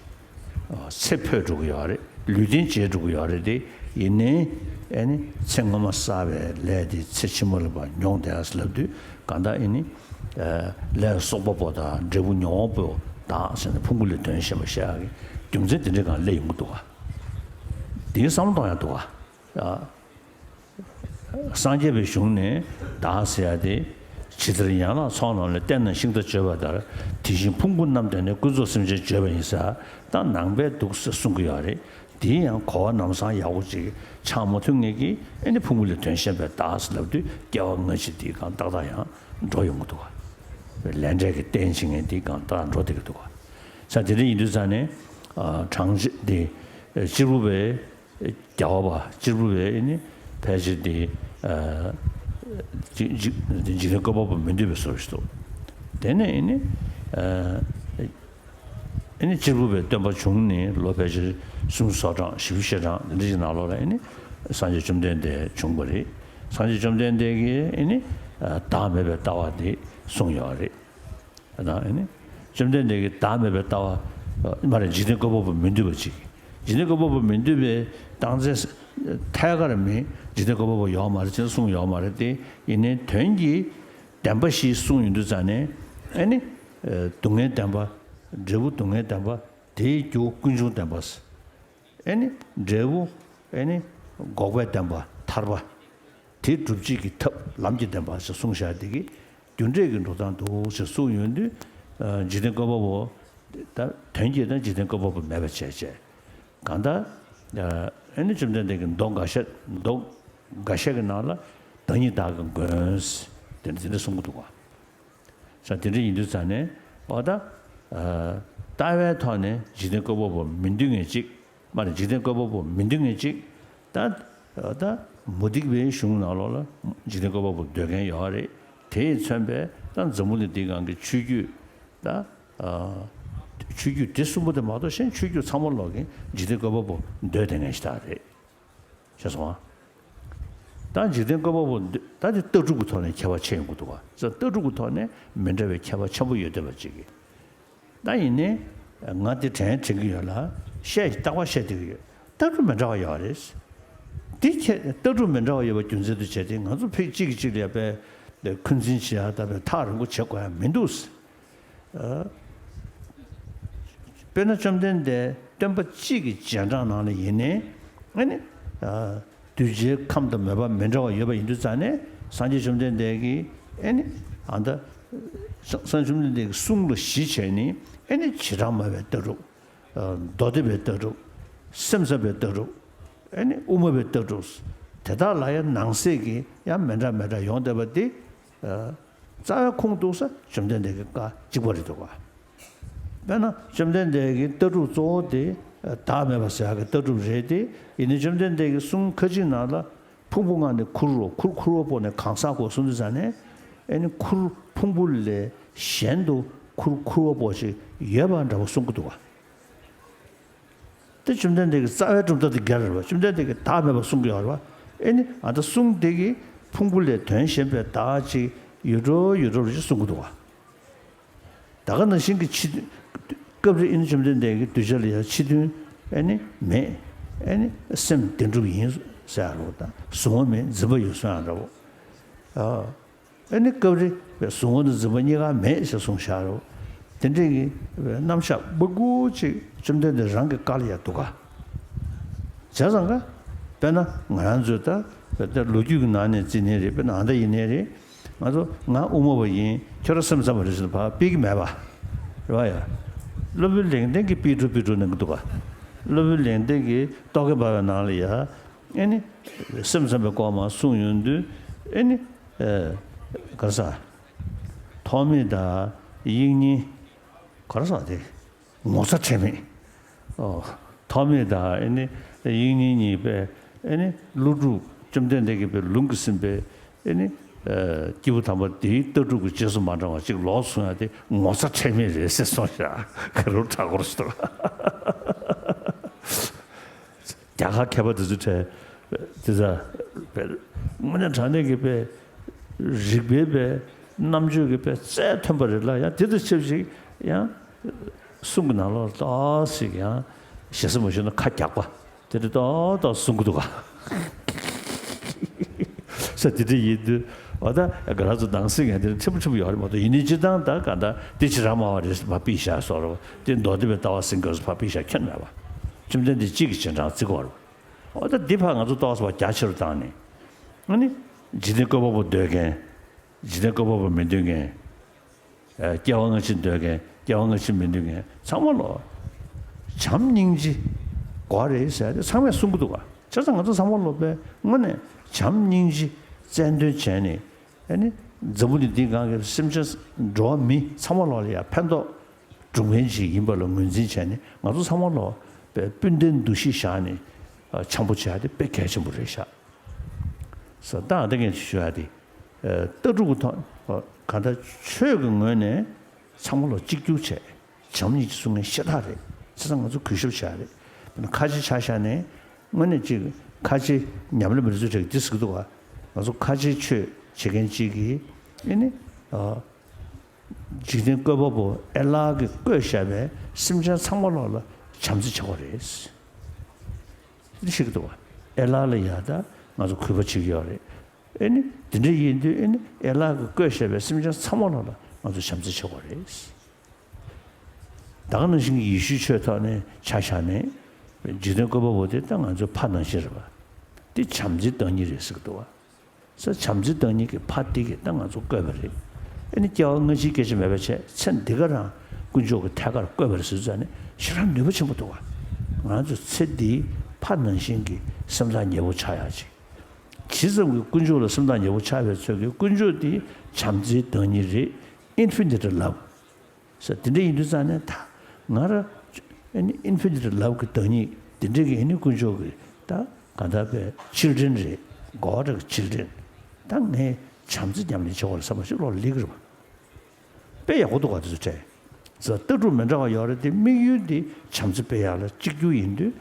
ཚེ་འཕོས་འགྲོ་གི་ཡོད་རེད། ལུས་རྟེན་བརྗེད་འགྲོ་གི་ཡོད་རེད་དེ། ཡིན་ནའི་ཨ་ནི་ཚེ་སྔོན་མ་བསགས་པའི་ལས་དེ་ཚེ་ཕྱི་མ་ལ་ཕར་མྱོང་བསྡད་ཟེར་ལབ་དུས། གང་ལྟར་ཨ་ནི་ལས་གསོག་པ་པོ་དང་འབྲས་བུ་མྱོང་བ་པོ་བདག་ཟེར་ནས་ཕུང་པོ་ལས་དོན་གཞན་པ་བཤད་ཡག་གི་རྒྱུ་མཚན་དེ་འདྲའི་སྒང་སླེབས་ཡོང་གི་འདུག་ག་དེའི་བསམ་བློ་གཏོང་ཡག་འདུག་ག་ཨ། སངས་རྒྱས་པའི་གཞུང་ནས་བདག་ཟེར་ཡ་དེ། ཇི་ལྟར་ཡན་ལག་ཚོགས་རྣམས་ལས། རྟེན་དང་ཤིང་རྟ་བརྗོད་པ་ལྟར། དེ་བཞིན་ཕུང་པོ་རྣམས་དང་ནི། ཀུན་རྫོབ་སེམས་ཅན་བརྗོད་པ་ཡིན་ཟེར། ད་ནང་པའི་འདུག་ཟེར་གསུང་གི་ཡོད་རེད། དེའི་ཡང་གོ་བ་ལམ་སང་ཡག་པོ་ཅིག་ཆགས་མ་ཐུབ་མཁན་གྱིས། ཨ་ནི་ཕུང་པོ་ལས་དོན་གཞན་པའི་བདག་ཟེར་ལབ་དུས། སྐྱེ་བ་སྔ་ཕྱི་དེའི་སྒང་ཏག་ཏག་ཡང་འགྲོ་ཡོང་གི་འདུག་ག་ལས་འབྲས་ཀྱི་རྟེན་བྱེད་མཁན་དེའི་སྒང་ཏག་ཏག་འགྲོ་བསྡད་ཀྱི་འདུག་ག་ས་དེ་འདྲ་ཡིན་དུས་ཙང་ནས། ཨ། གྲངས་ཅན་དེ། གཅེར་བུ་པའི། རྒྱལ་བ་པ་གཅེར་བུ་པས་ནི་ཕལ་ཆེར་དེ། ཨ། འཇིག་འཇིག་འཇིག་རྟེན་བཀོད་པ་པོ་མི་འདོད་པའི་བཟོ་ཞིག་འདུག་དེ་ནས་ནི། ཨ། ནི་གཅེར་བུ་པའི་སྟོན་པ་བྱུང་ནས་ལོ་ཕལ་ཆེར་སུམ་ཅུ་སོ་གྲངས། བཞི་བཅུ་ཞེ་གྲངས་འདི་འདྲ་ཞིག་ནང་ལོགས་ལ་ནི་སངས་རྒྱས་བཅོམ་ལྡན་འདས་བྱུང་བ་རེད། སངས་རྒྱས་བཅོམ་ལྡན་འདས་ཀྱིས་ནི། ཨ། བདག་མེད་པའི་ལྟ་བ་དེ་གསུངས་ཡོད་རེད། ད་ཨ་ནི་བཅོམ་ལྡན་འདས་ཀྱིས་བདག་མེད་པའི་ལྟ་བ། མ་རེད། འཇིག་རྟེན་བཀོད་པ་པོ་མི་འདོད་པ་ཅིག་འཇིག་རྟེན་བཀོད་པ་པོ་མི་འདོད་པའི་རྟགས་མཚན་ཐད་ཀར་མི་འཇིག་རྟེན་བཀོད་པ་པོ་ཡོད་མ་རེད་ཅེས་གསུངས་ཡོད་མ་རེད་དེ། ཡིན་ནའི་དོན་གྱི་བདེན་པ་ཞིག་གསུངས་ཡོང་དུས་ཙང་ནས། ཨ་ནི་སྡུག་བསྔལ་བདེན་པ། འབྲས་བུ་སྡུག་བསྔལ་བདེན་པ། དེའི་རྒྱུ་ཀུན་འབྱུང་བདེན་པ། ཨ་ནི་འབྲས་བུ། ཨ་ནི་འགོག་པའི་བདེན་པ། ཐར་པ། དེ་སྒྲུབ་བྱེད་ཀྱི་ཐབས་ལམ་གྱི་བདེན་པ་ཞེས་གསུངས་བཞག་དེ་གི་རྒྱུ་འབྲས་ཀྱི་འགྲོ་སྟངས་འདུག་ཞེས་གསུངས་ཡོང་དུས། ཨ། འཇིག་རྟེན་བཀོད་པ་པོ། ད་དོན་གྱིས་ད་འཇིག་རྟེན་བཀོད་པ་པོ་མེད་པ་བྱས་བྱས། གང་ལྟར། ཨ། ཨ་ནི་བཅོམ་ལྡན་འདས་ཀྱིས་མདོ་འགའ་ཤས། མདོ་འགའ་ཤས་ཀྱི་ནང་ལ་བདག་ཉིད་བདག་གི་མགོན། དེ་འདྲ་དེ་འདྲ་གསུང་གི་འདུག་ག་ས་དེ་འདྲ་ཡིན་དུས་ཙང་ནས། འོ་ད། ཨ། ལྟ་བའི་ཐོག་ནས་འཇིག་རྟེན་བཀོད་པ་པོ་མི་འདོད་མཁན་གཅིག་མ་རེད། འཇིག་རྟེན་བཀོད་པ་པོ་མི་འདོད་མཁན་གཅིག་ད། འོ་ད། མུ་སྟེགས་པའི་གཞུང་ནང་ལོགས་ལ་འཇིག་རྟེན་བཀོད་པ་པོ་འདོད་མཁན་ཡོད་རེད། དེས་མཚོན་པའི་ད་འཛམ་བུ་གླིང་འདིའི་སྒང་གི་ཆོས་བརྒྱུད། ད། ཨ། ཆོས་བརྒྱུད་དེ་གསུམ་པོ་དེ་མ་གཏོགས་གཞན་ཆོས་བརྒྱུད་ཚང་མ་ལོག་གིས་འཇིག་རྟེན་བཀོད་པ་པོ་འདོད་བསྡད་མཁན་ཞིག་ད་རེད། ཤེས་སོང་ཨ། ད་འཇིག་རྟེན་བཀོད་པ་པོ་འདི་ད་དེ་ལྟ་གྲུབ་ཀྱི་ཐོག་ནས་ཁྱད་པར་ཕྱེ་ཡོང་གི་འདུག་བ། ད་ལྟ་གྲུབ་ཀྱི་ཐོག་ནས་མི་འདྲ་བའི་ཁྱད་པར་ཆེན་པོ་ཡོད་བསྡད་པ་ཅིག་གིས། ད་ཡིན་ནའི་ང་དེ་དྲན་དྲན་གྱི་ཡོད་ལ། བཤད་རྟག་པར་བཤད་བསྡད་ཀྱི་ཡོད། ལྟ་གྲུབ་མི་འདྲ་བ་ཡོད་རེད། འདི་ཁྱེད་ལྟ་གྲུབ་མི་འདྲ་བ་ཡོད་པ་རྒྱུ་མཚན་དུ་བྱས་ཏེ་ང་ཚོ་ཕིག་གཅིག་གིས་གཅིག་ལ་ཡ་པའི་འཁོན་འཛིན་བྱེད་ཡ་ད་པའི་ཐག་རིང་པོ་བྱེད་དགོས་ཡ་མི་འདུག་ཨ། དཔེར་ན་བཅོམ་ལྡན་འདས་སྟོན་པ་གཅིག་གི་རྗེས་འབྲང་ནང་ལ་ཡིན་ནའི། ཨ་ནི། ཨ། གདུལ་བྱའི་ཁམས་དང་མོས་པ་མི་འདྲ་བ་ཡོད་པ་ཡིན་དུས་ཙང་ནས། སངས་རྒྱས་བཅོམ་ལྡན་འདས་ཀྱིས། ཨ་ནི། ཨ། ད་སངས་སངས་བཅོམ་ལྡན་འདས་ཀྱི་གསུང་ལ་གཞི་བྱས་ནས། ཨ་ནི་བྱེ་བྲག་སྨྲ་བའི་ལྟ་གྲུབ། ཨ། མདོ་སྡེ་པའི་ལྟ་གྲུབ། སེམས་ཙམ་པའི་ལྟ་གྲུབ། ཨ་ནི་དབུ་མ་པའི་ལྟ་གྲུབ། དེ་དག་ལ་ཡང་ནང་གསེས་ཀྱི་ཡང་མི་འདྲ་མི་འདྲ་ཡོང་བསྡད་པ་འདི། ཨ། རྩ་བའི་ཁུངས་གཏུགས་ས་བཅོམ་ལྡན་འདས་ཀྱི་བཀའ་གཅིག་པ་རེད་འདུག་ག་དཔེར་ན་བཅོམ་ལྡན་འདས་ཀྱི་ལྟ་གྲུབ་གཙོ་བོ་དེ་བདག་མེད་པ་ཟེར་ཡག་གི་ལྟ་གྲུབ་རེད་དེ། ཡིན་ནའི་བཅོམ་ལྡན་འདས་ཀྱིས་གསུང་ཁ་ཅིག་ནང་ལ་ཕུང་པོ་ལྔ་ནི་ཁུར་རོ། ཁུར་ཁུར་བ་པོ་ནི་གང་ཟག་གོ་གསུངས་དུས་ཙ་ནས། ཨེ་ནི་ཁུར་ཕུང་པོ་ལས་གཞན་དུ་ཁུར་ཁུར་བ་པོ་ཞིག་ཡོད་པ་འདྲ་བོ་གསུང་གི་འདུག་ག་དེ་བཅོམ་ལྡན་འདས་ཀྱི་རྩ་བའི་གྲུབ་མཐའ་དེ་འགལ་རེད་པ། བཅོམ་ལྡན་འདས་ཀྱིས་བདག་མེད་པ་གསུང་གི་ཡོད་རེད་པ། ཨེ་ནི་ཨ་ད་གསུང་དེ་གིས་ཕུང་པོ་ལས་དོན་གཞན་པའི་བདག་ཅིག་ཡོད་འགྲོ་ཡོད་འགྲོ་རེ་ཞིག་གསུང་གི་འདུག་ག་ད་ག་ནང་བཞིན་གྱི་ཕྱི་སྐབས་རེ་ཨེ་ནི་བཅོམ་ལྡན་འདས་ཀྱིས་གདུལ་བྱ་ལ་ཡང་ཕྱི་དོན་ཨེ་ནི་མེད། ཨེ་ནི་སེམས་བདེན་གྲུབ་ཡིན་ཟེར་ཡག་རེད་པ། ད་གཟུང་བ་མེད་འཛིན་པ་ཡོད་གསུང་ཡག་འདྲ་བོ། ཨ། ཨེ་ནི་སྐབས་རེ་བས་གཟུང་བ་དང་འཛིན་པ་གཉིས་ཀ་མེད་ཟེར་གསུངས་བཞག་རོ། དེ་འདྲའི་གི་རྣམ་གཞག་སྦུ་གུ་ཅིག་བཅོམ་ལྡན་འདས་རང་གི་བཀའ་ལ་ཡང་འདུག་ག་བྱས་ཙང་ག་དཔེར་ན་ང་རང་ཚོས་ད་དཔེར་ན་ལོ་རྒྱུས་ཀྱི་ནང་ནས་བརྩིས་ནའི་རེད། དཔེར་ན་ཨ་མདའ་ཡིན་ནའི་རེད། ང་ཚོ་ང་དབུ་མ་པ་ཡིན། ཁྱོད་རང་སེམས་ཙམ་པ་རེད་ཟེར་ན་ཕར་ཕུད་ཀྱི་མེད་པ་རེད་པ། ཡ། སློབ་དཔོན་ལེགས་ལྡན་གྱིས་ཕུད་འགྲོ་ཕུད་འགྲོ་གནང་གི་འདུག་ག་སློབ་དཔོན་ལེགས་ལྡན་གྱིས་རྟོག་གེ་འབར་བའི་ནང་ལ་ཡ། ཨེ་ནི། སེམས་ཙམ་པའི་སྐོར་མར་གསུངས་ཡོང་དུས། ཨེ་ནི། ཨེ། ག་རེ་ཟ། ཐོགས་མེད་དང་དབྱིག་གཉེན། ག་རེ་ཟ་དེ། ངོ་ཚ་ཁྲེལ་མེད། ཨོ། ཐོགས་མེད་དང་ཨེ་ནི། དབྱིག་གཉེན་གཉིས་པས་ཨེ་ནི་ཀླུ་སྒྲུབ་བཅོམ་ལྡན་འདས་ཀྱིས་པའི་ལུང་གིས་ཟིན་པའི་ཨེ་ནི། ཨེ། སྐྱེས་བུ་དམ་པ་དེའི་ལྟ་གྲུབ་ཀྱི་རྗེས་སུ་མ་འབྲང་བ་ཅིག་ལོག་གསུང་ཡག་དེ་ངོ་ཚ་ཁྲེལ་མེད་རེད་ཟེར་གསུངས་བཞག་ག་རེ་དྲག་གོ་རེད་ཟེར། རྒྱ་གར་མཁས་པ་དེ་ཚོའི་གྲས་དེ་ཚོ་དངོས་གནས་དྲང་གནས་ཀྱི་པའི་རིག་པའི་པའི་རྣམ་དཔྱོད་ཀྱི་པའི་རྩལ་ཐོན་པ་རེད་ལ། ཡང་དེ་དང་ཆབས་ཅིག་ཡང་གསུང་གི་ནང་ལོགས་ཏོག་ཙམ་ཡང་ཞེ་ས་མ་ཞུས་ན་ཁ་རྒྱག་པ་དེ་འདྲ་ཏོག་ཏོག་གསུང་གི་འདུག་ག་ས་དེ་འདྲ་ཡིན་དུས། འོ་ད་ང་རང་ཚོ་ནང་སྲིད་ངན་དེ་འདྲ་ཁྲི་པོ་ཁྲི་པོ་ཡོད་རེད་མ་གཏོགས། ཡིན་ནའི་སྤྱིར་བཏང་ད་ག་ད་དེ་ཅི་རང་སྨྲ་བ་རེད་ཕར་ཕུད་བཞག་བཟོ་འདྲ་བོ། དེ་མདོ་སྡེ་པའི་ལྟ་བ་ཟིན་དགོས་ཟེར་ཕར་ཕུད་བཞག་ཁྱོན་མེད་པ། བཅོམ་ལྡན་འདས་གཅིག་གིས་རྗེས་འབྲང་བརྩི་དགོས་རེད། འོ་ད་འདི་ཕར་ང་ཚོ་ཏོག་ཙམ་ཕར་རྒྱ་ཆེ་རུ་བཏང་ནས། ཨ་ནི། འཇིག་རྟེན་བཀོད་པ་པོ་འདོད་མཁན། འཇིག་རྟེན་བཀོད་པ་པོ་མི་འདོད་མཁན། ཨ། སྐྱེ་བ་སྔ་ཕྱི་འདོད་མཁན། སྐྱེ་བ་སྔ་ཕྱི་མི་འདོད་མཁན་ཚང་མ་ལོ། བྱམས་སྙིང་རྗེ་དགོས་རེད་ཟེར་ཏེ་ཚང་མས་གསུང་གི་འདུག་ག་བྱས་ཙང་ང་ཚོ་ཚང་མ་ལོ་པས་དངོས་གནས་བྱམས་སྙིང་རྗེ་རྩལ་འདོན་བྱས་ནས། ཨ་ནི། འཛམ་བུ་གླིང་འདིའི་སྒང་གི་སེམས་ཅན་འགྲོ་བ་མི་ཚང་མ་ལོ་ལ་ཡང་ཕན་ཐོགས་སྒྲུབ་མཁན་ཅིག་ཡིན་པ་ལ་ངོས་འཛིན་བྱས་ནས། ང་ཚོ་ཚང་མ་ལོ་པས་སྤུན་ཟླའི་འདུ་ཤེས་བཞག་ནས་འཆམ་པོ་བྱེད་ཡག་དེ་དཔེ་གལ་ཆེན་པོ་རེད་ཤག་ས་ད་ཨ་ད་ངས་ཞུ་ཡག་དེ། ལྟ་གྲུབ་ཀྱི་ཐོག་གང་ལྟར་ཆོས་ཀྱི་ངོས་ནས་ཚང་མ་ལ་གཅིག་གྱུར་བྱས། བྱམས་སྙིང་རྗེ་གསུང་མཁན་ཤ་སྟག་རེད། བྱས་ཙང་ང་ཚོ་གུས་ཞབས་བྱ་ཡག་རེད། དཔེར་ན་ཁ་ཆེ་ཆ་བཞག་ནས་དངོས་གནས་ཅིག་ཁ་ཆེ་ཉམས་ལེན་མི་རེ་ཚོ་གྲས་ཀྱིས་འདི་ཟེར་གྱི་འདུག་ག་ང་ཚོ་ཁ་ཆེ་ཆོས་བྱེད་མཁན་ཅིག་གིས་ཨེ་ནི། ཨ། འཇིག་རྟེན་བཀོད་པ་པོ་ཨེ་ལགས་ཀྱིས་བཀོད་བཞག་པའི་སེམས་ཅན་ཚང་མ་ལོ་ལ་བྱམས་བརྩེ་བྱེད་དགོས་རེད། འདི་ཤེས་ཀྱི་འདུག་བ། ཨེ་ལགས་ལ་ཡ་ད་ང་ཚོ་གུས་པ་བྱེད་ཀྱི་ཡོད་རེད། ཨེ་ནི་དེ་འདྲ་ཡིན་དུས་ཨེ་ནི་ཨེ་ལགས་ཀྱིས་བཀོད་བཞག་པའི་སེམས་ཅན་ཚང་མ་ལོ་ལ་ང་ཚོ་བྱམས་བརྩེ་བྱེད་དགོས་རེད། ད་ག་ནང་བཞིན་གྱི་ཡེ་ཤུའི་ཆོས་ཐོག་ནས་ཆ་བཞག་ནས། འཇིག་རྟེན་བཀོད་པ་པོ་དེ་ད་ང་ཚོའི་ཕ་ནང་བཞིན་རེད་པ། དེ་བྱམས་བརྩེའི་བདག་ཉིད་རེད་ཟེར་གྱི་འདུག་བ། ས་བྱམས་བརྩེའི་བདག་ཉིད་ཀྱི་ཕ་དེ་གིས་ད་ང་ཚོ་བཀོད་པ་རེད། ཨེ་ནི་སྐྱེ་བ་སྔ་ཕྱིའི་སྐད་ཆ་མེད་པ་བྱས། ཚེ་འདི་ག་རང་དཀོན་མཆོག་གི་ཐད་ཀར་བཀོད་པ་རེད་ཟེར་ཙང་ནས་ཞེ་དྲག་ནུས་པ་ཆེན་པོ་འདུག་བ། ང་ཚོ་ཚེ་འདིའི་ཕ་ནང་བཞིན་གྱི་སེམས་ཐག་ཉེ་པོ་ཆགས་ཡག་ཅིག་ཇི་ཙམ་གྱིས་དཀོན་མཆོག་ལ་སེམས་ཐག་ཉེ་པོ་ཆགས་པའི་ཚོད་ཀྱིས་དཀོན་མཆོག་དེ་བྱམས་བརྩེའི་བདག་ཉིད་རེད། Infinite Love ཟེར་དེ་འདྲ་ཡིན་དུས་ཙང་ནས་ད་ང་རང་ཨ་ནི་Infinite Love གི་བདག་ཉིད་དེ་འདྲ་གི་ཨ་ནི་དཀོན་མཆོག་གི་ད་གང་ལྟར་པའི་children རེད། God གི་children། ད་ངས་བྱམས་བརྩེ་ཉམས་ལེན་བྱེད་དགོས་རེད་བསམ་པ་ཞིག་བློ་ལ་སླེབས་ཀྱི་རེད་པ། དཔེ་ཡག་པོ་འདུག་ག་དེ་ཚོ་དྲན། ཟེར་ལྟ་གྲུབ་མི་འདྲ་བ་ཡོད་རེད་དེ། དམིགས་ཡུལ་དེ་བྱམས་བརྩེ་སྤེལ་ཡག་ལ་གཅིག་གྱུར་ཡིན་དུས།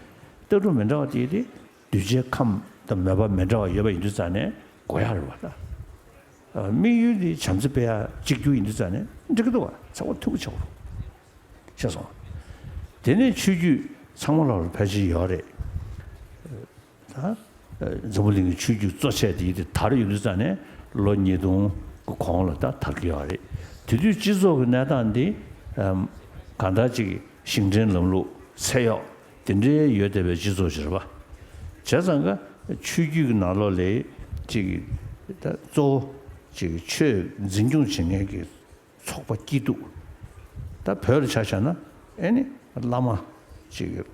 ལྟ་གྲུབ་མི་འདྲ་བ་དེ་དེ་གདུལ་བྱའི་ཁམས་དང་མོས་པ་མི་འདྲ་བ་ཡོད་པ་ཡིན་དུས་ཙང་ནས་དགོས་ཡག་རེད་པ། ད་ཨ་དམིགས་ཡུལ་དེ་བྱམས་བརྩེ་སྤེལ་ཡག་གཅིག་གྱུར་ཡིན་དུས་ཙང་ནས་འགྲིག་གི་འདུག་ག་ཚ་བོ་ཐུག་པོ་ཆགས་པ་རེད། ཤེས་སོང་། དེ་ནས་ཆོས་བརྒྱུད་ཚང་མ་ལ་ཕལ་ཆེར་ཡོད་རེད། ད་འཛམ་བུ་གླིང་གི་ཆོས་བརྒྱུད་གཙོ་ཆེ་དེ་དེ་དར་ཡོང་དུས་ཙང་ནས་ལོ་ཉིས་སྟོང་གི་གོང་ལ་ད་དར་གྱི་ཡོད་རེད། དེ་དུས་སྤྱི་ཚོགས་ཀྱི་གནས་སྟངས་འདི་གང་ལྟར་ཅིག་ཞིང་བྲན་ལམ་ལུགས་ཚེ་གཡོག་དེ་འདྲའི་ཡོད་བསྡད་པའི་སྤྱི་ཚོགས་ཅིག་རེད་པ། བྱས་ཙང་ཀ་ཆོས་བརྒྱུད་ཀྱི་ནང་ལོགས་ལ་ཅིག་ད་གཙོ་བོ་ཅིག་ཆོས་འཛིན་སྐྱོང་བྱེད་མཁན་གྱི་ཚོགས་པ་སྐྱིད་སྡུག་ད་བོད་ལ་ཆ་བཞག་ན་ཨེ་ནི་བླ་མ་ཅིག་ག་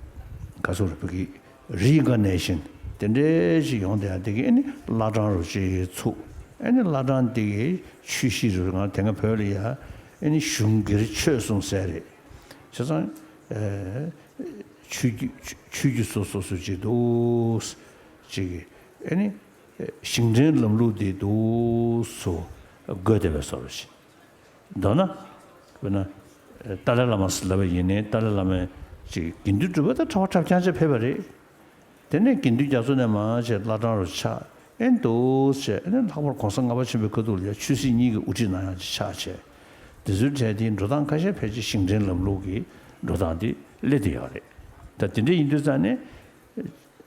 ཚོད་རེད། བོད་ཀྱི་reincarnation དེ་འདྲའི་ཞིག་ཡོང་བསྡད་ཡག་དེ་གིས་ཨེ་ནི་བླ་བྲང་རུ་ཅིག་ཚུགས། ཨེ་ནི་བླ་བྲང་དེ་གི་ཆོས་གཞིས་རུ་ང་དེ་སྔ་བོད་ལ་ཡ་ཨེ་ནི་གཞུང་སྒེར་ཆོས་གསུང་ས་རེད། བྱས་ཙང་། ཨེ། ཆོས་བརྒྱུད་ཆོས་བརྒྱུད་སོ་སོ་སོ་ཅིག་འདུག་ཅིག་ཨེ་ནི། ཞིང་བྲན་ལམ་ལུགས་འདི་འདུག་སུ་དགོས་བསྡད་པའི་བཟོ་འདྲ་ཞིག་མདོར་ན། དཔེར་ན། ཏཱ་ལའི་བླ་མ་ཟེར་ལབ་པ་ཡིན་ནའི་ཏཱ་ལའི་བླ་མས་ཅིག་དགེ་འདུན་གྲུབ་པ་དང་གྲྭ་པ་གྲྭ་རྐྱང་བྱས་ཕེབས་པ་རེད། དེ་ནས་དགེ་འདུན་རྒྱ་མཚོ་ནས་མར་བྱས་བླ་བྲང་རུ་ཆགས། ཨེ་འདུག་བྱས་ཨེ་ནས་ལྷག་པར་གོང་ས་ལྔ་པ་ཆེན་པོའི་ཁ་ཐུག་ལ་ཡ་ཆོས་སྲིད་གཉིས་ཀྱི་དབུ་ཁྲིད་གནང་ཡག་ཅིག་ཆགས་བྱས། དེ་ཚོའི་གྲས་དེའི་འགྲོ་སྟངས་ཁ་ཤས་ཕལ་ཆེར་ཞིང་བྲན་ལམ་ལུགས་ཀྱི་འགྲོ་སྟངས་དེ་སླེབས་བསྡད་ཡོད་རེད། ད་དེ་འདྲ་ཡིན་དུས་ཙང་ནས།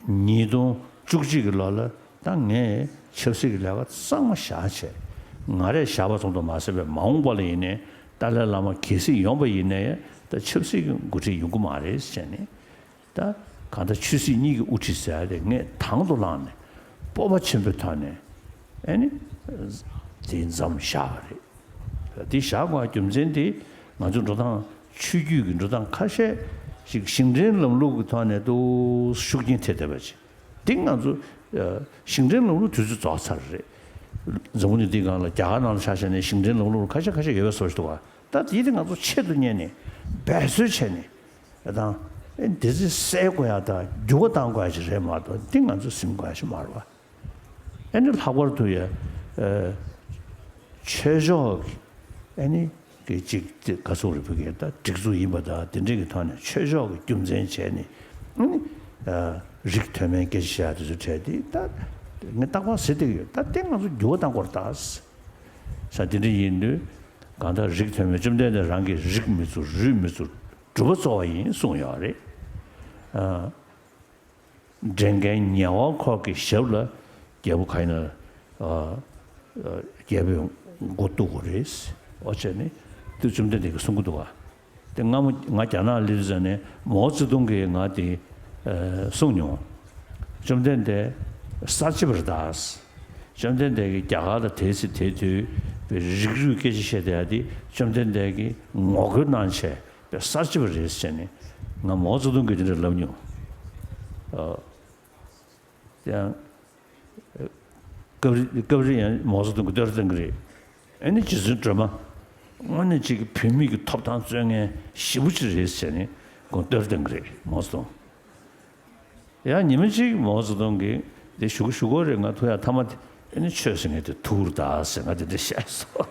ཉིས་སྟོང་བཅུ་གཅིག་གི་ལོ་ལ་ད་ངས་ཆབ་སྲིད་ཀྱི་ལས་ཀ་གཙང་མ་བཞག་བྱས། ང་རས་བཞག་པ་ཙམ་དུ་མ་ཟད་པའི་མ་འོངས་པ་ལ་ཡིན་ནའི་ཏཱ་ལའི་བླ་མ་གལ་སྲིད་ཡོང་པ་ཡིན་ནའི་ད་ཆབ་སྲིད་ཀྱི་འགོ་ཁྲིད་ཡོང་གི་མ་རེད་ཟེར་ནས། ད་གང་ལྟར་ཆོས་སྲིད་གཉིས་ཀྱི་དབུ་ཁྲིད་ཟེར་ཡ་དེ་ངས་དང་དུ་བླངས་ནས་སྤོབས་པ་ཆེན་པོའི་ཐོག་ནས་ཨེ་ནི་དེ་མཚམས་བཞག་པ་རེད། དེ་བཞག་དགོས་རྒྱུ་མཚན་དེ་ང་ཚོའི་འགྲོ་སྟངས་ཆོས་བརྒྱུད་ཀྱི་འགྲོ་སྟངས་ཁ་ཤས་ཤིག་ཞིང་བྲན་ལམ་ལུགས་ཀྱི་ཐོག་ནས་ཏོག་ཙམ་ཤུགས་རྐྱེན་ཐེབས་བསྡད་པ་ཅིག་འདི་ང་ཚོ་ཞིང་བྲན་ལམ་ལུགས་དུས་ཚོད་རྫོགས་ཚར་རེད། འཛམ་བུ་གླིང་འདིའི་སྒང་ལ་རྒྱ་གར་ནང་ལ་ཆ་བཞག་ནས་ཞིང་བྲན་ལམ་ལུགས་ཁ་ཤས་ཁ་ཤས་ཡོད་པའི་བཟོ་ཞིག་འདུག་ག་ད་དེ་དེ་ང་ཚོ་ཆེད་དུ་གཉེར་ནས་འབད་རྩོལ་བྱས་ནས། དང་། ཨེ་འདི་ཚོ་སེལ་དགོས་ཡ་དང་འགྱུར་བ་གཏང་དགོས་ཡ་ཅིག་རེད་མ་གཏོགས་འདི་ང་ཚོ་ཟིན་དགོས་ཡ་ཞིག་མ་རེད་བ། ཨེ་ནི་ལྷག་པར་དུ་ཡ། ཨེ། ཆོས་ཕྱོགས་ཀྱི་ཨེ་ནི་གི་ཅིག་དེ་ག་ཚོད་རེད་བོད་སྐད་ད་སྒྲིག་འཛུགས་ཡིན་པ་དང་དེ་འདྲས་ཀྱི་ཐོག་ནས་ཆོས་ཕྱོགས་ཀྱི་རྒྱུ་མཚན་བྱས་ནས་ཨེ་ནི། ཨ། རིགས་མཐོ་དམན་སྐད་ཆ་བཤད་དེ་ཚོ་བྲལ་ཏེ་ད་ངས་རྟག་པར་ཟེར་བསྡད་ཀྱི་ཡོད། ད་དེ་ང་ཚོ་འགྱུར་བ་གཏང་དགོས་རེད་ད། ས་དེ་འདྲ་ཡིན་དུས་གང་ལྟར་རིགས་མཐོ་དམན་བཅོམ་ལྡན་འདས་རང་གིས་རིགས་མི་གཙོ་རུས་མི་གཙོ་སྒྲུབ་པ་གཙོ་བ་ཡིན་གསུངས་ཡོད་རེད། ཨ། འདྲེན་མཁན་ཉེ་བ་འཁོར་གྱི་ཞབས་ལ་རྒྱལ་པོ་ག་ཡིན་ན། ཨ། ཨ། རྒྱལ་པོས་མགོ་གཏུག་དགོས་རེད། འོ་བྱས་ནས་དུས་བཅོམ་ལྡན་འདས་ཀྱིས་གསུང་གི་འདུག་ག་དེ་སྔ་མོ་ང་རྒྱ་ནག་སླེབས་ཙ་ནས་མའོ་ཙེ་ཏུང་གིས་ང་དེ་ཨ་གསུངས་མྱོང་། བཅོམ་ལྡན་འདས་གསར་བརྗེ་པ་རེད་ད། བཅོམ་ལྡན་འདས་ཀྱིས་རྒྱ་གར་ལ་དེ་ཚེ་དེ་དུས་པའི་རིགས་རུས་སྐད་ཆ་བཤད་བསྡད་ཡ་དེ་བཅོམ་ལྡན་འདས་ཀྱིས་ངོ་རྒོལ་གནང་བྱས་པའི་གསར་བརྗེ་པ་རེད་ཟེར་ནས་ང་མའོ་ཙེ་ཏུང་གིས་དེ་འདྲ་ལབ་མྱོང་། ཨ། ཡང་། སྐབས་རེ་སྐབས་རེ་ཡང་མའོ་ཙེ་ཏུང་གིས་བསྟོད་ར་བཏང་གི་རེད། ཨ་ནི་རྗེ་བཙུན་སྒྲོལ་མ། དངོས་གནས་ཅིག་བོད་མི་གི་ཐོབ་ཐང་རྩོད་མཁན་ཞེ་པོ་ཅིག་རེད་ཟེར་ནས་ཁོང་བསྟོད་ར་བཏང་གི་རེད་མའོ་ཙེ་ཏུང་། ཡང་ཉི་མ་གཅིག་མའོ་ཙེ་ཏུང་གིས་དེ་ཞུ་གི་ཞུ་གི་རེད། ང་ཐུག་ཡ་ཐ་མ་དེ་ཨ་ནི་ཆོས་ཟེར་མཁན་དེ་ཐུག་རེད་ད་ཟེར་ང་དེ་འདྲ་བཤད་སོང་།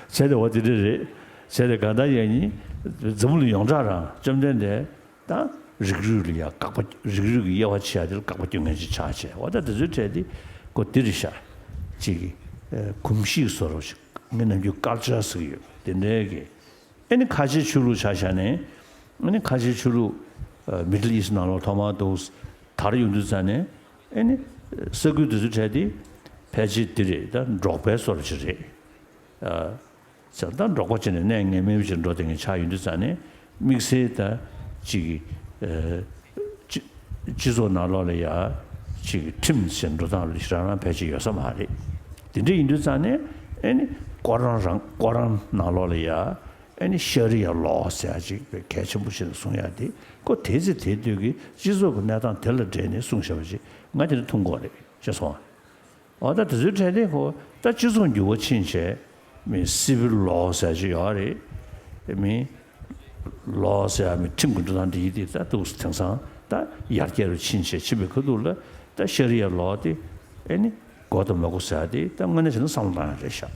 བྱས་ཏེ་འོ་དེ་འདྲ་རེད། བྱས་ཏེ་གང་ལྟར་ཡང་ཉིན་འཛམ་བུ་གླིང་ཡོངས་གྲགས་རང་བཅོམ་ལྡན་འདས། ད་རིགས་རུས་ལ་ཡ་དགག་པ་རིགས་རུས་ཀྱི་དབྱེ་བ་ཕྱེ་ཡ་དེ་ལ་དགག་པ་སྐྱོན་མཁན་ཞིག་ཆགས་བྱས་འོ་ད་དེ་ཚོའི་གྲས་དེ་ཀོ་དེ་རེད་ཤག་ཅིག་གི་གོམས་གཤིས་བཟོ་འདྲ་ཞིག་ངས་ནམ་རྒྱུན་ཀལ་ཅར་ཟེར་གྱི་ཡོད་དེ་འདྲའི་གི་ཨེ་ནི་ཁ་ཆེའི་ཆོས་ལུགས་ཆ་བཞག་ནས་ཨེ་ནི་ཁ་ཆེའི་ཆོས་ལུགས་མི་ཌལ་ཨིསཊ་ནང་ལོགས་ཐོག་མར་འདུག་དར་ཡོང་དུས་ཙ་ནས་ཨེ་ནི་ས་ཁུལ་དེ་ཚོའི་གྲས་དེ་ཕལ་ཆེར་དེ་རེད་ད་འབྲོག་པའི་བཟོ་འདྲ་ཞིག་རེད། ཨ། ཙང་ད་འབྲོག་པ་ཅིག་ནས་གནས་ངན་མེད་པ་ཅིག་འགྲོ་བསྡད་མཁན་ཆགས་ཡོང་དུས་ཙང་ནས་དམིགས་བསལ་ད་ཅིག་གི་ཨ་སྤྱི་སྤྱི་ཚོགས་ནང་ལོགས་ལ་ཡ་ཅིག་གི་ཁྲིམས་ཟེར་འགྲོ་སྟངས་ལ་ཞེ་དྲག་རང་ཕལ་ཆེར་ཡོད་ས་མ་རེད། དེ་འདྲ་ཡིན་དུས་ཙང་ནས་ཨེ་ནི་ཀོ་རམ་རང་ཀོ་རམ་ནང་ལོགས་ལ་ཡ་ཨེ་ནི་ཤ་རི་ཡ་ལོ་ཟེར་ཡ་ཅིག་གལ་ཆེན་པོ་ཞིག་ལ་གསུང་ཡ་དེ་ཁོ་དེ་ཚེ་དེ་དུས་ཀྱི་སྤྱི་ཚོགས་ཀྱི་གནས་སྟངས་དེ་ལ་འབྲེལ་ནས་གསུངས་བཞག་པ་ཅིག་ང་དེ་འདྲ་མཐོང་གི་ཡོད་རེད་ཤེས་སོང་ཨ། འོ་ད་དེ་ཚོའི་གྲས་དེ་ཁོ་ད་སྤྱི་ཚོགས་འགྱུར་བ་ཕྱིན་བྱས་མི་སི་བིལ་ལོ་ཟེར་ཅིག་ཡོད་རེད། མི་ལོ་ཟེར་མི་ཁྲིམས་ཀྱི་འགྲོ་སྟངས་འདི་ཡིན་དེ་ད་འདུག་དེང་སང་ད་ཡར་རྒྱས་རུ་ཕྱིན་བྱས་ཕྱིན་པའི་ཁ་ཐུག་ལ་ད་ཤ་རི་ཡ་ལོ་དེ་ཨེ་ནི་དགོས་དང་མ་དགོས་ཟེར་དེ་ད་དངོས་གནས་བྱས་ན་བསམ་བློ་བཏང་ཡ་རེད་ཤག་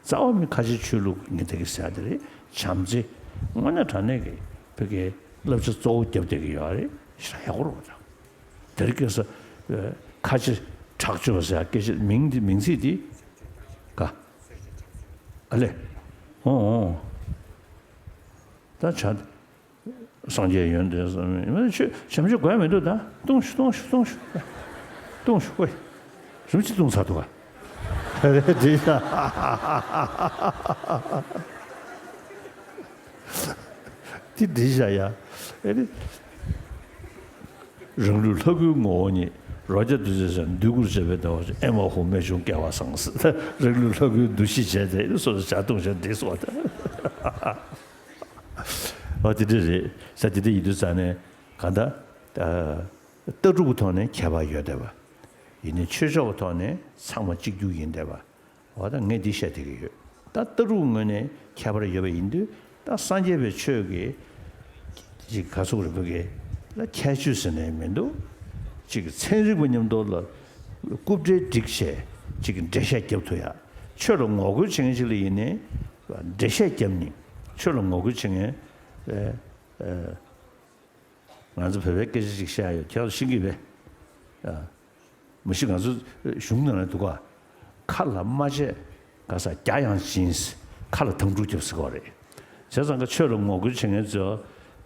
རྩ་བ་མི་ཁ་ཆེ་ཆོས་ལུགས་ངས་དེ་གི་ཟེར་དེ་རེད་བྱམས་བརྩེ་དངོས་གནས་དྲང་གནས་ཀྱི་བོད་ཀྱི་བསླབ་བྱ་གཙོ་བོ་རྒྱབ་བསྡད་ཀྱི་ཡོད་རེད་ཤག་ཡག་པོ་རེད་པ་ད། དེར་སྐད་ས། ཁ་ཆེ་དྲག་སྤྱོད་ཟེར་སྐད་ཆ་མིང་འདི་མིང་ཚིག་འདི། ག་ཨ་ལེ། ཨོ་ཨོ། ད་བྱ། སངས་རྒྱས་ཡོན་ཏན་བསམ་མེད་ཆོས་བྱམས་ཆོས་དགོས་མི་འདུག་ད་ལྟུང་ཤུ་ལྟུང་ཤུ་ལྟུང་ཤུ། ལྟུང་ཤུ་ཀོས། རིམ་གྱིས་ལྟུང་ཚར་འདུག་ག་རེད་དེ། དེ་འདྲ་བྱ་ཡ། ཨེ་རེད། རང་ལུས་ལྷ་སྐུའི་ངོ་བོ་ཉིད། རོ་བརྒྱ་བདུད་རྩི་ཟེར་འདུས་སྐུར་བྱེད་པའི་ཟླ་བ་ཅན། ཨེ་མ་ཧོ་རྨད་བྱུང་སྐལ་བ་བཟང་ཟེར། རང་ལུས་ལྷ་སྐུའི་འདུ་ཤེས་བྱས་ཏེ་སོ་སོ་བྱ་ལྟུང་བྱ་འདི་སོགས་ད། ཨ་དེ་འདྲ་རེད་ས་དེ་འདྲ་ཡིན་དུས་ཙང་ནས་གང་ལྟར། ལྟ་གྲུབ་ཀྱི་ཐོག་ནས་ཁྱད་པར་ཡོད་བསྡད་པ། ཡིན་ནའི་ཆོས་ཕྱོགས་ཀྱི་ཐོག་ནས་ཚང་མ་གཅིག་གྱུར་ཡིན་བསྡད་པ། འོ་ད་ངས་འདི་བཤད་བསྡད་ཀྱི་ཡོད། ད་ལྟ་གྲུབ་ངོས་ནས་ཁྱད་པར་ཡོད་པ་ཡིན་དུས་ད་ ད་སངས་རྒྱས་པའི་ཆོས་ཀྱི་ཅིག་ག་ཚོད་རིག་པ་གི་ལ་ཁྱད་ཆོས་ཟེར་ནས་མི་འདུག་ཅིག་ཚན་རིག་པ་མཉམ་དུ་ལ་རྐུབ་འབྲེལ་སྒྲིག་བྱས་ཅིག་འགྲེལ་བཤད་རྒྱབ་ཐུབ་ཡ། ཆོས་ལ་ངོ་རྒོལ་བྱེད་མཁན་ཅིག་ལ་ཡིན་ནའི་འགྲེལ་བཤད་རྒྱབ་ནི། ཆོས་ལ་ངོ་རྒོལ་བྱེད་མཁན་ཨེ་ཨེ། ང་ཚོ་བོད་པའི་སྐད་ཆ་ཅིག་བཤད་ཡོད། ཁྱེད་ཚོ་ཤེས་ཀྱི་རེད། ཨ། མ་གཞི་ང་ཚོ་གཞུང་ནང་ལ་འདུག་ག་ཁ་ལ་རྨ་བྱས་ག་ས་རྒྱ་ཡངས་ཅིང་ཁ་ལ་དམ་ཕྲུག་རྒྱབ་ཟེར་གོ་རེད། བྱས་ཙང་ཀ་ཆོས་ལ་ངོ་རྒོལ་བྱེད་མཁན་ཚོ་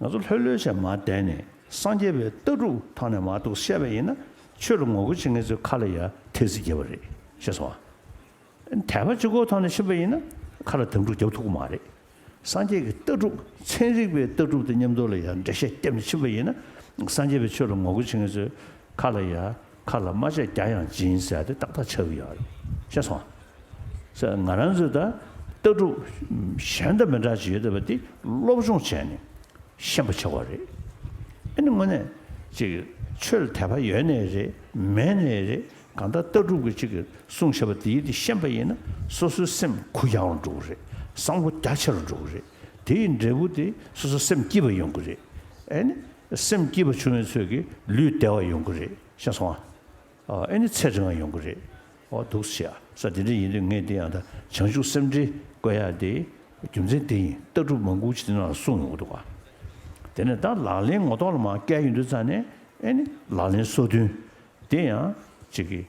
ང་ཚོ་ལྷོད་ལྷོད་བྱས་མར་བསྡད་ནས་སངས་རྒྱས་པའི་ལྟ་གྲུབ་ཐོག་ནས་མར་འདུག་བཤད་པ་ཡིན་ན་ཆོས་ལ་ངོ་རྒོལ་བྱེད་མཁན་ཚོའི་ཁ་ལ་ཡ་ཐེལ་ཙེ་རྒྱབ་པ་རེད། ཤེས་སོང་ཨ། དད་པ་གཅིག་པོའི་ཐོག་ནས་ཕྱིན་པ་ཡིན་ན་ཁ་ལ་དམ་ཕྲུག་རྒྱབ་ཐུབ་ཀྱི་མ་རེད། སངས་རྒྱས་ཀྱི་ལྟ་གྲུབ་ཚན་རིག་པའི་ལྟ་གྲུབ་དང་མཉམ་དུ་ལ་ཡང་འགྲེལ་བཤད་བརྒྱབ་ནས་ཕྱིན་པ་ཡིན་ན་སངས་རྒྱས་པའི་ཆོས་ལ་ངོ་རྒོལ་བྱེད་མཁན་ཚོའི་ཁ་ལ་ཡ་ཁ་ལ་རྨ་བྱས་རྒྱ་ཡངས་ཅིང་ཟེར་ཡ་དེ་ཏག་ཏག་ཆགས་ཀྱི་ཡོད་རེད། ཤེས་སོང་ཨ། ང་རང་ཚོས་ད་ལྟ་གྲུབ་གཞན་དང་མི་འདྲ་ཅིག་ཡོད་བསྡད་པ་དེ་སློབ་སྦྱོང་བྱས་ནས། ཤེས་པ་ཆགས་པ་རེད། ཨ་ནི་དངོས་གནས་ཅིག་ཆོས་ལ་དད་པ་ཡོད་ནའི་རེད་མེད་ནའི་རེད། གང་ལྟར་ལྟ་གྲུབ་ཀྱི་ཅིག་གི་གསུང་བཤད་པ་དེ་ཡིན་དེ་ཤེས་པ་ཡིན་ན་སོ་སོའི་སེམས་གུ་ཡངས་རུ་འགྲོ་གི་རེད། བསམ་བློ་རྒྱ་ཆེ་རུ་འགྲོ་གི་རེད། དེ་ཡི་འབྲས་བུ་དེ་སོ་སོའི་སེམས་སྐྱིད་པ་ཡོང་གི་རེད། ཨ་ནི་སེམས་སྐྱིད་པ་བྱུང་བའི་ཚོད་ཀྱིས་ལུས་བདེ་བ་ཡོང་གི་རེད། ཤེས་སོང་ཨ། ཨ་ནི་ཚེ་རིང་བ་ཡོང་གི་རེད། ཨོ་འདུག་ཟེར་ཡ་ས་དེ་འདྲ་ཡིན་དུས་ངས་འདི་ཡང་ད་བྱང་ཆུབ་སེམས་འགྲེལ་བཀོད་ཡ་དེ་རྒྱུ་མཚན་དེ་ཡིན། ལྟ་གྲུབ་མང་པོ་ཅིག་དེ་ནང་ལ་གསུངས་ཡོང་གི་འདུག་ག་དེ་ནས་ད་ལག་ལེན་ངོ་ཐོག་ལ་མར་བཀལ་ཡོང་དུས་ཙང་ནས་ཨེ་ནི་ལག་ལེན་སོ་བདུན་དེ་ཡང་ཅིག་གི་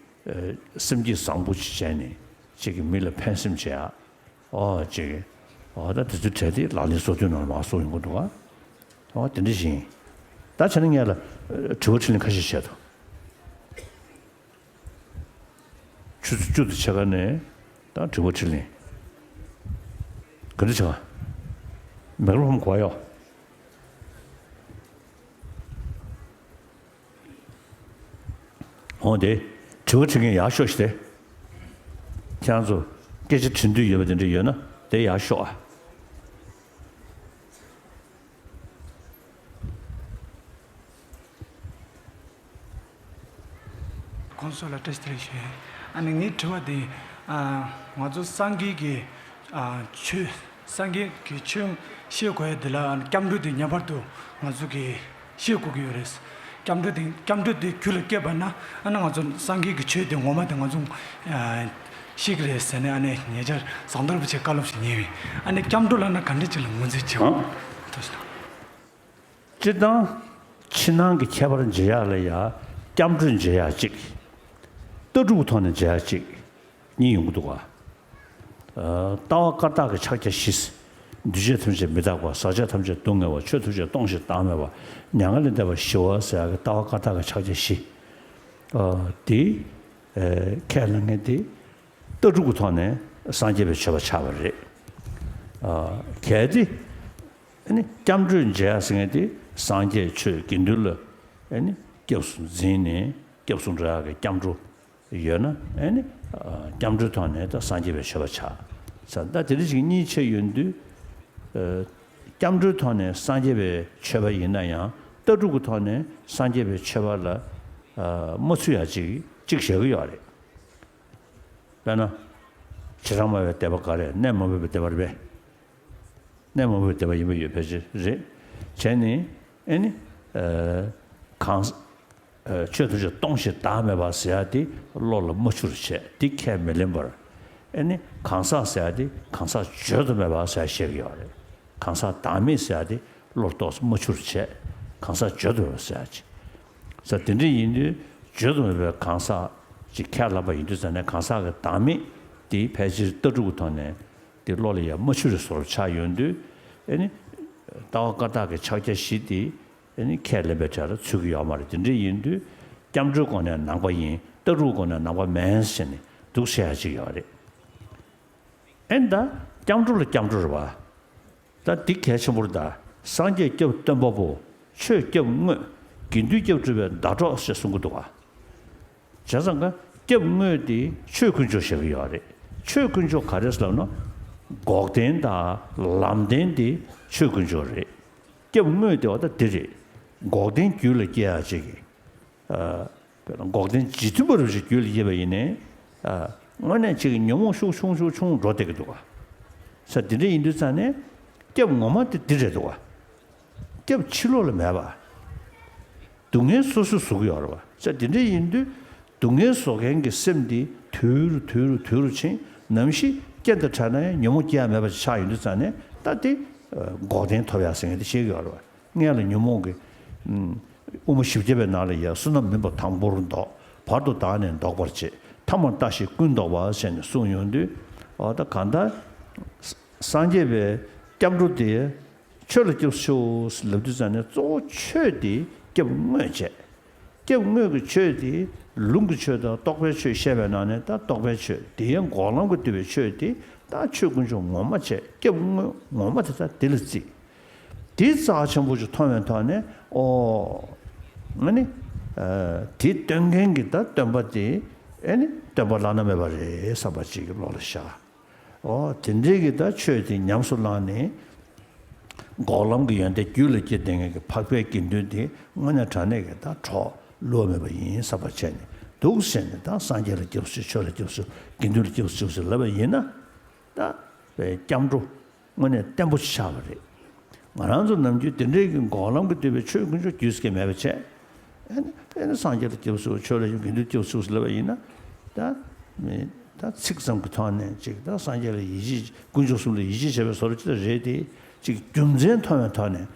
སེམས་བསྐྱེད་བཟང་པོ་ཅིག་བྱས་ནས་ཅིག་གི་མི་ལ་ཕན་སེམས་བྱེད་ཡ། ཨོ་ཅིག་གི་ཨོ་ད་དེ་ཚོའི་གྲས་དེ་ལག་ལེན་སོ་བདུན་ནང་ལ་མར་གསུངས་ཡོང་གི་འདུག་ག་ཨོ་དེ་འདྲ་ཞིག་ཡིན། ད་བྱས་ན་ངས་ལ་དྲི་བ་དྲིས་ལན་ཁ་ཤས་བྱས་འདུག་ཆུ་ཚོད་བཅུ་དང་ཕྱེད་ཀ་ནས་ད་དྲི་བ་དྲིས་ལན། ག་འདྲ་བྱ་བ། མེག་རོ་ཕོན་གོ་ཡོ། འོང་དེ། དྲི་བ་དྲི་མཁན་ཡར་ཤོག་ཞིག་དེ། ཁྱེད་རང་ཚོ་སྐད་ཆ་དྲི་འདོད་ཡོད་པ་དེ་འདྲ་ཡོད་ན་དེ་ཡར་ཤོག་ཨ། གོང་ས་ལ་བཀྲ་ཤིས་བདེ་ལེགས་ཞུ། ཨ་ནི་ངའི་དྲི་བ་འདི། ཨ། ང་ཚོ་སངས་རྒྱས་ཀྱི། ཨ། ཆོས། སངས་རྒྱས་ཀྱི་ཆོས་ཤེས་དགོས་ཡ་འདི་ལ་སྐྱབས་འགྲོ་འདི་ངེས་པར་དུ་ང་ཚོ་གི་ཤེས་དགོས་ཀྱི་ཡོད་རེད། སྐྱབས་འགྲོ་འདི་སྐྱབས་འགྲོ་འདི་རྒྱུད་ལ་སྐྱེས་པ་ན་ཨ་ནི་ང་ཚོ་སངས་རྒྱས་ཀྱི་ཆོས་འདི་ངོ་མ་དེ་ང་ཚོ། ཨ། ཤེས་ཀྱི་རེད་ཟེར་ནས་ཨ་ནི་ཉེ་ཆར་ཟངས་དར་བུ་ཆེ་བཀའ་སློབ་ཞིག་ཉན་བས། ཨ་ནི་སྐྱབས་འགྲོ་ལབ་ན་ག་འདྲ་ཅིག་ལ་ངོས་འཛིན་བྱེད་དགོས། ཨང་། ཐུགས་རྗེ་གནང་། སྤྱིར་བཏང་། ཕྱི་ནང་གི་ཁྱད་པར་འབྱེད་ཡག་ལ་ཡ། སྐྱབས་འགྲོས་འབྱེད་ཡག་གཅིག་ལྟ་གྲུབ་ཀྱི་ཐོག་ནས་འབྱེད་ཡག་གཅིག་གཉིས་ཡོང་གི་འདུག་ག་ལྟ་བ་བཀའ་རྟགས་ཀྱི་ཕྱག་རྒྱ་བཞི། འདུས་བྱས་ཐམས་ཅད་མི་རྟག་པ། ཟག་བཅས་ཐམས་ཅད་སྡུག་བསྔལ་བ། ཆོས་ཐམས་ཅད་སྟོང་ཞིང་བདག་མེད་པ། མྱ་ངན་ལས་འདས་པ་ཞི་བ་ཟེར་ཡག་གི་ལྟ་བ་བཀའ་རྟགས་ཀྱི་ཕྱག་རྒྱ་བཞི། དེ་ཁས་ལེན་མཁན་དེ། ལྟ་གྲུབ་ཀྱི་ཐོག་ནས་སངས་རྒྱས་པའི་ཆོས་པ་ཆགས་པ་རེད། ཨ། གལ་ཏེ། ཨ་ནི་སྐྱབས་འགྲོས་འབྱེད་ཡ་ཟེར་མཁན་དེ་སངས་རྒྱས་ཆོས་དགེ་འདུན་ལ་ཨ་ནི་སྐྱབས་སུ་འཛིན་ནས་སྐྱབས་སུ་འགྲོ་ཡ་གི་སྐྱབས་འགྲོ་ཡོད་ན་ཨ་ནི་ཨ། སྐྱབས་འགྲོའི་ཐོག་ནས་ད་སངས་རྒྱས་པའི་ཆོས་པ་ཆགས་ས། ད་དེ་འདྲ་ཞིག་གཉིས་ཕྱེ་ཡོང་དུས། ཨ། སྐྱབས་འགྲོའི་ཐོག་ནས་སངས་རྒྱས་པའི་ཆོས་པ་ཡིན་ན་ཡང་ལྟ་གྲུབ་ཀྱི་ཐོག་ནས་སངས་རྒྱས་པའི་ཆོས་པ་ལ་ཨ། མ་ཚུད་ཡ་ཅིག་ཅིག་བཞག་གི་ཡོད་རེད། དཔེར་ན། བྱེ་བྲག་སྨྲ་བའི་སྡེ་པ་འགའ་རེ་གནས་མ་བབས་པའི་སྡེ་པ་རེད་པས། གནས་མ་བབས་པའི་སྡེ་པ་ཡིན་པ་ཡོད་ཕལ་ཆེར་རེད། བྱས་ནས་ཨེ་ནི། ཨ། གང་ཟག་ཨ། ཆོས་ཐམས་ཅད་སྟོང་ཞིང་བདག་མེད་པ་ཟེར་ཡ་དེ་བློ་ལ་མ་ཆུད་པར་བྱས་དེ་ཁས་མི་ལེན་པར། ཨེ་ནི་གང་ཟག་ཟེར་ཡ་དེ་གང་ཟག་བརྗོད་དུ་མེད་པ་ཟེར་ཡ་བཤད་ཀྱི་ཡོད་རེད། གང་ཟག་བདག་མེད་ཟེར་ཡ་དེ་བློ་ཏོག་ཙམ་མ་ཆུད་པར་བྱས་གང་ཟག་བརྗོད་དུ་མེད་པ་ཟེར་ཡ་ཅིག་ས་དེ་འདྲ་ཡིན་དུས་བརྗོད་དུ་མེད་པའི་གང་ཟག་ཅིག་ཁས་བླངས་པ་ཡིན་དུས་ཙང་ནས་གང་ཟག་གི་བདག་མེད་དེ་ཕལ་ཆེར་ལྟ་གྲུབ་ཀྱི་ཐོག་ནས་དེ་བློ་ལ་ཡང་མ་ཆུད་པའི་བཟོ་འདྲ་ཆགས་ཡོང་དུས་ཨེ་ནི། ལྟ་བ་བཀའ་རྟགས་ཀྱི་ཕྱག་རྒྱ་བཞི་དེ་ཨེ་ནི་ཁས་ལེན་པའི་གྲས་ལ་ཚུད་ཀྱི་ཡོད་མ་རེད། དེ་འདྲ་ཡིན་དུས་སྐྱབས་འགྲོའི་སྒོ་ནས་ནང་པ་ཡིན། ལྟ་གྲུབ་སྒོ་ནས་ནང་པ་མིན་ཟེར་ནས་འདུག་བཤད་ཡ་ཅིག་ཡོད་རེད། ཨེ་ནི་ད་སྐྱབས་འགྲོ་ལ་སྐྱབས་འགྲོ་རེད་བ། ད་འདི་གལ་ཆེན་པོ་རེད་ད། སངས་རྒྱས་སྐྱབས་སྟོན་པ་པོ། ཆོས་སྐྱབས་དངོས། དགེ་འདུན་སྐྱབས་སྒྲུབ་པའི་ཟླ་གྲོགས་ཞེས་གསུང་གི་འདུག་ག་བྱས་ཙང་ཀ་སྐྱབས་དངོས་དེ་ཆོས་དཀོན་མཆོག་བཤད་ཀྱི་ཡོད་རེད། ཆོས་དཀོན་མཆོག་ག་རེ་ཟེར་ལབ་ན། འགོག་བདེན་དང་ལམ་བདེན་དེ་ཆོས་དཀོན་མཆོག་རེད། སྐྱབས་དངོས་དེ་བ་ད་འདི་རེད། འགོག་བདེན་རྒྱུད་ལ་སྐྱེ་ཡ་ཅིག་ཨ། དཔེར་ན་འགོག་བདེན་རྗེས་མཐུན་པ་རུ་ཞིག་རྒྱུད་ལ་སྐྱེས་པ་ཡིན་ནའི། ཨ། དངོས་གནས་ཅིག་ཉོན་མོངས་ཤུགས་ཆུང་ཆུང་ཆུང་འགྲོ་བསྡད་ཀྱི་འདུག་ག་ས་འདི་འདྲ་ཡིན་དུས་ཙང་ནས། སྐྱབས་ངོ་མ་དེ་འདི་རེད་འདུག་བ། སྐྱབས་ཕྱི་ལོགས་ལ་མེད་པ། སྡུག་བསྔལ་སོ་སོས་བཟོ་གི་ཡོད་རེད་བ། ས་དེ་འདྲ་ཡིན་དུས་སྡུག་བསྔལ་བཟོ་མཁན་གྱི་སེམས་དེ་དུད་རུ་དུད་རུ་དུད་རུ་ཕྱིན། ནམ་ཞིག་རྐྱེན་དང་བྲལ་ན་ཡང་ཉོན་མོངས་སྐྱེ་ཡ་མེད་པ་ཞིག་ཆགས་ཡོང་དུས་ཙང་ནས་ད་དེ་འགོག་བདེན་ཐོབ་ཡ་ཟེར་མཁན་དེ་བཤད་ཀྱི་ཡོད་རེད་བ། སྔོན་ལ་ཉོན་མོངས་ཀྱི་དབུ་མ་བཞི་བརྒྱ་པའི་ནང་ལ་ཡ་བསོད་ནམས་མིན་པ་དང་པོར་བཟློག་བར་དུ་བདག་ནི་བཟློག་པར་བྱེད། ཐ་མར་ལྟ་ཞིག་ཀུན་བཟློག་པ་ཟེར་ནས་གསུངས་ཡོང་དུས། འོ་ད་གང་ལྟར་སངས་རྒྱས་པའི་སྐྱབས་འགྲོ་དེ་ཆོས་ལ་སྐྱབས་སུ་མཆིའོ་ལབ་དུས་ཙང་ནས་གཙོ་བོ་ཆོས་དེ་སྐྱབས་དངོས་བྱས། སྐྱབས་དངོས་ཀྱི་ཆོས་དེ་ལུང་གི་ཆོས་དང་རྟོགས་པའི་ཆོས་བཤད་པའི་ནང་ནས་ད་རྟོགས་པའི་ཆོས་དེ་ཡང་འགོག་ལམ་གྱི་འདུལ་བའི་ཆོས་དེ་ད་ཆོས་དཀོན་མཆོག་ངོ་མ་བྱས། སྐྱབས་དངོས་ངོ་མ་དེ་ད་དེ་ལ་བརྩི། དེ་རྩ་ཆེན་པོ་ཞིག་མཐོང་བའི་ཐོག་ནས་ཨོ། ཨ་ནི། དེ་སྟོན་མཁན་གྱི་ད་སྟོན་པ་དེ་ཨ་ནི་སྟོན་པ་བླ་ན་མེད་པ་རེད་བསམ་པ་ཅིག་གི་བློ་ལ་ཤར། ཨོ་དེ་འདྲའི་གི་ད་ཆོས་དེ་ཉམས་སུ་བླངས་ནས། འགོག་ལམ་གྱི་ཡོན་ཏན་རྒྱུད་ལ་སྐྱེས་བསྡད་མཁན་གྱི་འཕགས་པའི་དགེ་འདུན་དེ་དངོས་གནས་དྲང་གནས་ཀྱི་ད་གྲོགས་བསླུ་བ་མེད་པ་ཡིན་བསམ་པ་བྱས་ནས་འདུག་ཟེར་ནས་ད་སངས་རྒྱས་ལ་སྐྱབས་སུ་མཆིའོ། ཆོས་ལ་སྐྱབས་སུ་མཆིའོ། དགེ་འདུན་ལ་སྐྱབས་སུ་མཆིའོ་ཟེར་ལབ་པ་ཡིན་ན། ད་སྐྱབས་འགྲོ་དངོས་གནས་བརྟན་པོ་ཆགས་པ་རེད། ང་རང་ཚོ་ནམ་རྒྱུན་དེ་འདྲའི་གི་འགོག་ལམ་གྱི་འདུལ་བའི་ཆོས་དཀོན་མཆོག་རྒྱུས་སྐྱེ་མེད་པ་བྱས། ཨེ་ནི་ཨེ་ནི་སངས་རྒྱས་ལ་སྐྱབས་སུ་མཆིའོ། ཆོས་ལ་སྐྱབས་སུ་མཆིའོ། དགེ་འདུན་སྐྱབས་སུ་མཆིའོ་ལབ་པ་ཡིན་ན། ད་མི་ད་ཚིག་ཙམ་གྱི་ཐོག་ནས་ཅིག་ད་སངས་རྒྱས་ལ་ཡིད་ཆེས་དཀོན་མཆོག་གསུམ་ལ་ཡིད་ཆེས་བྱས་པའི་བཟོ་འདྲ་ཅིག་ད་རེད་དེ། ཅིག་རྒྱུ་མཚན་མཐོང་བའི་ཐོག་ནས་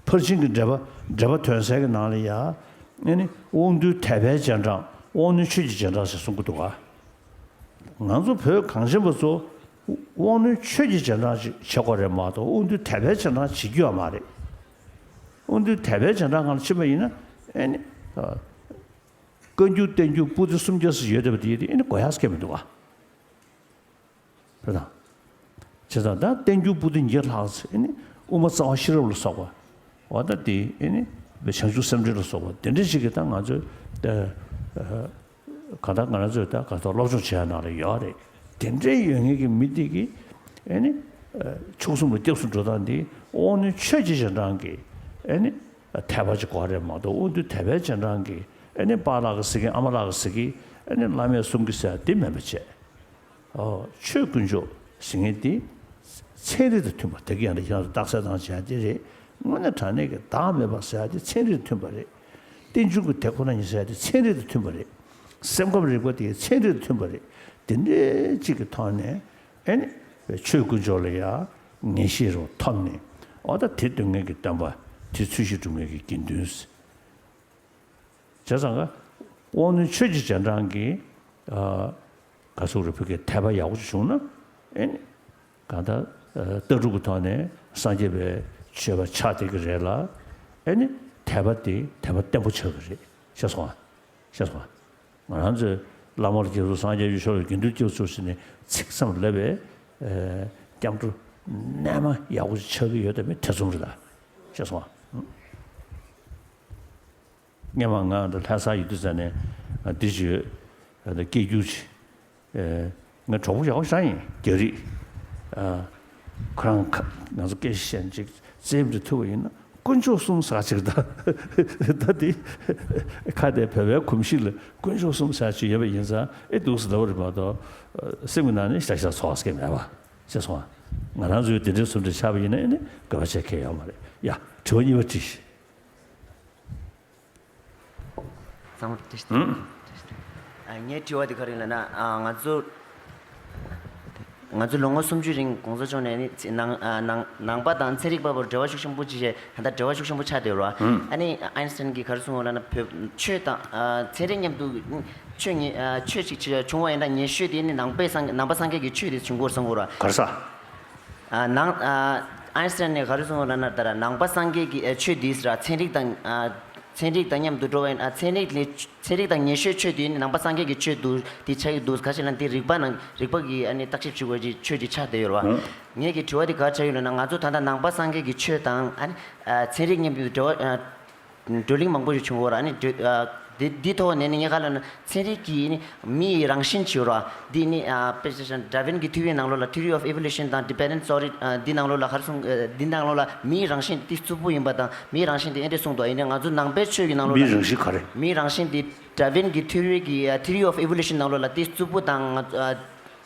ཕར་ཕྱིན་གྱི་འགྲེལ་པ་འགྲེལ་པ་དོན་གསལ་གྱི་ནང་ལ་ཡ། ཨེ་ནི་དབང་རྟུལ་དད་པའི་རྗེས་འབྲང་དབང་རྣོན་ཆོས་ཀྱི་རྗེས་འབྲང་ཞེས་གསུང་གི་འདུག་ག། ང་ཚོ་བོད་གངས་ཅན་པ་ཚོ་དབང་རྣོན་ཆོས་ཀྱི་རྗེས་འབྲང་ཅིག་བྱེད་དགོས་རེད་མ་གཏོགས་དབང་རྟུལ་དད་པའི་རྗེས་འབྲང་བྱེད་རྒྱུ་ཡོད་མ་རེད། དབང་རྟུལ་དད་པའི་རྗེས་འབྲང་སྒང་ལ་ཕྱིན་པ་ཡིན་ན་ཨེ་ནི། བཀའ་འགྱུར་བསྟན་འགྱུར་པོ་ཏི་སུམ་བརྒྱ་ཙམ་ཡོད་བསྡད་པ་དེ་ཡིན་དུས་ཨེ་ནི་དགོས་ཡག་སྐད་མི་འདུག་ག། རེད་དང་། བྱས་ཙང་ད་བསྟན་འགྱུར་པོ་ཏི་ཉིས་བརྒྱ་ལྷག་ཙམ་ཨེ་ནི་དབུ་མ་རྩ་བ་ཤེས་རབ་ལ་སོགས་པ། འོ་ད་དེ་ཨེ་ནི་བྱང་ཆུབ་སེམས་འགྲེལ་ལ་སོགས་པ་དེ་འདྲ་ཞིག་གིས་ད་ང་ཚོའི་ད་གང་ལྟར་ང་རང་ཚོས་ད་གང་ལྟར་སློབ་སྦྱོང་བྱེད་ཡ་ནང་ལ་ཡོད་རེད། དེ་འདྲའི་ཡོད་མཁན་གྱི་མི་དེ་གིས་ཨེ་ནི་མཆོག་གསུམ་ལ་སྐྱབས་སུ་འགྲོ་སྟངས་འདི་དབང་རྣོན་ཆོས་ཀྱི་རྗེས་འབྲང་གི་ཨེ་ནི་དད་པ་ཅིག་དགོས་རེད་མ་གཏོགས་དབང་རྟུལ་དད་པའི་རྗེས་འབྲང་གི་ཨེ་ནི་པཱ་ལགས་ཀྱིས་ཟེར་གི་ཨ་མ་ལགས་ཀྱིས་ཟེར་གི་ཨེ་ནི་བླ་མས་གསུང་གི་ཟེར་དེ་མིན་པ་བྱས། ཨོ། ཆོས་དཀོན་མཆོག་ཟེར་མཁན་དེ་ཚན་རིག་དང་མཐུན་པ། དེ་ག་ཡང་ཡང་རྟགས་གསལ་དང་བྱ་དེ་རེད། དངོས་གནས་དྲང་གནས་ཀྱི་བདག་མེད་པ་ཟེར་ཡ་དེ་ཚན་རིག་དང་མཐུན་པ་རེད། རྟེན་འབྱུང་གི་དེ་ཁོ་ན་ཉིད་ཟེར་ཡ་དེ་ཚན་རིག་དང་མཐུན་པ་རེད། སེམས་ཁམས་རིག་པ་དེ་ཚན་རིག་དང་མཐུན་པ་རེད། དེ་འདྲའི་གཅིག་གི་ཐོག་ནས་ཨེ་ནི་ཆོས་དཀོན་མཆོག་ལ་ཡང་ངེས་ཤེས་རུ་ཐོབ་ནས་ཨོ་ད་དེ་སྟོན་མཁན་གྱི་སྟོན་པ་དེ་ཚུལ་བཞིན་སྒྲུབ་མཁན་གྱི་དགེ་འདུན། བྱས་ཙང་ཀ་དབང་རྣོན་ཆོས་ཀྱི་རྗེས་འབྲང་གི་ཨ་ག་ཟེར་རེད། བོད་སྐད་དད་པ་ཡག་པོ་ཅིག་བྱུང་ན་ཨེ་ནི་གང་ལྟར་ཨ་ལྟ་གྲུབ་ཀྱི་ཐོག་ནས་སངས་རྒྱས་པའི་སྤྱོད་པ་ཆགས་བསྡད་ཀྱི་རེད་ལ། ཨེ་ནི་དད་པ་དེ་དད་པ་བརྟན་པོ་ཆགས་ཀྱི་རེད། ཤེས་སོང་ང་། ཤེས་སོང་ང་། ང་རང་ཚོས་བླ་མ་ལ་སྐྱབས་སུ་སངས་རྒྱས་ཀྱི་ཆོས་ལ་དགེ་འདུན་སྐྱབས་སུ་མཆིའོ་ཟེར་ནས་ཚིག་ཙམ་ལབ་པའི་ཨ་སྐྱབས་འགྲོ་རྣལ་མ་ཡག་པོ་ཅིག་ཆགས་ཀྱི་ཡོད་དམ་མེད་ཐེ་ཚོམ་རེད་ལ། ཤེས་སོང་ང་། སྔན་མ་ང་འདི་ལྷ་ས་ཡོད་དུས་ཙ་ནས་འདི་ཅིག་ཡོད། སྐད་སྒྱུར་ཅིག་ངའི་གྲོགས་པོ་ཡག་པོ་ཞིག་ཡིན། རྒྱ་རིགས། ཁོ་རང་ང་ཚོ་སྐད་ཆ་བཤད་ཅིག་རྩེད་མོ་ཅིག་ཐུབ་པ་ཡིན་ན་དཀོན་མཆོག་གསུམ་ཟེར་ཅིག་ད་ད་དེ་ཁ་དེ་བོད་པའི་གོམས་གཤིས་ལ་དཀོན་མཆོག་གསུམ་ཟེར་ཅིག་ཡོད་པ་ཡིན་ཙང་ཨེ་འདུག་ཟེར་ལབ་པ་རེད་མ་གཏོགས་སེམས་ཀྱི་ནང་ནས་ཞེ་དྲག་ཞེ་དྲག་ཚོར་བ་སྐྱེ་མེད་པ། ཤེས་སོང་ང་། ང་རང་ཚོའི་དེ་འདྲའི་བཟོ་འདྲ་ཆགས་པ་ཡིན་ན་ཨེ་ནི་དགོས་པ་བྱེད་མཁན་ཡོད་མ་རེད་ཡ། དྲི་བ་གཉིས་པ་དྲིས། ཚང་མ་བཀྲ་ཤིས་བདེ་ལེགས། ཨ་ངའི་དྲི་བ་དེ་ག་རེ་ཡིན་ལབ་ན། ཨ་ང་ཚོ་ང་ཚོ་ལོ་ངོ་སུམ་ཅུ་རིང་གོང་ས་མཆོག་ནས་ནི་ནང་ཨ་ནང་ནང་པ་དང་ཚན་རིག་པ་བར་འབྲེལ་བ་ཤུགས་ཆེན་པོ་ཅིག་བྱས། ད་ལྟ་འབྲེལ་བ་ཤུགས་ཆེན་པོ་ཆགས་བསྡད་ཡོད་རེད་བ། ཨ་ནི་ཨ་ཨིན་སི་ཊན་གྱིས་ག་རེ་གསུངས་ཡོད་ལབ་ན། བོད་ཆོས་དང་ཨ་ཚན་རིག་མཉམ་དུ་ཆོས་ཉེ་ཨ་ཆོས་ཅིག་བྱུང་བ་ཡིན་ན་ཉེ་ཤོས་དེ་ནི་ནང་པའི་སངས་ནང་པ་སངས་རྒྱས་ཀྱི་ཆོས་དེ་བྱུང་གི་ཡོད་བསམ་གྱི་ཡོད་རེད་བ། ག་རེ་ཟེར། ཨ་ནང་ཨ་ཨ་ཨིན་སི་ཊན་ནས་ག་རེ་གསུངས་ཡོད་ལབ་ན། ད་ལྟ་ནང་པ་སངས་རྒྱས་ཀྱི་ཨ་ཆོས་འདི་ཟེར་ཚན་རིག་དང་ཨ་ཚན་རིག་དང་མཉམ་དུ་འགྲོ་བ་ཡིན། ཨ་ཚན་རིག་ལས་ཚན་རིག་དང་ཉེ་ཤོས་ཆོས་དེ་ནི་ནང་པ་སངས་རྒྱས་ཀྱི་ཆོས་འདུག་དེ་ཆགས་ཀྱི་འདུག་ག་ཅི་ལབ་ན་དེ་རིག་པ་ནང་རིག་པ་གིས་ཨ་ནི་བརྟག་ཞིབ་བྱེད་དགོས་ཀྱི་ཆོས་ཅིག་ཆགས་བསྡད་ཡོད་རེད་བ། ངའི་གི་དྲི་བ་དེ་ག་རེ་ཆགས་ཡོད་ལབ་ན། ང་ཚོ་ད་ལྟ་ནང་པ་སངས་རྒྱས་ཀྱི་ཆོས་དང་ཨ་ནི་ཨ་ཚན་རིག་མཉམ་དུ་འབྲེལ་བ་ཨ་བགྲོ་གླེང་མང་པོ་ཞིག་བྱུང་ཡོད་རེད། ཨ་ནི་འདི་འདི་ཐོག་ནས་ནི་ངས་ག་ལབ་ན། ཚན་རིག་གིས་ནི་མི་ཡི་རང་བཞིན་བྱེད་རོགས། འདི་ནི་ཨ་དཔེ་ཆ་བཞག་ན་ཌར་ཝིན་གྱི་ཐིའོ་རི་ནང་ལོགས་ལ་Theory of Evolution དང་Dependence Theory ཨ་འདི་ནང་ལོགས་ལ་ག་རེ་གསུངས། ཨ་འདི་ནང་ལོགས་ལ་མིའི་རང་བཞིན་འདི་རྩུབ་པོ་ཡིན་པ་དང་མིའི་རང་བཞིན་འདི་ཨེ་འདྲས་གསུངས་འདུག་ཡིན་ནའི་ང་ཚོ་ནང་པའི་ཆོས་ཀྱི་ནང་ལོགས་ལ་མིའི་རང་བཞིན་ག་རེ། མིའི་རང་བཞིན་འདི་ཌར་ཝིན་གྱི་ཐིའོ་རི་གི་ཨ་Theory of Evolution ནང་ལོགས་ལ་འདི་རྩུབ་པོ་དང་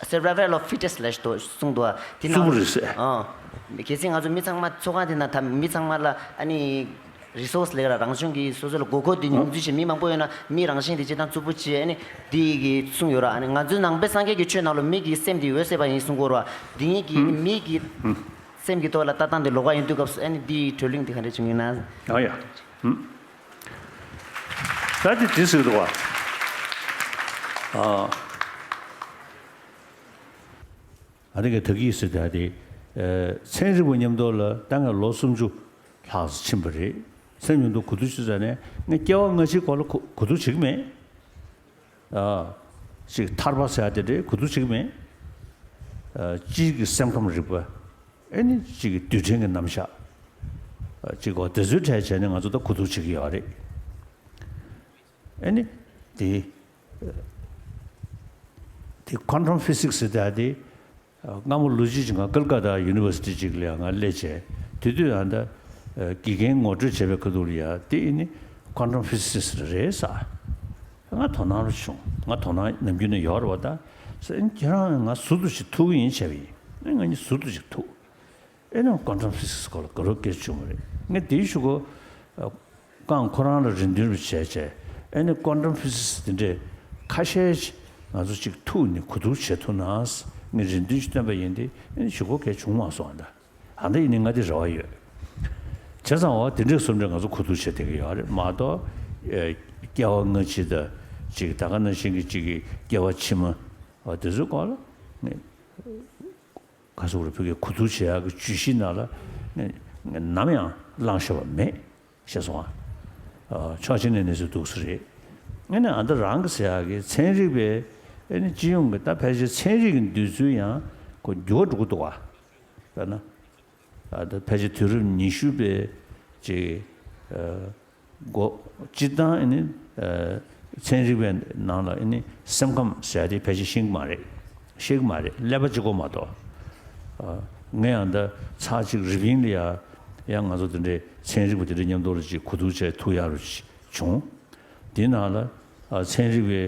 ཨ་Survival of Fittest ལབ་ཞིག་འདུག་གསུངས་འདུག་དེ་ནང་རྩུབ་པོ་རེད་ཟེར། ཨ། གལ་སྲིད་ང་ཚོ་མི་ཚང་མ་ཚོགས་ཁང་དེ་ན་ད་མི་ཚང་མ་ལ་ཨ་ནི་རི་སོ་སི་ལས་ཀ་རང་བྱུང་གི་སོ་སོ་ལ་དགོས་མཁོ་དེ་ཉུང་ཚུལ་ཞིག་མི་མང་པོ་ཡོད་ན་མི་རང་བཞིན་དེ་སྤྱིར་བཏང་རྩུབ་པོ་བྱེད། ཨ་ནི་དེ་གི་གསུངས་ཡོད་ར། ཨ་ནི་ང་ཚོའི་ནང་པའི་སངས་རྒྱས་ཀྱི་ཆོས་ནང་ལ་མི་གི་སེམས་དེ་འོད་གསལ་བ་ཡིན་གསུང་གོ་ར། དེ་གཉིས་ཀྱི་ཨ་ནི་མི་གི་སེམས་ཀྱི་ཐོག་ལ་ལྟ་སྟངས་དེ་ལོགས་ཀ་ཡིན་དུས་སྐབས་སུ་ཨ་ནི་དེའི་གྲོས་གླེང་དེ་ག་འདྲ་བྱུང་ཡིན་ན། ཨ་ཡ། ད་དེ་དེ་ཟེར་འདུག་བ། ཨ། ཨ་ནི་ག་ད་གིས་ཟེར་ད་དེ། ཚན་རིག་པ་མཉམ་དུ་ལ་ད་ང་ལོ་སུམ་ཅུ་ལྷག་ཙམ་ཕྱིན་པ་རེད། སེམས་མཉམ་དུ་གོ་བསྡུར་བྱེད་ཙང་ནས་ངས་སྐྱེ་བ་སྔ་ཕྱིའི་སྐོར་ལ་གོ་གོ་བསྡུར་བྱེད་ཀྱི་མེད། ཨ། ཅིག་ཐར་པ་ཟེར་ཡ་དེ་འདྲའི་གོ་བསྡུར་བྱེད་ཀྱི་མེད། ཨ། སྤྱིར་གྱི་སེམས་ཁམས་རིག་པ། ཨེ་ནི་ཅིག་གི་རྡུལ་ཕྲན་གྱི་རྣམ་གཞག་ཅིག་གོ་དེ་ཚོའི་གྲས་བྱས་ནས་ང་ཚོ་ད་གོ་བསྡུར་བྱེད་ཀྱི་ཡོད་རེད། ཨེ་ནི་དེ་དེ་ཀོན་ཊམ་ཕི་སིག་སི་ཟེར་ཡ་དེ། སྔ་མོ་ལོ་རྒྱུས་ཅིག་ང་ཀལ་ཀ་ཏ་ཡུ་ནི་ཝར་སི་ཊི་ཅིག་ལ་ཡང་ང་སླེབས་བྱས། དེ་དུས་ཡང་ད་དགེ་རྒན་ངོ་སྤྲོད་བྱས་པའི་ཁ་ཐུག་ལ་ཡང་དེ་ཨེ་ནི་ཀོན་ཊམ་ཕི་སིག་སི་རེད་ཟེར། ང་དོ་སྣང་རུ་བྱུང་། ང་དོ་སྣང་ནམ་རྒྱུན་ནས་ཡོད་རེད་བ། ད་ཟེར། ཨེ་ནི་ཁྱེད་རང་ང་ཟུར་དུ་ཞིག་ཐུག་གི་ཡིན་བྱས་པ་ཡིན། ཨེ་ང་གཉིས་ཟུར་དུ་ཞིག་ཐུག་ཨེ་ནི་ཀོན་ཊམ་ཕི་སིག་སི་སྐོར་ལ་དགའ་རབ་སྐད་བྱུང་བ་རེད། ངས་དེའི་གཞུག་གུ་རྐང་ཁོ་རང་ལ་རེ་འདུན་རུ་བྱས་བྱས། ཨེ་ནི་ཀོན་ཊམ་ཕི་སིག་སི་དེ་འདྲས་ཁ་ཤས་ཤིག་ང་ཚོ་གཅིག་ཐུག་ནས་གོ་བསྡུར་བྱེད་ཐུབ་ན་ངས་རེ་འདུན་ཞིག་བཏོན་པ་ཡིན་ཏེ། ཨེ་ནི་གཞུག་གུ་གས་བྱུང་མ་སོང་། ཨ་ད་ཨ་ད་ཡིན་ནི་ང་དེ་རེ་བ་ཡོད། བྱས་ཙང་བ་དེ་འདྲས་སུམ་འདྲས་ང་ཚོ་གོ་བསྡུར་བྱེད་བསྡད་ཀྱི་ཡོད་རེད་མ་གཏོགས། ཨེ། སྐྱེ་བ་སྔ་ཕྱི་དང་ཅིག་ད་ག་ནང་བཞིན་གྱི་ཅིག་གི་སྐྱེ་བ་ཕྱི་མ་བ་དེ་ཚོའི་སྐོར་ལ་ངས། ག་ཟེར་དགོས་རེད། བོད་སྐད་གོ་བསྡུར་བྱེད་ཡག་གི་བརྗོད་གཞི་ནང་ལ་ནམ་ཡང་བླངས་བཞག་པ་མེད། ཤེས་སོང་ཨ། ཕྱོགས་གཅིག་ནས་གནས་ཚུལ་འདུག་སེ་རེད། ཨ་ནི་ཨ་ད་རང་གི་ཟེར་ཡག་གི་ཚན་རིག་པའི་ཨ་ནི་སྤྱི་ཡོངས་ཀྱི་ད་ཕལ་ཆེར་ཚན་རིག་གི་འདོད་ཚུལ་ཡང་ཁོ་འགྱུར་བ་འགྲོ་གི་འདུག་ཨ། དཔེར་ན་ཨ་ད་ཕལ་ཆེར་དུས་རབས་ཉི་ཤུ་པའི་ཅིག་ཨ། འགོ་སྤྱིར་བཏང་ཨ་ནི་ཨ་ཚན་རིག་པའི་ནང་ལ་ཨ་ནི་སེམས་ཁམས་ཟེར་ཡ་དེ་ཕལ་ཆེར་ཤེས་ཀྱི་མ་རེད། ཤེས་ཀྱི་མ་རེད། ཀླད་པ་གཅིག་པོ་མ་གཏོགས། ཨ། ངས་ཡང་ད་ཚར་གཅིག་རི་པིན་ལ་ཡ་ཡང་ང་ཚོ་དེ་འདྲའི་ཚན་རིག་པ་དེ་འདྲའི་མཉམ་དུ་ལ་ཅིག་གོ་བསྡུར་བྱས་ཐུག་ཡག་རུ་བྱུང་། དེའི་ནང་ལ་ཨ་ཚན་རིག་པའི་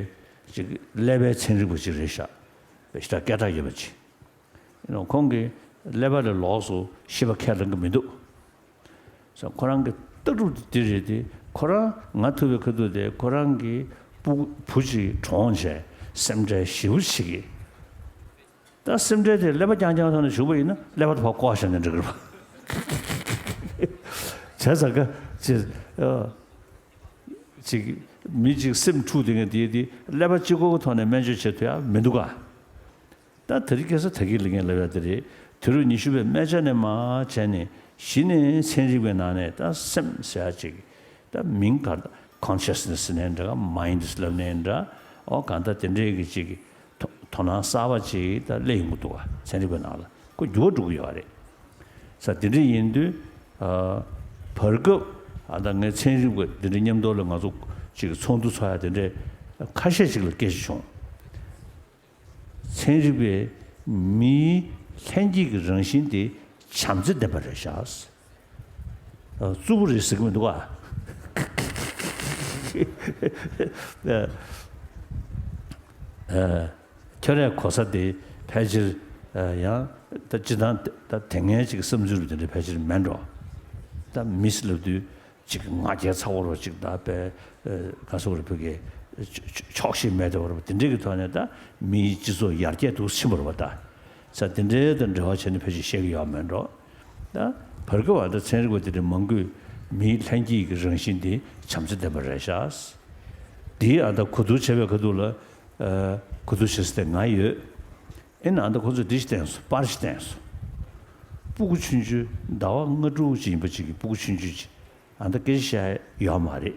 ཅིག་ཀླད་པའི་ཚན་རིག་པ་ཅིག་རེད་ཤག་ཞེ་དྲག་སྐད་གྲགས་ཡོད་པ་ཅིག་ཁོང་གིས་ཀླད་པ་ལ་ལོགས་སུ་ཤེས་པ་ཁས་ལེན་གྱི་མི་འདུག་ཟེར། ཁོ་རང་གི་ལྟ་གྲུབ་དེ་རེད་དེ། ཁོ་རང་ང་ཐུག་པའི་ཁ་ཐུག་དེ་ཁོ་རང་གི་སྤུ་བུ་གཅིག་གྲོངས་བྱས་སེམས་ཁྲལ་ཞེ་པོ་བྱེད་ཀྱི། ད་སེམས་ཁྲལ་དེ་ཀླད་པ་རྐྱང་རྐྱང་ཐོག་ནས་བྱུང་བ་ཡིན་ན་ཀླད་པ་དེ་ཕར་བཀོག་བཞག་ན་འགྲིག་གི་རེད་པ། བྱས་ཙང་ཀ་ཅེ་ཨ། ཅིག་མི་གཅིག་སེམས་འཁྲུགས་དེ་ངས་དེ་དེ་ཀླད་པ་གཅིག་པོ་གི་ཐོག་ནས་སྨན་བཅོས་བྱེད་ཐུབ་ཡ་མི་འདུག་ག་ད་དེ་རིང་ཁ་སང་ད་གིན་ལ་ངས་ལབ་ཡ་དེ་རེད། དུས་རབས་ཉི་ཤུ་པའི་སྨད་ཆ་ནས་མར་བྱས་ནས་གཞི་ནས་ཚན་རིག་པའི་ནང་ནས་ད་སེམས་ཟེར་ཡ་ཅིག་ད་མིང་ག་ད་ཀོན་ཤ་སི་ནེ་སི་ཟེར་ནའི་འདྲ། མའིན་ཌི་ཟེར་ལབ་ནའི་འདྲ། ཨོ་གང་ལྟར་དེ་འདྲའི་གི་ཅིག་དོ་དོ་སྣང་གསར་པ་ཅིག་ད་སླེབས་ཡོང་གི་འདུག་ག་ཚན་རིག་པའི་ནང་ལ་ཁོ་འགྱུར་བ་འགྲོ་གི་ཡོད་རེད། ས་དེ་འདྲ་ཡིན་དུས་ཨ་བར་སྐབས་ཨ་ད་ངས་ཚན་རིག་པ་དེ་འདྲ་མཉམ་དུ་ལ་ང་ཚོ་ཅིག་ཚོགས་འདུ་ཚོགས་ཡ་དེ་འདྲའི་ཁ་ཤས་ཅིག་ལ་སྐད་ཆ་བྱུང་། ཚན་རིག་པས་མིའི་ལྷན་སྐྱེས་ཀྱི་རང་བཞིན་དེ་བྱམས་བརྩེ་ལྡན་པ་རེད་ཤག་ཨ། རྩུབ་པོ་རེད་ཟེར་གྱི་མི་འདུག་ག་ཨ། ཨ། ཁྱོད་རའི་གོ་ས་དེ་ཕལ་ཆེར་ཨ་ཡང་ད་སྤྱིར་བཏང་ད་དེ་སྔའི་ཅིག་བསམ་ཚུལ་དེ་འདྲ་ཕལ་ཆེར་མེད་འགྲོ། ད་མི་ཟེར་ལབ་དུས་ཅིག་ང་རྒྱལ་ཚ་བོ་རུ་ཅིག་ད་པའི་ཨ་ག་སོག་རུ་ཕུ་གེ་ཆོག་ཤེས་མེད་དེ་བ་རུ་དེ་འདྲའི་གི་ཐོག་ནས་ད་མིའི་སྤྱི་ཚོགས་ཡར་རྒྱས་འདུག་ཕྱིན་པ་རུ་བ་ད། ས་དེ་འདྲའི་དང་འབྲེལ་བ་བྱས་ནས་ཕལ་ཆེར་བཤད་ཀྱི་ཡོད་མེད་འགྲོ། ད་བར་སྐབས་ཨ་ད་ཚན་རིག་པ་དེ་འདྲའི་མང་པོས་མིའི་ལྷན་སྐྱེས་ཀྱི་རང་བཞིན་དེ་བྱམས་བརྩེ་ལྡན་པ་རེད་ཤག་དེའི་ཨ་ད་གོ་བསྡུར་བྱས་པའི་ཁ་ཐུག་ལ་ཨ་གོ་བསྡུར་བྱེད་ས་དེ་ང་ཡོད། ཨེ་ན་ཨ་ད་ཁོ་ཚོས་འདི་ཞིག་བསྟན་སོང་། པར་ཞིག་བསྟན་སོང་། སྤུ་གུ་ཆུང་ཆུང་ཟླ་བ་ལྔ་དྲུག་ཅིག་ཡིན་པ་ཅིག་གི་སྤུ་གུ་ཆུང་ཆུང་ཅིག་ཨ་ད་སྐད་ཆ་བཤད་ཡོད་མ་རེད།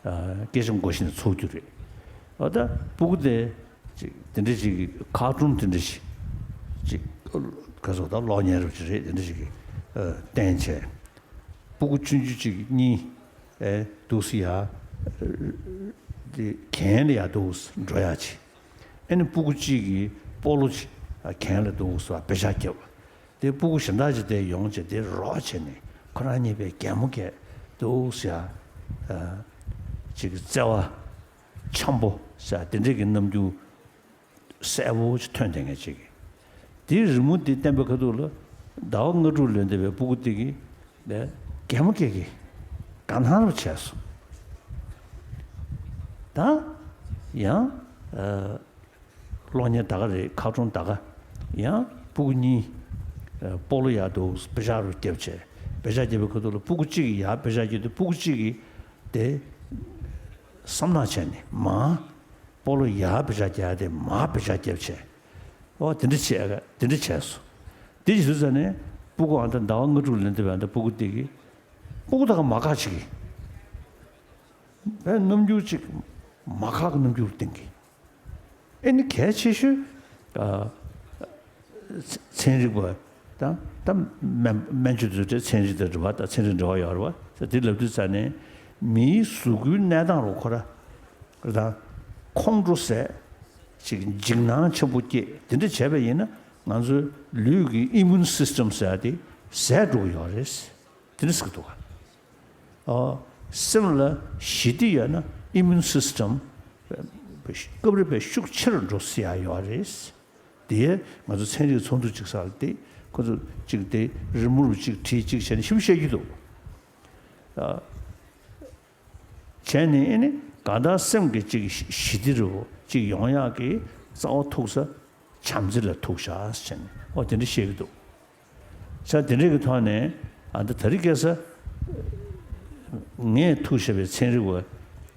ཨ་སྐད་ཆ་མགོ་གཞི་ནས་ཚུགས་རྒྱུ་རེད། ཨ་ད་སྤུ་གུ་དེ་ཅིག་དེ་འདྲ་ཅིག་གི་ཁ་ཊུན་དེ་འདྲ་ཞིག་ཅིག་ག་ཚོད་ད་གློག་བརྙན་རབ་ཅིག་རེད། དེ་འདྲ་ཞིག་གི་ཨ་བསྟན་བྱས། སྤུ་གུ་ཆུང་ཆུང་ཅིག་གཉིས་ཨེ་འདུག་སེ་ཡ་དེ་གྱེན་ལ་ཡ་འདུག་སེ་འགྲོ་ཡ་ཅིག་ཨེ་ནི་སྤུ་གུ་གཅིག་གིས་སྤོ་ལོ་ཅིག་གྱེན་ལ་འདུག་སེ་བེ་ཤ་རྒྱབ། དེ་སྤུ་གུ་གཞན་དག་ཅིག་དེ་ཡོང་བྱས་དེ་རོགས་བྱས་ནས་ཁོ་རང་གཉིས་པའི་གད་མོ་བགད་འདུག་སེ་ཡ་ཅིག་བརྩེ་བ་འཆམ་པོ་ཟེར་དེ་འདྲས་ཀྱི་རྣམ་འགྱུར་གསལ་པོ་ཅིག་ཐོན་བསྡད་མཁན་ཅིག་དེའི་རི་མོ་དེ་བསྟན་པའི་ཁ་ཐུག་ལ་ ཟླ་བ་ལྔ་དྲུག་ལོན་བསྡད་པའི་སྤུ་གུ་དེ་གིས་ནས་གད་མོ་བགད་ཀྱི་དགའ་སྣང་རུ་བྱས་སོང་། ད་ཡང་ཨ། གློག་བརྙན་ད་ག་རེད། ཁ་བྲོང་ད་ག་ཡང་སྤུ་གུ་གཉིས་ཨ། སྤོ་ལོ་ཡག་འདུག་བེ་ཤག་རུ་བརྒྱབ་བྱས། བེ་ཤག་བརྒྱབ་པའི་ཁ་ཐུག་ལ་སྤུ་གུ་གཅིག་གིས་ཡར་བེ་ཤག་བརྒྱབ་དུས་སྤུ་གུ་གཅིག་གིས་དེ་བསམ་ནག་བྱས་ནས་མར་སྤོ་ལོ་ཡར་བེ་ཤག་བརྒྱབ་དེ་མར་བེ་ཤག་བརྒྱབ་བྱས། ཨོ་དེ་འདྲ་བྱས་དེ་འདྲ་བྱས་སོང་། དེ་ཡིན་དུས་ཙ་ནས་སྤུ་གུ་ཨ་ད་ཟླ་བ་ལྔ་དྲུག་ལོན་བསྡད་པའི་ཨ་ད་སྤུ་གུ་དེ་གིས་སྤུ་གུ་ད་ག་མ་ཁག་ཅིག་གིས་བས་རྣམ་འགྱུར་ཅིག་མ་ཁག་གི་རྣམ་འགྱུར་བསྟན་གི། ཨེ་ནི་གལ་ཆེ་ཤོས་ཨ། ཚན་རིག་པ་དང་ད་སྨན་སྨན་བཅོས་དེ་ཚོ་ཚན་རིག་དང་འབྲེལ་བ་དང་ཚན་རིག་འབྲེལ་བ་ཡོད་རེད་བ། དེ་ལབ་དུས་ཙ་ནས་མིའི་གཟུགས་པོའི་གནས་སྟངས་རུ་ཁོ་ར་རེད་ད། ཁོང་ཁྲོ་ཟས་ཅིག་འཇིགས་སྣང་ཆེན་པོ་སྐྱེས་དེ་འདྲ་བྱས་པ་ཡིན་ན་ང་ཚོའི་ལུས་ཀྱི་ཨི་མུན་སིས་ཊམ་ཟེར་ཡ་དེ་ཟད་འགྲོ་གི་ཡོད་རེད། དེ་འདྲ་ཟེར་གི་འདུག་ག་ཨོ། སེམས་ལ་ཞི་བདེ་ཡོད་ན་ཨི་མུན་སིས་ཊམ་སྐབས་རེ་བས་ཤུགས་ཆེ་རུ་འགྲོ་སྲིད་ཡ་ཡོད་རེད། དེ་ང་ཚོ་ཚན་རིག་ཚོགས་འདུ་ཅིག་སར་དེ་ཁོ་ཚོ་ཅིག་དེ་རི་མོ་རུ་ཅིག་བྲིས་ཅིག་བྱས་ནས་ཞིབ་བཤད་ཀྱི་འདུག་ཨ། བྱས་ནས་ཨེ་ནི་གང་ལྟར་སེམས་ཀྱི་ཅིག་ཞི་བདེ་རུ་ཅིག་ཡོང་ཡག་གི་རྩ་བ་ཐུག་ས་བྱམས་བརྩེ་ལ་ཐུག་ཤག་བྱས་ནས་ཨོ་དེ་འདྲ་བཤད་ཀྱི་འདུག་ས་དེ་འདྲ་གི་ཐོག་ནས་ཨ་ད་དེ་རིང་ཁ་སང་ངས་ཐུག་བཞག་པའི་ཚན་རིག་པ་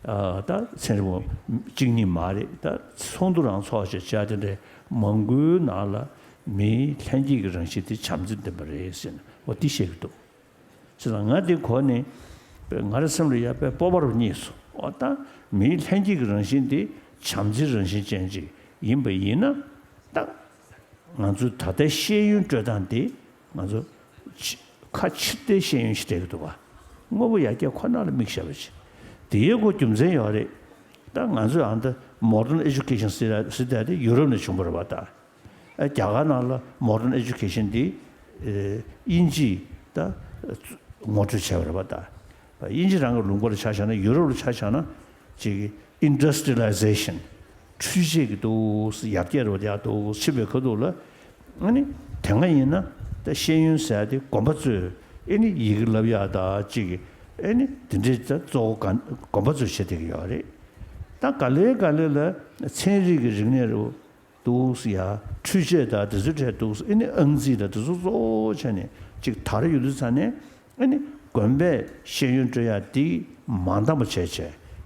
ཨ་ད་ཚན་རིག་པ་གཅིག་གཉིས་མ་རེད། ད་ཚོགས་འདུ་རང་ཚོགས་བྱས་བྱས་དེ་འདྲའི་མང་པོའི་ནང་ལ་མིའི་ལྷན་སྐྱེས་ཀྱི་རང་བཞིན་དེ་བྱམས་བརྩེ་ལྡན་པ་རེད་ཟེར་ནས་འོ་དེ་བཤད་ཀྱི་འདུག་བྱས་ཙང་ང་དེ་གོ་ནས་ང་རང་སེམས་ལ་ཡ་དཔེ་སྤོབས་པ་རུ་རྙེད་སོང་། འོ་ད་མིའི་ལྷན་སྐྱེས་ཀྱི་རང་བཞིན་དེ་བྱམས་བརྩེའི་རང་བཞིན་ཅན་ཅིག་ཡིན་པ་ཡིན་ན་ད། ང་ཚོའི་ད་ལྟའི་ཤེས་ཡོན་སྤྲོད་སྟངས་དེ་ང་ཚོ་ཕྱི་ཁ་ཕྱིར་བལྟའི་ཤེས་ཡོན་ཞིག་སྤྲད་ཀྱི་འདུག་བ། དངོས་པོ་ཡར་རྒྱས་ཁོ་ན་ལ་དམིགས་བཞག་པ་ཞིག་དེའི་སྒོ་རྒྱུ་མཚན་ཡོད་རེད། ད་ང་ཚོས་ཨ་ད་མོ་ཌན་ཨེ་ཇུ་ཀེ་ཤན་ཟེར་ཟེར་དེ་ཡུ་རོབ་ནས་བྱུང་བ་རེད་བ་ད། ཨ་རྒྱ་གར་ནང་ལ་མོ་ཌན་ཨེ་ཇུ་ཀེ་ཤན་དེ་ཨེ་དབྱིན་ཇིས་ད་ངོ་སྤྲོད་བྱས་པ་རེད་བ་ད། དབྱིན་ཇི་རང་གི་ལུང་པ་ལ་ཆ་བཞག་ན་ཡུ་རོབ་ལ་ཆ་བཞག་ན་ཅིག་ཨིན་ཌ་སི་ཊི་རི་ཡ་ལི་ཛེ་ཤན་འཕྲུལ་ཆས་ཀྱི་འདུག་ཡར་རྒྱས་རོ་ཡག་འདུག་ཕྱིན་པའི་ཁ་ཐུག་ལ་ཨ་ནི་དེ་སྔ་ཡིན་ན་ད་ཤེས་ཡོན་ཟེར་ཡ་དེ་དགོན་པ་ཚོས་ཨ་ནི་ཡི་གེ་བསླབ་ཡག་ད་ཅིག་ཨ་ནི་དེ་འདྲའི་ད་གཙོ་བོ་ག་དགོན་པ་ཚོས་བྱེད་བསྡད་ཀྱི་ཡོད་རེད། ད་ག་ལེ་ག་ལེ་ལ་ཚན་རིག་གི་རིག་གནས་རུ། འདུག་ཡ། འཕྲུལ་ཆས་དང་དེ་ཚོའི་གྲས་འདུག་ཨེ་ནི་ཨང་རྩིས་དང་དེ་ཚོ་གཙོ་བོ་བྱས་ནས་ཅིག་དར་ཡོད་དུས་ཙང་ནས་ཨེ་ནི་དགོན་པས་ཤེས་ཡོན་སྤྲོད་ཡ་འདི་མ་འདང་བ་བྱས་བྱས་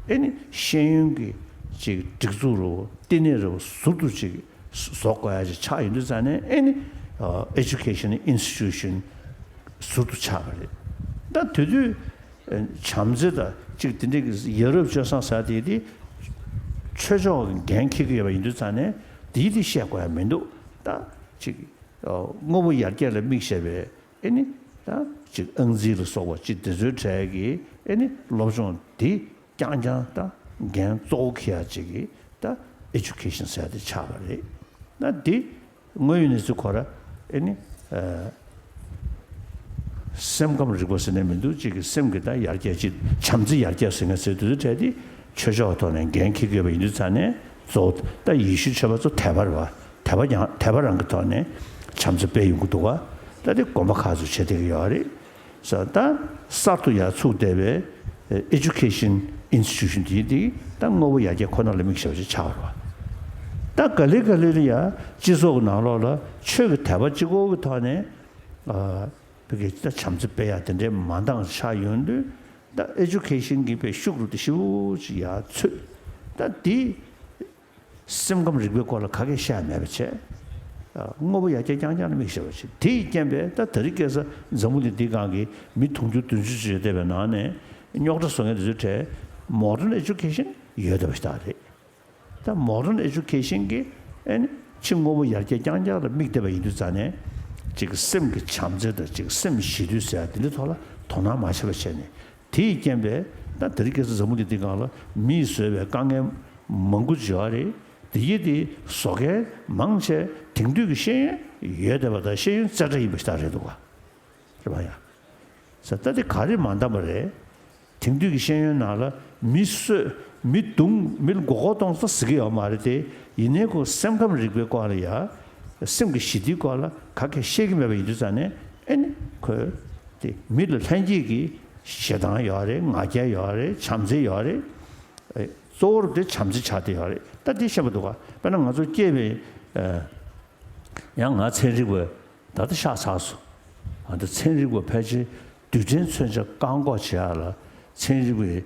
ཨེ་ནི་ཤེས་ཡོན་གྱི་ཅིག་སྒྲིག་འཛུགས་རུ་བསྟི་གནས་རུ་ཟུར་དུ་ཅིག་བཟོ་དགོས་ཡ་ཅིག་ཆགས་ཡོད་དུས་ཙང་ནས་ཨེ་ནི་ཨེ་ཇུ་ཀེ་ཤན་ཨིན་སི་ཊི་ཊུ་ཤན་ཟུར་དུ་ཆགས་པ་རེད། ད་དེ་དུས། བྱམས་བརྩེ་དང་གཅིག་དེ་འདྲའི་གི་ཡ་རབས་སྤྱོད་བཟང་ཟེར་དེ་དེ་ཆོས་ཕྱོགས་ཀྱི་འགན་འཁྱེར་གྱི་ཡོད་པ་ཡིན་དུས་ཙང་ནས་དེའི་དེ་བཤད་དགོས་ཡ་མི་འདུག་ད་གཅིག་དངོས་པོ་ཡར་རྒྱས་ལ་དམིགས་བྱས་པའི་ཨེ་ནི་ད་གཅིག་ཨང་རྩིས་ལ་སོགས་པ་གཅིག་དེ་ཚོའི་གྲས་ཀྱི་ཨེ་ནི་སློབ་སྦྱོང་དེ་རྐྱང་རྐྱང་ད་འགན་གཙོ་བོ་འཁྱེར་ཡ་གཅིག་གི་ད་ཨེ་ཇུ་ཀེ་ཤན་ཟེར་དེ་ཆགས་པ་རེད། ད་དེ། དངོས་ཡོད་གནས་ཚུལ་ཁོ་ར་ཨེ་ནི་ཨ་སེམས་ཁམས་རིག་པ་ཟེར་ནས་མི་འདུག་གཅིག་གི་སེམས་ཀྱི་ད་ཡར་རྒྱས་ཅིག་བྱམས་བརྩེ་ཡར་རྒྱས་ཟེར་མཁན་ཟེར་དུས་ཚོད་གྲས་དེ་ཆོས་ཕྱོགས་ཐོག་ནས་འགན་འཁྱེར་དགོས་པ་ཡིན་དུས་ཙང་ནས་གཙོ་བོ་ད་ཡེ་ཤུའི་ཆོས་པ་ཚོ་དད་པ་རེད་བ། དད་པ་ཀྱང་དད་པ་རང་གི་ཐོག་ནས་བྱམས་བརྩེ་སྤེལ་ཡོང་གི་འདུག་བ། ད་དེ་དགོན་པ་ཁག་ཚོས་བྱེད་བསྡད་ཀྱི་ཡོད་རེད། ས་ད་གསར་དུ་ཡར་ཚུགས་བསྡད་པའི་ཨེ་ཇུ་ཀེ་ཤན་ཨིན་སི་ཊི་ཊུ་ཤན་དེ་དེ་ད་དངོས་པོ་ཡར་རྒྱས་ཁོ་ན་ལ་དམིགས་བྱས་པ་ཞིག་ཆགས་པ་རེད་བ། ད་ག་ལེ་ག་ལེ་ལ་ཡ་སྤྱི་ཚོགས་ཀྱི་ནང་ལོགས་ལ་ཆོས་ཀྱི་དད་པ་གཅིག་པོ་གི་ཐོག་ནས་ཨ་བི་གེ་ད་བྱམས་བརྩེ་སྤེལ་ཡ་དེ་འདྲའི་མ་འདང་ཆགས་ཡོང་དུས་ད་ཨེ་ཇུ་ཀེ་ཤན་གྱི་དཔེ་ཤུགས་རུ་དེ་ཞེ་པོ་ཅིག་ཡར་ཚུད། ད་དེ། སེམས་ཁམས་རིག་པའི་སྐོར་ལ་ག་གེ་བཤད་མེད་པ་བྱས། དངོས་པོ་ཡར་རྒྱས་རྐྱང་རྐྱང་ལ་དམིགས་བྱས་པ་བྱས། དེ་ཡི་རྐྱེན་པས་ད་དེ་རིང་ཁ་སང་འཛམ་བུ་གླིང་འདིའི་སྒང་གི་མི་དུང་ཕྱུར་བདུན་ཅུ་ཅིག་ཡོད་བསྡད་པའི་ནང་ནས་རྙོག་དྲ་བཟོ་མཁན་དེ་ཚོའི་གྲས་modern education ཡོད་བསྡད་པ་ཞིག་རེད། ད་modern education གིས་ཨེ་ནི་ཕྱི་དངོས་པོ་ཡར་རྒྱས་རྐྱང་རྐྱང་ལ་དམིགས་བསྡད་པ་ཡིན་དུས་ཙང་ནས་ཅིག་སེམས་ཀྱི་བྱམས་བརྩེ་དང་ཅིག་སེམས་ཞི་དུལ་ཟེར་ཡ་དེ་འདྲའི་ཐོག་ལ་དོ་སྣང་མ་བྱས་པ་བྱས་ནས། དེ་ཡི་རྐྱེན་པས་ད་དེ་རིང་ཁ་སང་འཛམ་བུ་གླིང་འདིའི་སྒང་ལ་མིས་བཟོས་པའི་དཀའ་ངལ་མང་པོ་ཅིག་ཡོད་རེད། དེ་ཡི་དེ་བཟོ་མཁན་མང་ཆེ་དེང་དུས་ཀྱི་ཤེས་ཡོན་ཡོད་བསྡད་པ་དང་ཤེས་ཡོན་རྩེ་གྲས་ཡིན་པ་ཞིག་རེད་འདུག་ག་རེད་པ་ཡ། ས་ད་དེ་ག་རེ་མ་འདང་བ་རེད། དེང་དུས་ཀྱི་ཤེས་ཡོན་ནང་ལ་མི་གསོད་མི་རྡུང་མི་ལ་མགོ་སྐོར་གཏོང་ས་ཟེར་གྱི་ཡོད་མ་རེད་དེ། ཡིན་ནའི་ཁོ་སེམས་ཁམས་རིག་པའི་སྐོར་ལ་ཡ། སེམས་ཀྱི་ཞི་བདེའི་སྐོར་ལ་ག་གེ་བཤད་ཀྱི་མེད་པ་ཡིན་དུས་ཙང་ནས། ཨེ་ནི་ཁོས་དེ་མི་ལ་ལྷན་སྐྱེས་ཀྱི་ཞེ་སྡང་ཡོད་རེད། ང་རྒྱལ་ཡོད་རེད། བྱམས་བརྩེ་ཡོད་རེད། ཨེ་གཙོ་བོར་དེ་བྱམས་བརྩེ་ཆགས་བསྡད་ཡོད་རེད། ད་དེ་ཤེས་པ་འདུག་ག་དཔེར་ན་ང་ཚོ་སྐྱེས་པའི་ཨ་ཡང་ང་ཚན་རིག་པ་ད་ལྟ་ཤག་ཚར་སོང་། ཨ་ད་ཚན་རིག་པ་ཕལ་ཆེར་རྡུལ་ཕྲན་མཚོན་ཆ་བཀག་འགོག་བྱེད་ཡག་ལ་ཚན་རིག་པའི་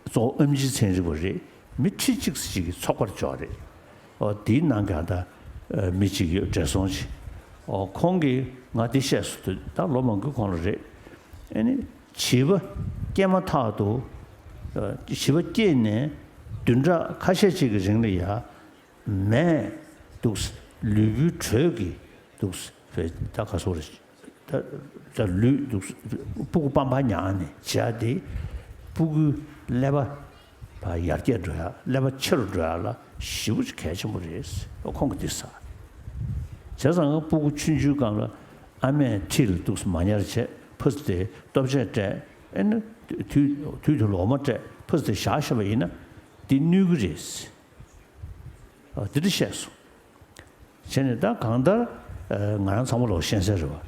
གཙོ་བོ་ཨེམ་ཆི་ཚན་རིག་པ་རེད། མི་ཁྲི་གཅིག་ཙམ་ཞིག་གི་ཚོགས་པར་འཇོག་རེད། ཨོ་དེའི་ནང་གི་ཨ་ད་ཨ་མི་གཅིག་ཡོད། བགྲེས་སོང་ཅིག་ཨོ་ཁོང་གིས་ང་འདི་བཤད་སོང་། དུས་ད་ལོ་མང་པོའི་གོང་ལ་རེད། ཨེ་ནི་བྱིས་པ་སྐྱེས་མ་ཐག་ཏུ་ཨ་བྱིས་པ་སྐྱེས་ནས་བདུན་ཕྲག་ཁ་ཤས་ཅིག་གི་རིང་ལ་ཡ། མས་འདུག་ལུས་པོའི་དྲོད་ཀྱིས་འདུག་བས་ད་ག་སོགས་རེད། ད་ད་ལུས་འདུག་སྤུ་གུ་པང་པར་ཉལ་ནས་བྱས་ཏེ། སྤུ་གུའི་ཀླད་པ་ཡར་རྒྱས་འགྲོ་ཡག་ཀླད་པ་ཆེ་རུ་འགྲོ་ཡག་ལ་ཞེ་པོ་ཅིག་གལ་ཆེན་པོ་རེད། ཁོང་གིས་འདི་ཟེར། བྱས་ཙང་སྤུ་གུ་ཆུང་ཆུང་སྒང་ལ་ཨ་མས་འཁྲིས་ལ་འདུག་མ་ཉལ་བྱས། ཕ་ཚོ་དེ་ལྟོ་ཆས་སྤྲད། ཨེ་ན་དུས་དུས་དུས་ལོག་མ་སྤྲད། ཕ་ཚོ་དེ་བཞག་བཞག་པ་ཡིན་ན་འདི་གནོད་ཀྱི་རེད། ཨ་འདི་འདྲ་བཤད་སོང་། བྱས་ནས་ད་གང་ལྟར་ཨ་ང་རང་ཚང་མ་ལོག་ཤེས་གསལ་རེད་བ།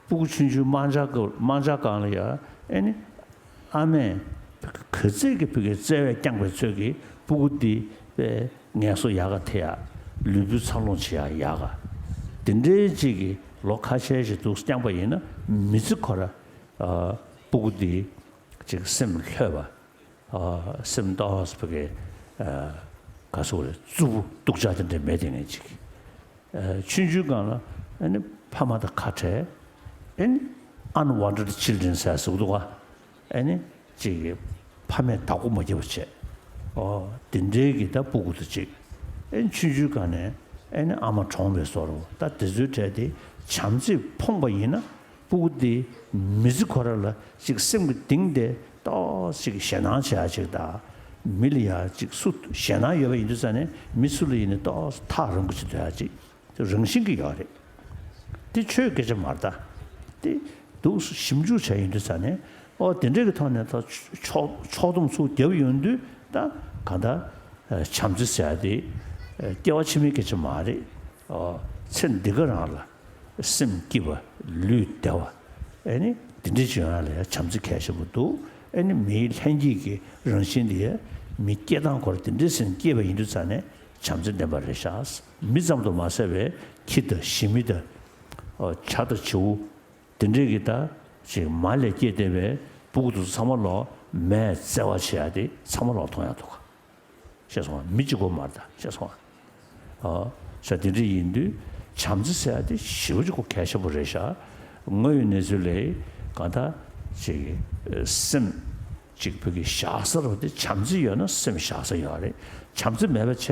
སྤུ་གུ་ཆུང་ཆུང་དམར་འབྱར་སྐབས་དམར་འབྱར་སྒང་ལ་ཡ། ཨེ་ནི་ཨ་མས་ག་ཚད་ཀྱི་ཕ་གིའི་བརྩེ་བས་བསྐྱངས་པའི་ཚོད་ཀྱིས་སྤུ་གུ་འདི་དཔེ་ངལ་གསོ་ཡག་ག་ཐེབས་ཡག་ལུས་པོའི་འཚར་ལོངས་བྱེད་ཡག་ཡག་ག་དེ་འདྲའི་ཅིག་གི་ལོ་ཁ་ཤས་ཤིག་འདུག་བསྐྱངས་པ་ཡིན་ན། མི་ཚེ་ཁོ་ར་ཨ་སྤུ་གུ་འདི་ཅིག་སེམས་ལྷོད་པ། ཨ་སེམས་ཏོག་ཙམ་ཕ་གི་ཨ་ག་སོགས་རེད། རྩུབ་པོ་སྡུག་ཅག་དེ་འདྲ་མེད། དེ་ནས་ཅིག་ཨ་ཆུང་ཆུང་སྒང་ལ་ཨ་ནི་ཕ་མ་དང་ཁ་བྲལ། ཨ་ནི་unwanted children ཟེར་ཟུག་འདུག་ག་ཨ་ནི་ཅིག་ཕ་མས་བདག་པོ་མ་བརྒྱབ་པ་བྱས། ཨོ་དེ་འདྲའི་གི་ད་སྤུ་གུ་དང་ཅིག་ཨ་ནི་ཆུང་ཆུང་སྒང་ནས་ཨ་ནི་ཨ་མ་གྲོངས་པའི་བཟོ་འདྲ། ད་དེ་ཚོའི་གྲས་དེ་བྱམས་བརྩེས་ཕོངས་པ་ཡིན་ན། སྤུ་གུ་དེ་མི་ཚེ་ཁོ་ར་ལ་ཅིག་སེམས་ཀྱི་གཏིང་དེ་ཏོག་ཙམ་ཞེད་སྣང་བྱེད་ཡ་ཅིག་དང་། མི་ལ་ཡ་ཅིག་སུ་ཞེད་སྣང་ཡོད་པ་ཡིན་དུས་ཙང་ནས་མི་སུ་ལ་ཡིན་ནའི་ཏོག་ཙམ་ཐག་རིང་པོ་ཅིག་སྡོད་ཡ་ཅིག་རང་བཞིན་གྱི་ཡོད་རེད། དེ་ཆོས་སྐད་ཆ་མ་རེད་ད། དེ་འདུག་ཞིབ་འཇུག་བྱས་ཡོང་དུས་ཙང་ནས། ཨོ་དེ་འདྲའི་གི་ཐོག་ནས་ད་ཕྱོགས་ཕྱོགས་བསྡོམས་ཚུར་བརྒྱབ་ཡོང་དུས། ད་གང་ལྟར་བྱམས་བརྩེ་ཟེར་ཡ་དེ་སྐྱེ་བ་ཕྱི་མའི་སྐད་ཆ་མ་རེད། ཨོ་ཚེ་འདི་ག་རང་ལ། སེམས་སྐྱིད་པ། ལུས་བདེ་བ། ཨེ་ནི་འདི་འདྲ་བྱུང་ཡ་ལ་ཡ་བྱམས་བརྩེ་གལ་ཆེན་པོ་འདུག་ཨེ་ནི་མིའི་ལྷན་སྐྱེས་ཀྱི་རང་བཞིན་དེ་ཡ་མི་སྐྱེ་སྟངས་སྐོར་འདི་འདྲ་ཟིན་སྐྱེས་པ་ཡིན་དུས་ཙང་ནས་བྱམས་བརྩེ་ལྡན་པ་རེད་ཤག་མི་ཙམ་དུ་མ་ཟད་པའི་ཁྱི་དང་ཞི་མི་དང་། ཨོ་བྱ་དང་བྱིའུ་འདི་འདྲས་ཀྱི་ད་ཅིག་མ་ལས་སྐྱེས་བསྡད་པའི་སྤུ་གུ་དེ་ཚོ་ཚང་མ་ལོག་མས་བརྩེ་བ་བྱེད་ཡ་དེ་ཚང་མ་ལོག་མཐོང་ཡ་འདུག་ག་ཤེས་སོང་ང་། མི་གཅིག་པོ་མ་རེད་ད། ཤེས་སོང་ང་། ཨ་ས་དེ་འདྲ་ཡིན་དུས་བྱམས་བརྩེ་ཟེར་ཡ་དེ་ཞེ་པོ་ཅིག་གོ་གལ་ཆེན་པོ་རེད་ཤག་དངོས་ཡོད་གནས་ཚུལ་ལས་གང་ལྟར་ཅིག་སེམས་ཅིག་བོད་ཀྱི་བཞག་ས་རུ་དེ་བྱམས་བརྩེ་ཡོད་ན་སེམས་བཞག་ས་ཡོད་རེད། བྱམས་བརྩེ་མེད་པ་བྱས་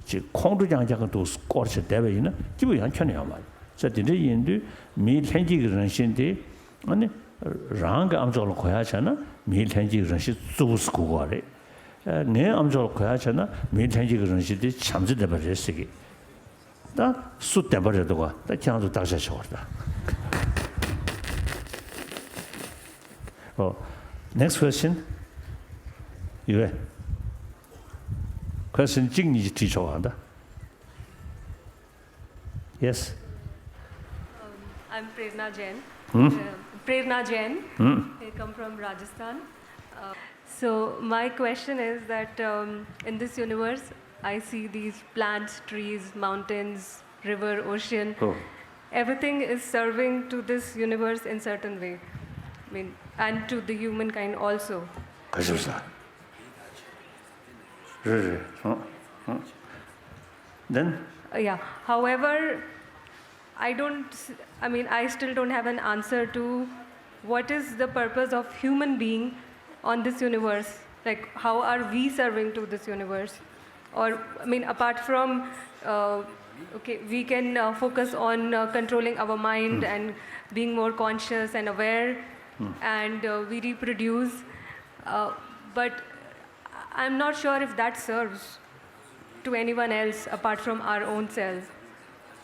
ཅིག་ཁོང་ཁྲོ་རྐྱང་རྐྱང་གི་འདུག་སྐོར་བྱས་བསྡད་པ་ཡིན་ན་སྐྱིད་པོ་ཡང་ཁྱོན་ནས་ཡོད་མ་རེད། ས་དེ་འདྲ་ཡིན་དུས་མིའི་ལྷན་སྐྱེས་ཀྱི་རང་བཞིན་དེ་ཨ་ནི་རང་གི་ཨམ་ཅོག་ལ་གོ་ཡག་བྱས་ན་མིའི་ལྷན་སྐྱེས་ཀྱི་རང་བཞིན་རྩུབ་པོ་ཟེར་གོ་གི་རེད། ངའི་ཨམ་ཅོག་ལ་གོ་ཡག་བྱས་ན་མིའི་ལྷན་སྐྱེས་ཀྱི་རང་བཞིན་དེ་བྱམས་བརྩེ་ལྡན་པ་རེད་ཟེར་གི། ད་སུ་བདེན་པ་རེད་འདུག་ག་ད་ཁྱེད་རང་ཚོ་བརྟག་དཔྱད་བྱེད་དགོས་རེད་ད། ཨོ། Next question. ཡོད་པས། Question གཅིག་གཉིས་ཅིག་དྲིས་ཆོག་ག་ད། Yes. Um, I'm Prerna Jain. Hmm? Uh, Prerna Jain. Hmm? I come from Rajasthan. Uh, so my question is that um, in this universe, I see these plants, trees, mountains, river, ocean. Oh. Everything is serving to this universe in certain way. I mean, and to the humankind also. Then? Uh, yeah. However, I don't, I mean, I still don't have an answer to what is the purpose of human being on this universe. Like, how are we serving to this universe? Or, I mean, apart from, uh, okay, we can uh, focus on uh, controlling our mind and being more conscious and aware, and uh, we reproduce. Uh, but I'm not sure if that serves to anyone else apart from our own self.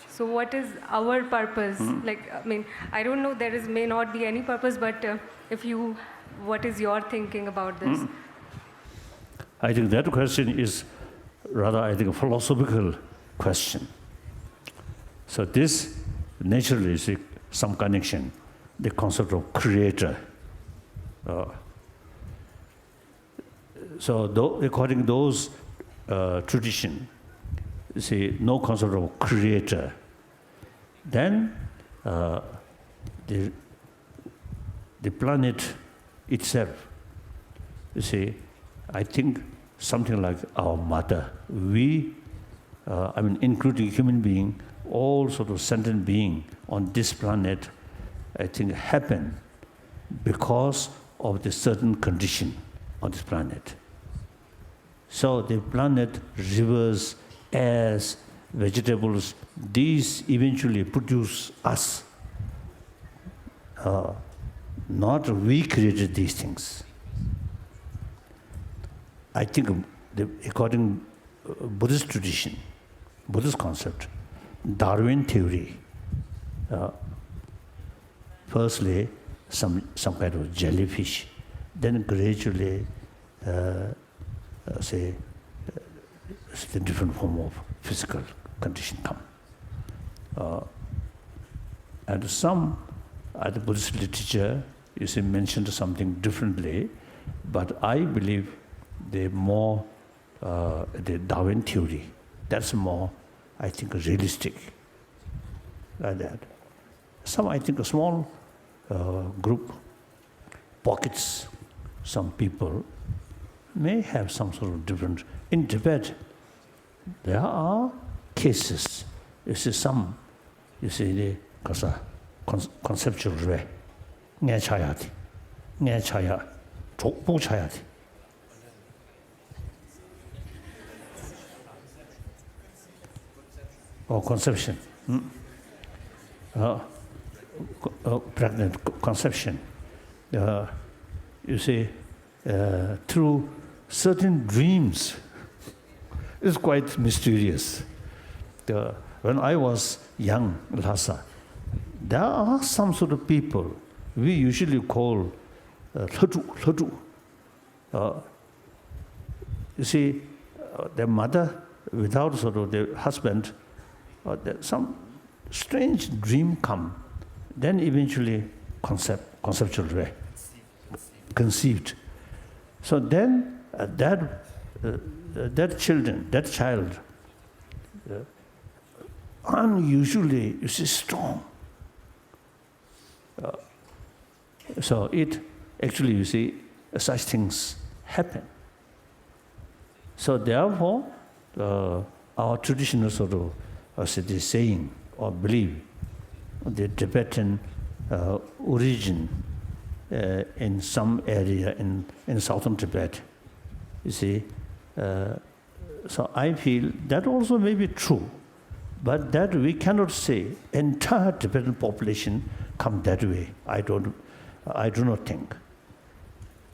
So what is our purpose? Like, I mean, I don't know, there is may not be any purpose, but uh, if you, what is your thinking about this? I think that question is rather, I think, a philosophical question. So this naturally is some connection, the concept of creator. Uh, so though, according to those uh, tradition, you see, no concept of creator, then uh, the the planet itself. You see, I think something like our mother, we, uh, I mean, including human being, all sort of sentient being on this planet, I think happen because of the certain condition on this planet. So the planet, rivers, airs, vegetables, these eventually produce us. Uh, not we created these things. I think the, according uh, Buddhist tradition, Buddhist concept, Darwin theory, uh, firstly some some kind of jellyfish, then gradually uh, uh, say, uh, say the different form of physical condition come. Uh, and some other Buddhist literature, you see, mentioned something differently, but I believe the more uh, the Darwin theory, that's more, I think, realistic. Like that. Some, I think, a small uh, group pockets, some people may have some sort of different. In Tibet, there are cases. You see, some, you see, the conceptual way. ངའི་ཆ་ཡག་དེ། ངའི་ཆ་ཡག་གྲོགས་པོ་ཆ་ཡག་དེ། Oh, conception. Hmm? Uh, co- uh, pregnant co- conception. Uh, you see, uh, through certain dreams, it's quite mysterious. Uh, when I was young, Lhasa, there are some sort of people we usually call uh, ལྷ་ཕྲུག་ལྷ་ཕྲུག Uh, you see, uh, the mother without sort of the husband, uh, the, some strange dream come, then eventually concept, conceptual way, conceived. So then uh, that, uh, that children, that child, uh, unusually, you see, strong. Uh, So it actually, you see, such things happen. So therefore, uh, our traditional sort of uh, say the saying or belief, the Tibetan uh, origin uh, in some area in, in southern Tibet, you see, uh, So I feel that also may be true, but that we cannot say entire Tibetan population come that way. I don't, I do not think.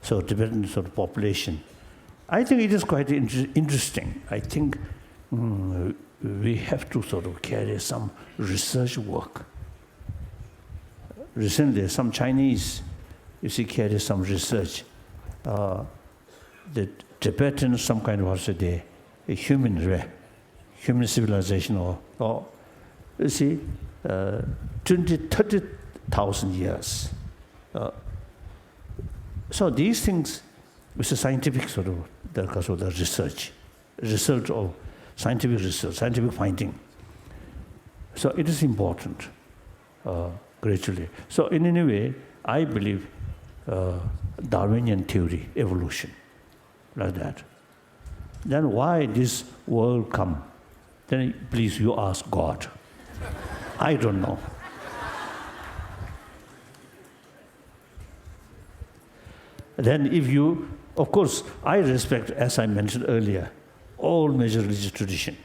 So Tibetan sort of population, I think it is quite inter- interesting. I think mm, we have to sort of carry some research work. Recently, some Chinese, you see, carry some research. Uh, the Tibetan, some kind of, what should they, a human race, human civilization, or, or you see, uh, twenty, thirty thousand years. Uh, so these things, it's a scientific sort of, the, sort of the research, result of scientific research, scientific finding. So it is important. Uh, gradually. So in any way, I believe uh, Darwinian theory, evolution, like that. Then why this world come? Then please you ask God. I don't know. Then if you, of course, I respect, as I mentioned earlier, all major religious tradition.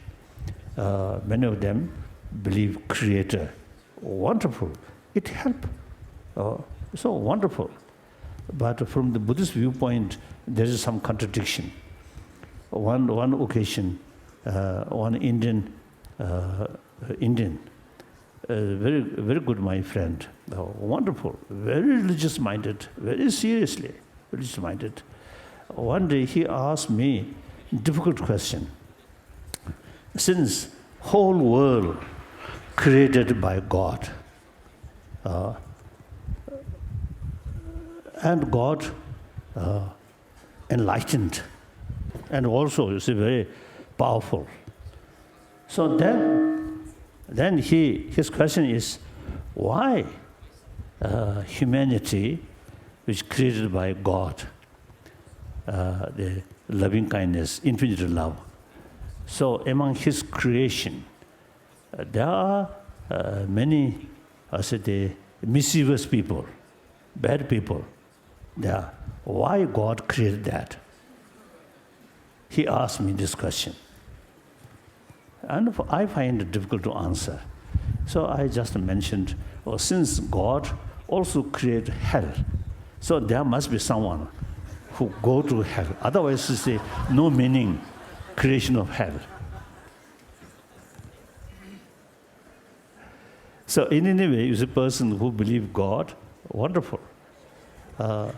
Uh, many of them believe creator. Wonderful. It help. Uh, so wonderful. But from the Buddhist viewpoint, there is some contradiction. One, one occasion, uh, one Indian, uh, Indian, uh, very, very good, my friend, uh, wonderful, very religious minded, very seriously religious minded. One day he asked me difficult question. Since whole world created by God. Uh, and God uh, enlightened. And also, you see, very powerful. So then, then he, his question is, why uh, humanity, which created by God, uh, the loving kindness, infinite love. So among his creation, uh, there are uh, many, I said, the mischievous people, bad people. There. Why God created that? He asked me this question. And I find it difficult to answer. So I just mentioned, oh, since God also created hell, so there must be someone who go to hell. Otherwise, it's a no meaning creation of hell. So in any way, is a person who believe God, wonderful. Uh,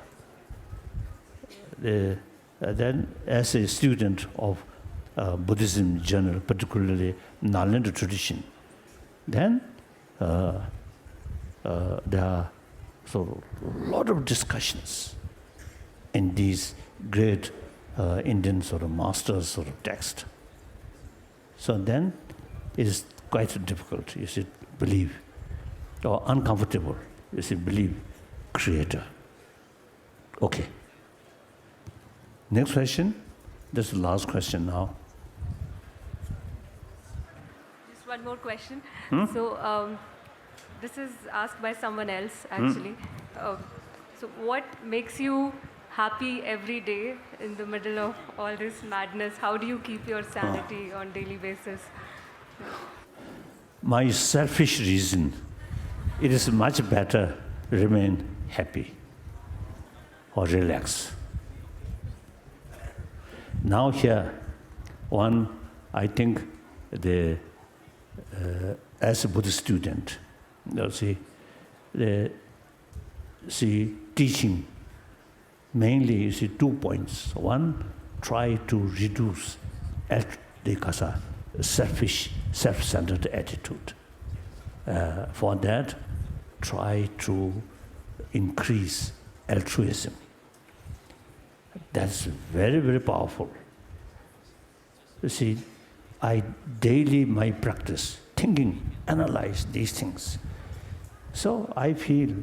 the, uh, then as a student of uh, Buddhism general, particularly Nalanda tradition, then uh, uh, there are so lot of discussions in these great uh, Indian sort of masters sort of text. So then it is quite difficult, you see, believe, or uncomfortable, you see, believe creator. Okay. Next question. This is the last question now. Just one more question. Hmm? So, um, this is asked by someone else, hmm? actually. Uh, so, what makes you happy every day in the middle of all this madness? How do you keep your sanity on daily basis? My selfish reason, it is much better remain happy or relax. Now here, one, I think the uh, as a Buddhist student, you see, the see teaching mainly, you see, two points. One, try to reduce at the kasa selfish, self-centered attitude. Uh, for that, try to increase altruism. That's very, very powerful. You see, I daily my practice, thinking, analyze these things. So I feel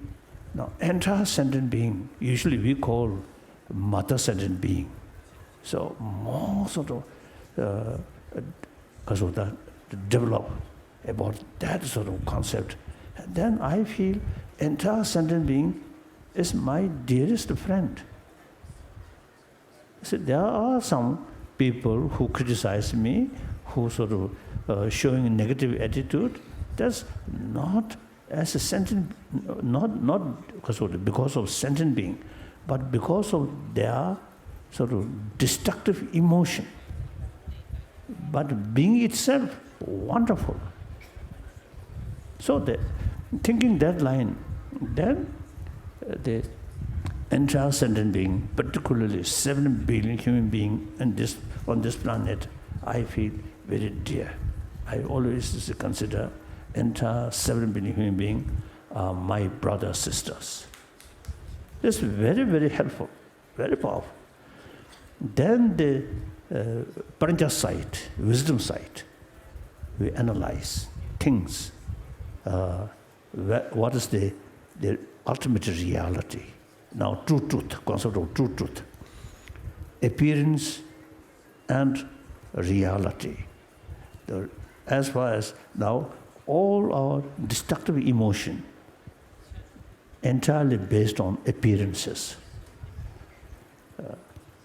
now entire sentient being, usually we call mother sentient being. So more sort of uh, develop about that sort of concept. And then I feel entire sentient being is my dearest friend. See, there are some people who criticize me, who sort of uh, showing a negative attitude. That's not as a sentient, not not because of, because of sentient being, but because of their sort of destructive emotion. But being itself wonderful. So the, thinking that line, then uh, the entire sentient being, particularly seven billion human being in this, on this planet, I feel very dear. I always consider entire seven billion human being are my brothers, sisters. It's very, very helpful, very powerful. Then the uh, Prajna side, wisdom side, we analyze things. Uh, what is the, the ultimate reality? Now, true truth, concept of true truth, appearance and reality. The, as far as now, all our destructive emotion entirely based on appearances. Uh,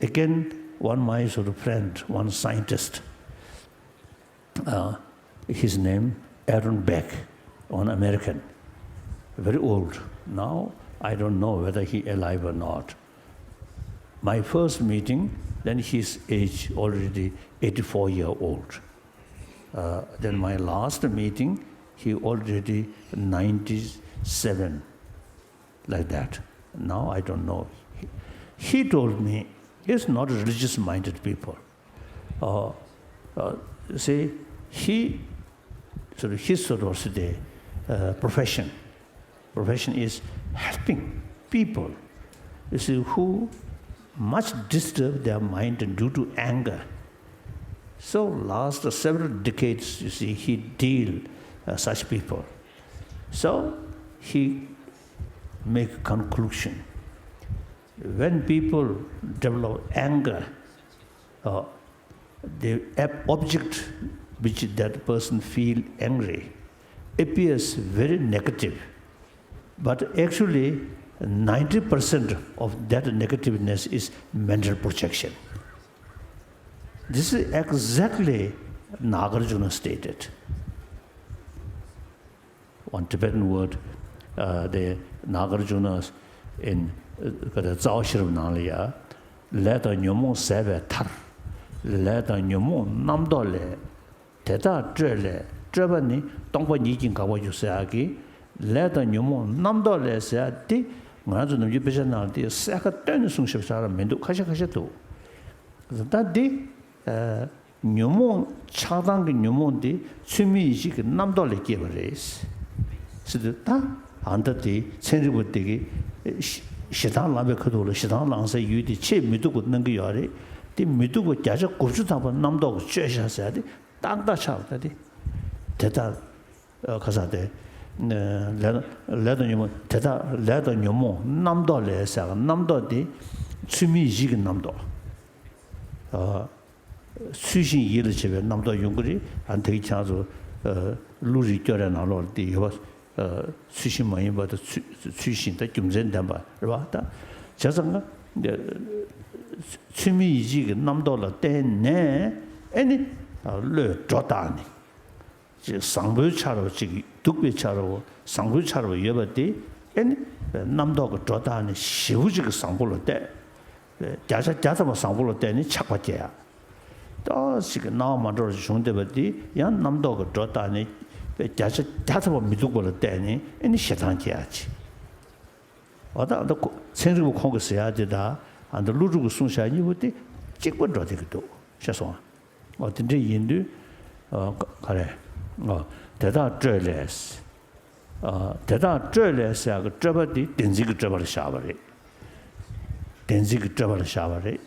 again, one my sort of friend, one scientist, uh, his name Aaron Beck, one American, very old. Now, I don't know whether he alive or not. My first meeting, then his age already eighty-four year old. Uh, then my last meeting, he already ninety-seven, like that. Now I don't know. He, he told me, he's not religious minded people. Uh, uh, see, he sort of his sort of the uh, profession. Profession is helping people, you see, who much disturb their mind due to anger. So last several decades, you see, he deal uh, such people. So he make conclusion. When people develop anger, uh, the ab- object which that person feel angry appears very negative, but actually ninety percent of that negativeness is mental projection. This is exactly Nagarjuna stated. One Tibetan word, uh, the Nagarjuna in uh, ཀ་ད་རྩ་བ་ཤེས་རབ་ནང་ལ་ཡ། ལས་དང་ཉོན་མོངས་ཟད་པའི་མཐར། ལས་དང་ཉོན་མོངས་རྣམ་རྟོག་ལས། དེ་དག་སྤྲོས་ལས་སྤྲོས་པ་ནི། སྟོང་པ་ཉིད་ཀྱིས་འགག་པར་འགྱུར་ཟེར་ཡག་གི། ལས་དང་ཉོན་མོངས་རྣམ་རྟོག་ལས་ཟེར་ཡག་དེ་ང་རང་ཚོ་ནམ་རྒྱུན་དཔེ་ཆ་ནང་ལ་དེ་གསལ་ཁ་བཏོན་ནས་གསུངས་ཤེས་པ་ཞིག་རང་མི་འདུག་ཁ་ཤས་ཁ་ཤས་འདུག་ད་འདི། ཨ། ཉོན་མོངས་ཆགས་སྡང་གི་ཉོན་མོངས་འདི་ཚུལ་མིན་ཡིད་བྱེད་ཀྱི་རྣམ་རྟོག་ལས་སྐྱེས་པ་རེད། ཟེར་དུས་ད་ཨ་ད་དེ་ཚན་རིག་པ་དེ་གིས་ཞེ་ཞེ་སྡང་ལངས་པའི་ཁ་ཐུག་ལ་ཞེ་སྡང་ལངས་སའི་ཡུལ་དེ་ཆེས་མི་སྡུག་པ་སྣང་གི་ཡོད་རེད། དེ་མི་སྡུག་པ་བརྒྱ་ཆ་དགུ་བཅུ་ཐམ་པ་རྣམ་རྟོག་གིས་བཅོས་བཞག་ཟེར་ཡ་དེ་ཏག་ཏག་ཆགས་པ་ད་དེ་དེ་ལྟར། ཁ་ས་དེ། ལས་ལས་དང་ཉོན་མོངས་དེ་དག་ལས་དང་ཉོན་མོངས་རྣམ་རྟོག་ལས་ཟེར་བ་རྣམ་རྟོག་དེ་ཚུལ་མིན་ཡིད་བྱེད་ཀྱི་རྣམ་རྟོག་ཚུལ་བཞིན་ཡིད་ལ་བྱེད་པའི་རྣམ་རྟོག་ཡོང་གི་རེད། ཨ་དེ་གི་ཁྱེད་ཚོ་གླུ་རིག་སྐྱོར་རའི་ནང་ལོགས་ལ་དེ་ཡོད་པ། ཚུལ་བཞིན་མ་ཡིན་པ་དང་ཚུལ་ཚུལ་བཞིན་དང་རྒྱུ་མཚན་ལྡན་པ་རེད་བ་ད། བྱས་ཙང་ཀ་ཚུལ་མིན་ཡིད་བྱེད་ཀྱི་རྣམ་རྟོག་ལ་བརྟེན་ནས་ཨེ་ནི་བློས་སྒྲོ་བཏགས་ནས། ཅིག་བཟང་པོའི་ཆ་རོ་ཅིག་སྡུག་པའི་ཆ་རོ་བཟང་པོའི་ཆ་རོ་ཡོད་པ་དེ་ཨེ་ནི་རྣམ་རྟོག་གི་སྒྲོ་བཏགས་ནས་ཞེ་པོ་ཅིག་གི་བཟང་པོ་ལ་བལྟས། བརྒྱ་ཆ་བརྒྱ་ཐམ་པ་བཟང་པོ་ལ་བལྟས་ནས་ཆགས་པ་སྐྱེ་ཡ། ཏོག་ཙམ་གྱི་སྣང་བ་མ་འགྲོ་བར་བྱུང་བསྡད་པ་དེ་ཡང་རྣམ་རྟོག་གི་སྒྲོ་བཏགས་ནས་བརྒྱ་ཆ་བརྒྱ་ཐམ་པ་མི་སྡུག་པ་ལ་བལྟས་ནས་ཨེ་ནི་ཞེ་སྡང་སྐྱེ་ཡ་ཅིག་འོ་ད་ཨ་ད་ཁོ་ཚན་རིག་པ་ཁོང་གིས་ཟེར་ཡ་དེ་དང་ཨ་ད་ཀླུ་སྒྲུབ་ཀྱིས་གསུངས་བཞག་གཉིས་པོ་དེ་གཅིག་པ་འགྲོ་བསྡད་ཀྱི་འདུག་ཤེས་སོང་ཨ། འོ་དེ་འདྲ་ཡིན་དུས་ཨ་ག་ག་རེ་ཨ་དེ་དག་སྤྲོས་ལས། ཨ་དེ་དག་སྤྲོས་ལས་ཟེར་ཡ་གི་སྤྲོས་པ་དེ་བདེན་འཛིན་གྱི་སྤྲོས་པ་ལ་བཞག་པ་རེད། བདེན་འཛིན་གྱི་སྤྲོས་པ་ལ་བཞག་པ་རེད།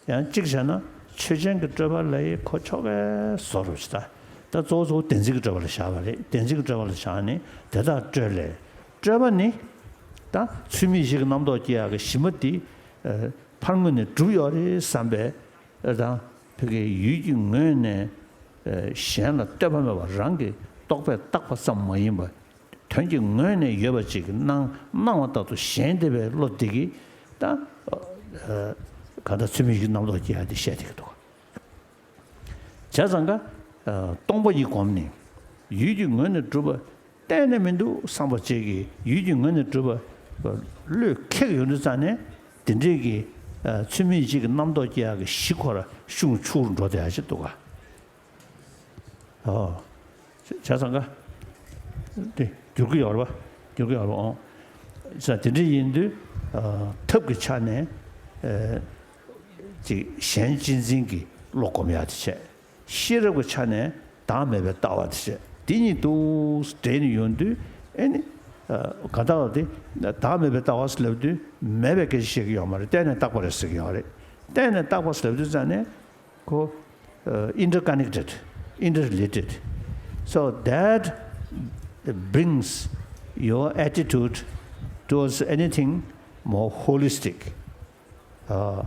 ཡང་གཅིག་བྱས་ན་ཆོས་ཅན་གྱི་སྤྲོས་པ་ལ་ཡི་ཁོ་ཆོ་གས་བཟོ་རུ་ཞིག་ད། ད་གཙོ་བོ་གཙོ་བོ་བདེན་འཛིན་གྱི་སྤྲོས་པ་ལ་བཞག་པ་རེད། བདེན་འཛིན་གྱི་སྤྲོས་པ་ལ་བཞག་ནས་དེ་དག་སྤྲོས་ལས། སྤྲོས་པ་ནི། ད་ཚུལ་མིན་ཡིད་བྱེད་ཀྱི་རྣམ་རྟོག་སྐྱེ་ཡག་གི་གཞི་མ་དེ། ཕར་ངོས་ནས་གྲུབ་ཡོད་རེད་བསམ་པའི། དང་། ཕ་གིའི་ཡུལ་གྱི་ངོས་ནས། གཞན་ལ་ལྟོས་པ་མེད་པར་རང་གི་རྟོག་པས་བཏགས་པ་ཙམ་མ་ཡིན་པར། དོན་གྱི་ངོས་ནས་ཡོད་པ་ཅིག་གི་སྣང་སྣང་བ་ལྟར་དུ་ཞེན་བསྡད་པའི་བློ་དེ་གིས་ད་ཨ་གང་ལྟར་ཚུལ་མིན་ཡིད་རྣམ་རྟོག་སྐྱེ་ཡ་དེ་བཤད་བསྡད་ཀྱི་འདུག་བྱས་ཙང་ཀ་ཨ་སྟོང་པ་ཉིད་བསྒོམས་ནས་ཡུལ་གྱི་ངོས་ནས་གྲུབ་པ་གཏན་ནས་མི་འདུག་བསམ་པ་ཅིག་གིས་ཡུལ་གྱི་ངོས་ནས་གྲུབ་པ་བློས་ཁེགས་ཡོང་དུས་ཙང་ནས་དེ་འདྲས་ཀྱི་ཨ་ཚུལ་མིན་ཡིད་བྱེད་ཀྱི་རྣམ་རྟོག་སྐྱེ་ཡག་གི་གཞི་ཁོ་ར་ཤུགས་ཆུང་རུ་འགྲོ་བསྡད་ཡ་ཅིག་འདུག་ག་ཨོ། བྱས་ཙང་ཀ་དེ་འགྱུར་གྱི་ཡོད་རེད་པ། འགྱུར་གྱི་ཡོད་རེད་པ། ཨོ། ས་དེ་འདྲ་ཡིན་དུས་ཨ་ཐབས་ཀྱི་ཆ་ནས་ཨ་ཅིག་གཞན་གཅེས་འཛིན་གྱི་བློ་སྒོམ་ཡག་དེ་བྱས། ཤེས་རབ་ཀྱི་ཆ་ནས་བདག་མེད་པའི་ལྟ་བ་དེ་བྱས། དེ་གཉིས་དུ་འདྲེས་ནས་ཡོང་དུས་ཨེ་ནི་ཨ་ག་ལྟ་བ་དེ་བདག་མེད་པའི་ལྟ་བ་ཟེར་ལབ་དུས་མེད་པའི་སྐད་ཆ་བཤད་ཀྱི་ཡོད་མ་རེད། གཏན་ནས་བཏགས་པ་རེད་ཟེར་གྱི་ཡོད་རེད། གཏན་ནས་བཏགས་པ་ཟེར་ལབ་དུས་ཙང་ནས། ཁོ། Uh, interconnected, interrelated. So that brings your attitude towards anything more holistic, uh,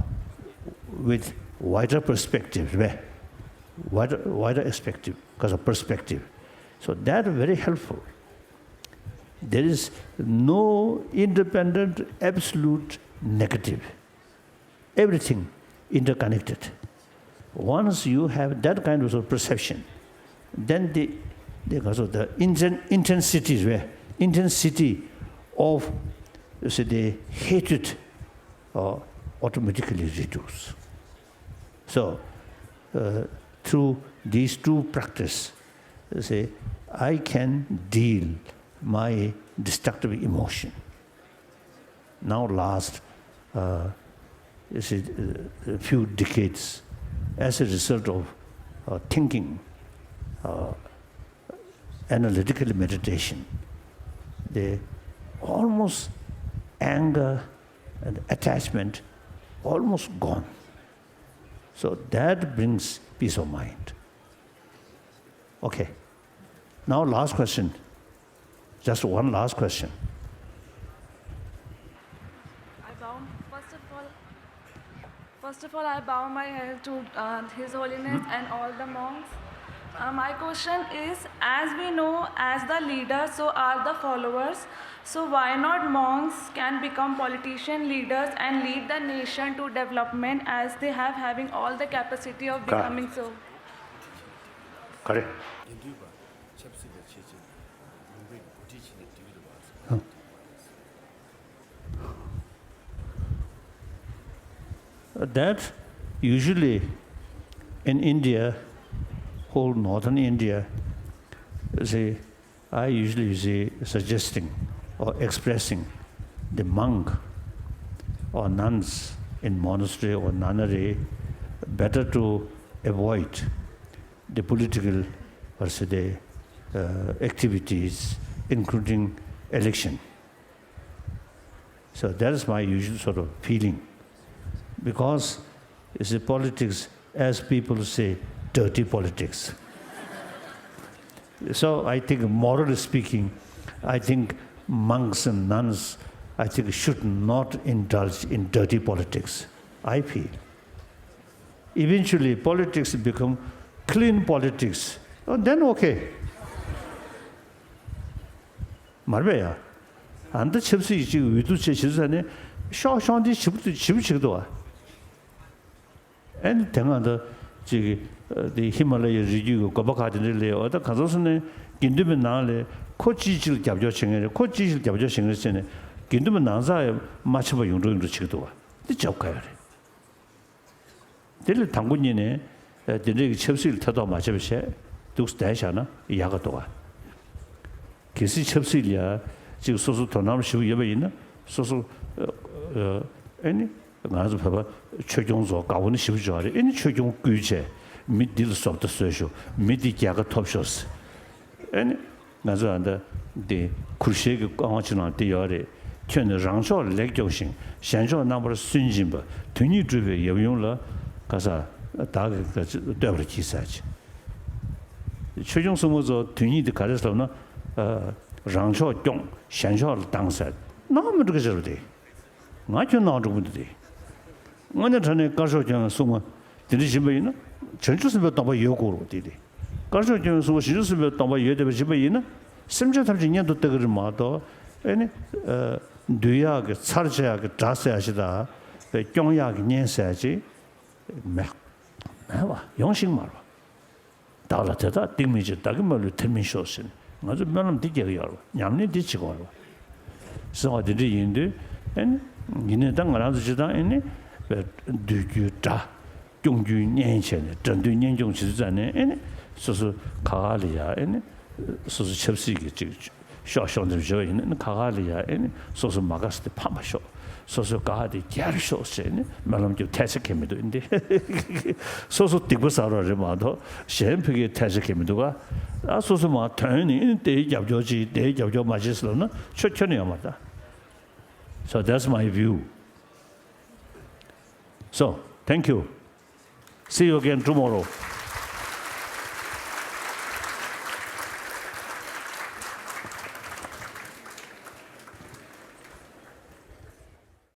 with wider perspective, right? Wider, wider perspective, because of perspective. So that very helpful. There is no independent, absolute negative. Everything interconnected. Once you have that kind of perception, then the, the, so the inten- intensity, where intensity of, you see, the hatred uh, automatically reduce. So, uh, through these two practice, you see, I can deal my destructive emotion. Now last, uh, you see, uh, a few decades, as a result of uh, thinking, uh, analytical meditation, the almost anger and attachment almost gone. So that brings peace of mind. Okay. Now, last question. Just one last question. I bow, first of all, first of all, I bow my head to uh, His Holiness and all the monks. Uh, my question is, as we know, as the leader, so are the followers. So why not monks can become politician leaders and lead the nation to development as they have having all the capacity of becoming so. ག་རེ། དེ་འདུས་པ་ཆབ་སྲིད་པ་བྱེད་ཆེད་ལུང་པའི་འགོ་ཁྲིད་བྱེད་ནས་འདུས་པ། That usually in India, whole northern India, see, I usually see suggesting or expressing the monk or nuns in monastery or nunnery better to avoid the political, per se, the uh, activities, including election. So that is my usual sort of feeling. Because, you see, politics, as people say, dirty politics. So I think, morally speaking, I think monks and nuns, I think, should not indulge in dirty politics, I feel. Eventually, politics become clean politics. Oh, then okay. མ་རེད་པས་ཡ། ཨ་ནི་ད་ཆབ་སྲིད་ཅིག་འོས་བསྡུ་བྱེད་བྱེད་ས་ནས་ཤོག་ཤོག་འདི་ཞིབ་ཏུ་ཞིབ་བྱེད་འདུག་ཨ། ཨ་ནི་དེ་སྔ་ད་ཅིག་དེ་ཧི་མ་ལ་ཡའི་རི་རྒྱུད་ཀྱི་དགོན་པ་ཁག་དེ་འདྲ་ལས་འོ་ད་ག་ཚོད་སོང་ནས་དགེ་འདུན་པའི་ནང་ལས་ཁོ་ཅིའི་ཕྱིར་རྒྱབ་སྐྱོར་བྱེད་མཁན་རེད། ཁོ་ཅིའི་ཕྱིར་རྒྱབ་སྐྱོར་བྱེད་མཁན་རེད་ཟེར་ནས་དགེ་འདུན་པའི་ནང་ཚགས་ཡང་མ་ཕྱིན་པ་ཡོང་འགྲོ་ཡོང་འགྲོ་བྱེད་ཀྱི་འདུག་བ། འདི་རྒྱབ་དཀའ་བ་རེད། དེ་ལས་དང་པོ་ཉིད་ནས་དེ་འདྲའི་གི་ཆབ་སྲིད་ལ་ཐེ་གཏོགས་མ་བྱས་པ་བྱས་འདུག་བསྡད་བཞག་ན་ཡག་ག་འདུག་ག་གལ་སྲིད་ཆབ་སྲིད་ལ་ཡ་གཅིག་སོ་སོ་དོ་སྣང་ཞིབ་ཡོད་པ་ཡིན་ན་སོ་སོ་ཨ་ནི་ང་ཚོ་བོད་པ་ཆོས་སྐྱོང་ཚོ་དགའ་བོ་ནི་ཞིབ་འཇོག་རེད། ཨ་ནི་ཆོས་སྐྱོང་བསྐུལ་བྱས་མི་འདི་ལ་བཟོ་ལྟ་བཟོས་ཤོག་མི་འདི་རྒྱལ་ཁ་ཐོབ་ཤོག་ཟེར། ཨ་ནི། ང་ཚོ་ཨ་ད་འདི་གུར་ཤེལ་གྱི་ཀ་བ་ཆུ་ནང་འདི་ཡོད་རེད། ཁྱོད་ནི་རང་ཕྱོགས་ལེགས་སྐྱོང་ཞིང་གཞན་ཕྱོགས་རྣམ་པར་སུན་འབྱིན་པ། དོན་གཉིས་སྒྲུབ་པའི་ཡབ་ཡུམ་ལ་ག་ས་བདག་གིས་བསྟོད་པར་བགྱི་ཟེར་ཅིག་ཆོས་སྐྱོང་སྲུང་མ་ཚོ་དོན་གཉིས་འདི་ག་རེ་ཟེར་ལབ་ན། རང་ཕྱོགས་སྐྱོང་གཞན་ཕྱོགས་ལ་སྡང་ཟེར། སྣང་བ་མི་འགྲོ་གི་ཟེར་བ་དེ། ང་ཁྱོད་ནང་འགྲོ་གི་འདུག་སྟེ། དངོས་གནས་དྲང་གནས་དཀར་ཕྱོགས་སྐྱོང་བའི་སྲུང་མ་དེ་འདྲ་བྱིན་པ་ཡིན་ན་བྱང་ཆུབ་སེམས་དཔའི་སྟོང་པ་ཡོད་དགོས་རེད་དེ་དེ། དཀར་ཕྱོགས་སྐྱོང་བའི་སྲུང་མ་བྱང་ཆུབ་སེམས་དཔའི་སྟོང་པ་ཡོད་བསྡད་པ་བྱིན་པ་ཡིན་ན་སེམས་ཅན་ཐམས་ཅད་གཉེན་དུ་བལྟ་གི་རེད་མ་གཏོགས་ཨེ་ནི། འདུལ་ཡག་གི་ཚར་བཅད་ཡག་གི་དགྲ་ཟེར་ཡག་ཅིག་དང་སྐྱོང་ཡག་གི་གཉེན་ཟེར་ཡག་ཅིག་མེད། མེད་པ་ཡོང་ཞིག་མ་རེད་པ། བདག་ལ་དེ་དག་སྟིང་མི་བྱེད། བདག་གི་མ་ལུས་དེར་མི་ཤོག་ཟེར་ནས་ང་ཚོ་སྨོན་ལམ་འདི་རྒྱག་གི་ཡོད་རེད་པ། ཉམས་ལེན་འདི་བྱེད་དགོས་རེད་པ། ཟེར་བ་འདི་འདྲ་ཡིན་དུས་ཨེ་ནི། ཡིན་ནའི་ད་ང་རང་ཚོ་སྤྱིར་བཏང་ཨེ་ནི། འདུལ་རྒྱུའི་དགྲ། སྐྱོང་རྒྱུའི་གཉེན་བྱས་ནས་དགྲ་འདུལ་གཉེན་སྐྱོང་བྱེད་དུས་ཙང་ནས་ཨེ་ནི། སོ་སོ་ཁ་ཁ་ལ་ཡ་ཨེ་ནི། སོ་སོ་ཆབ་སྲིད་ཀྱི་ཅིག་ཤོག་ཤོག་འཛེམ་བྱེད་པ་ཡིན་ན་ཁ་ཁ་ལ་ཡ་ཨེ་ནི་སོ་སོ་མ་དགའ་ས་དེ་ཕམ་པ་ཤོག་སོ་སོའི་དགའ་དེ་རྒྱལ་ཤོག་ཟེར་ནས་སྨོན་ལམ་རྒྱབ་ཐལ་ཆ་གལ་མི་འདུག་ཨིན་དེ། སོ་སོ་སྡིག་པ་བསགས་རོགས་རེད་མ་གཏོགས་གཞན་ཕ་གིའི་ཐལ་ཆ་གལ་མི་འདུག་ག་ཨ་སོ་སོ་མ་དོན་ནི་ཨིན་དེའི་རྒྱབ་སྐྱོར་ཅིག་དེའི་རྒྱབ་སྐྱོར་མ་བྱེད་ཟེར་ལབ་ན་ཆོ་ཁྱོན་ནས་ཡོད་མ་རེད་ད། So that's my view. So, thank you. See you again tomorrow.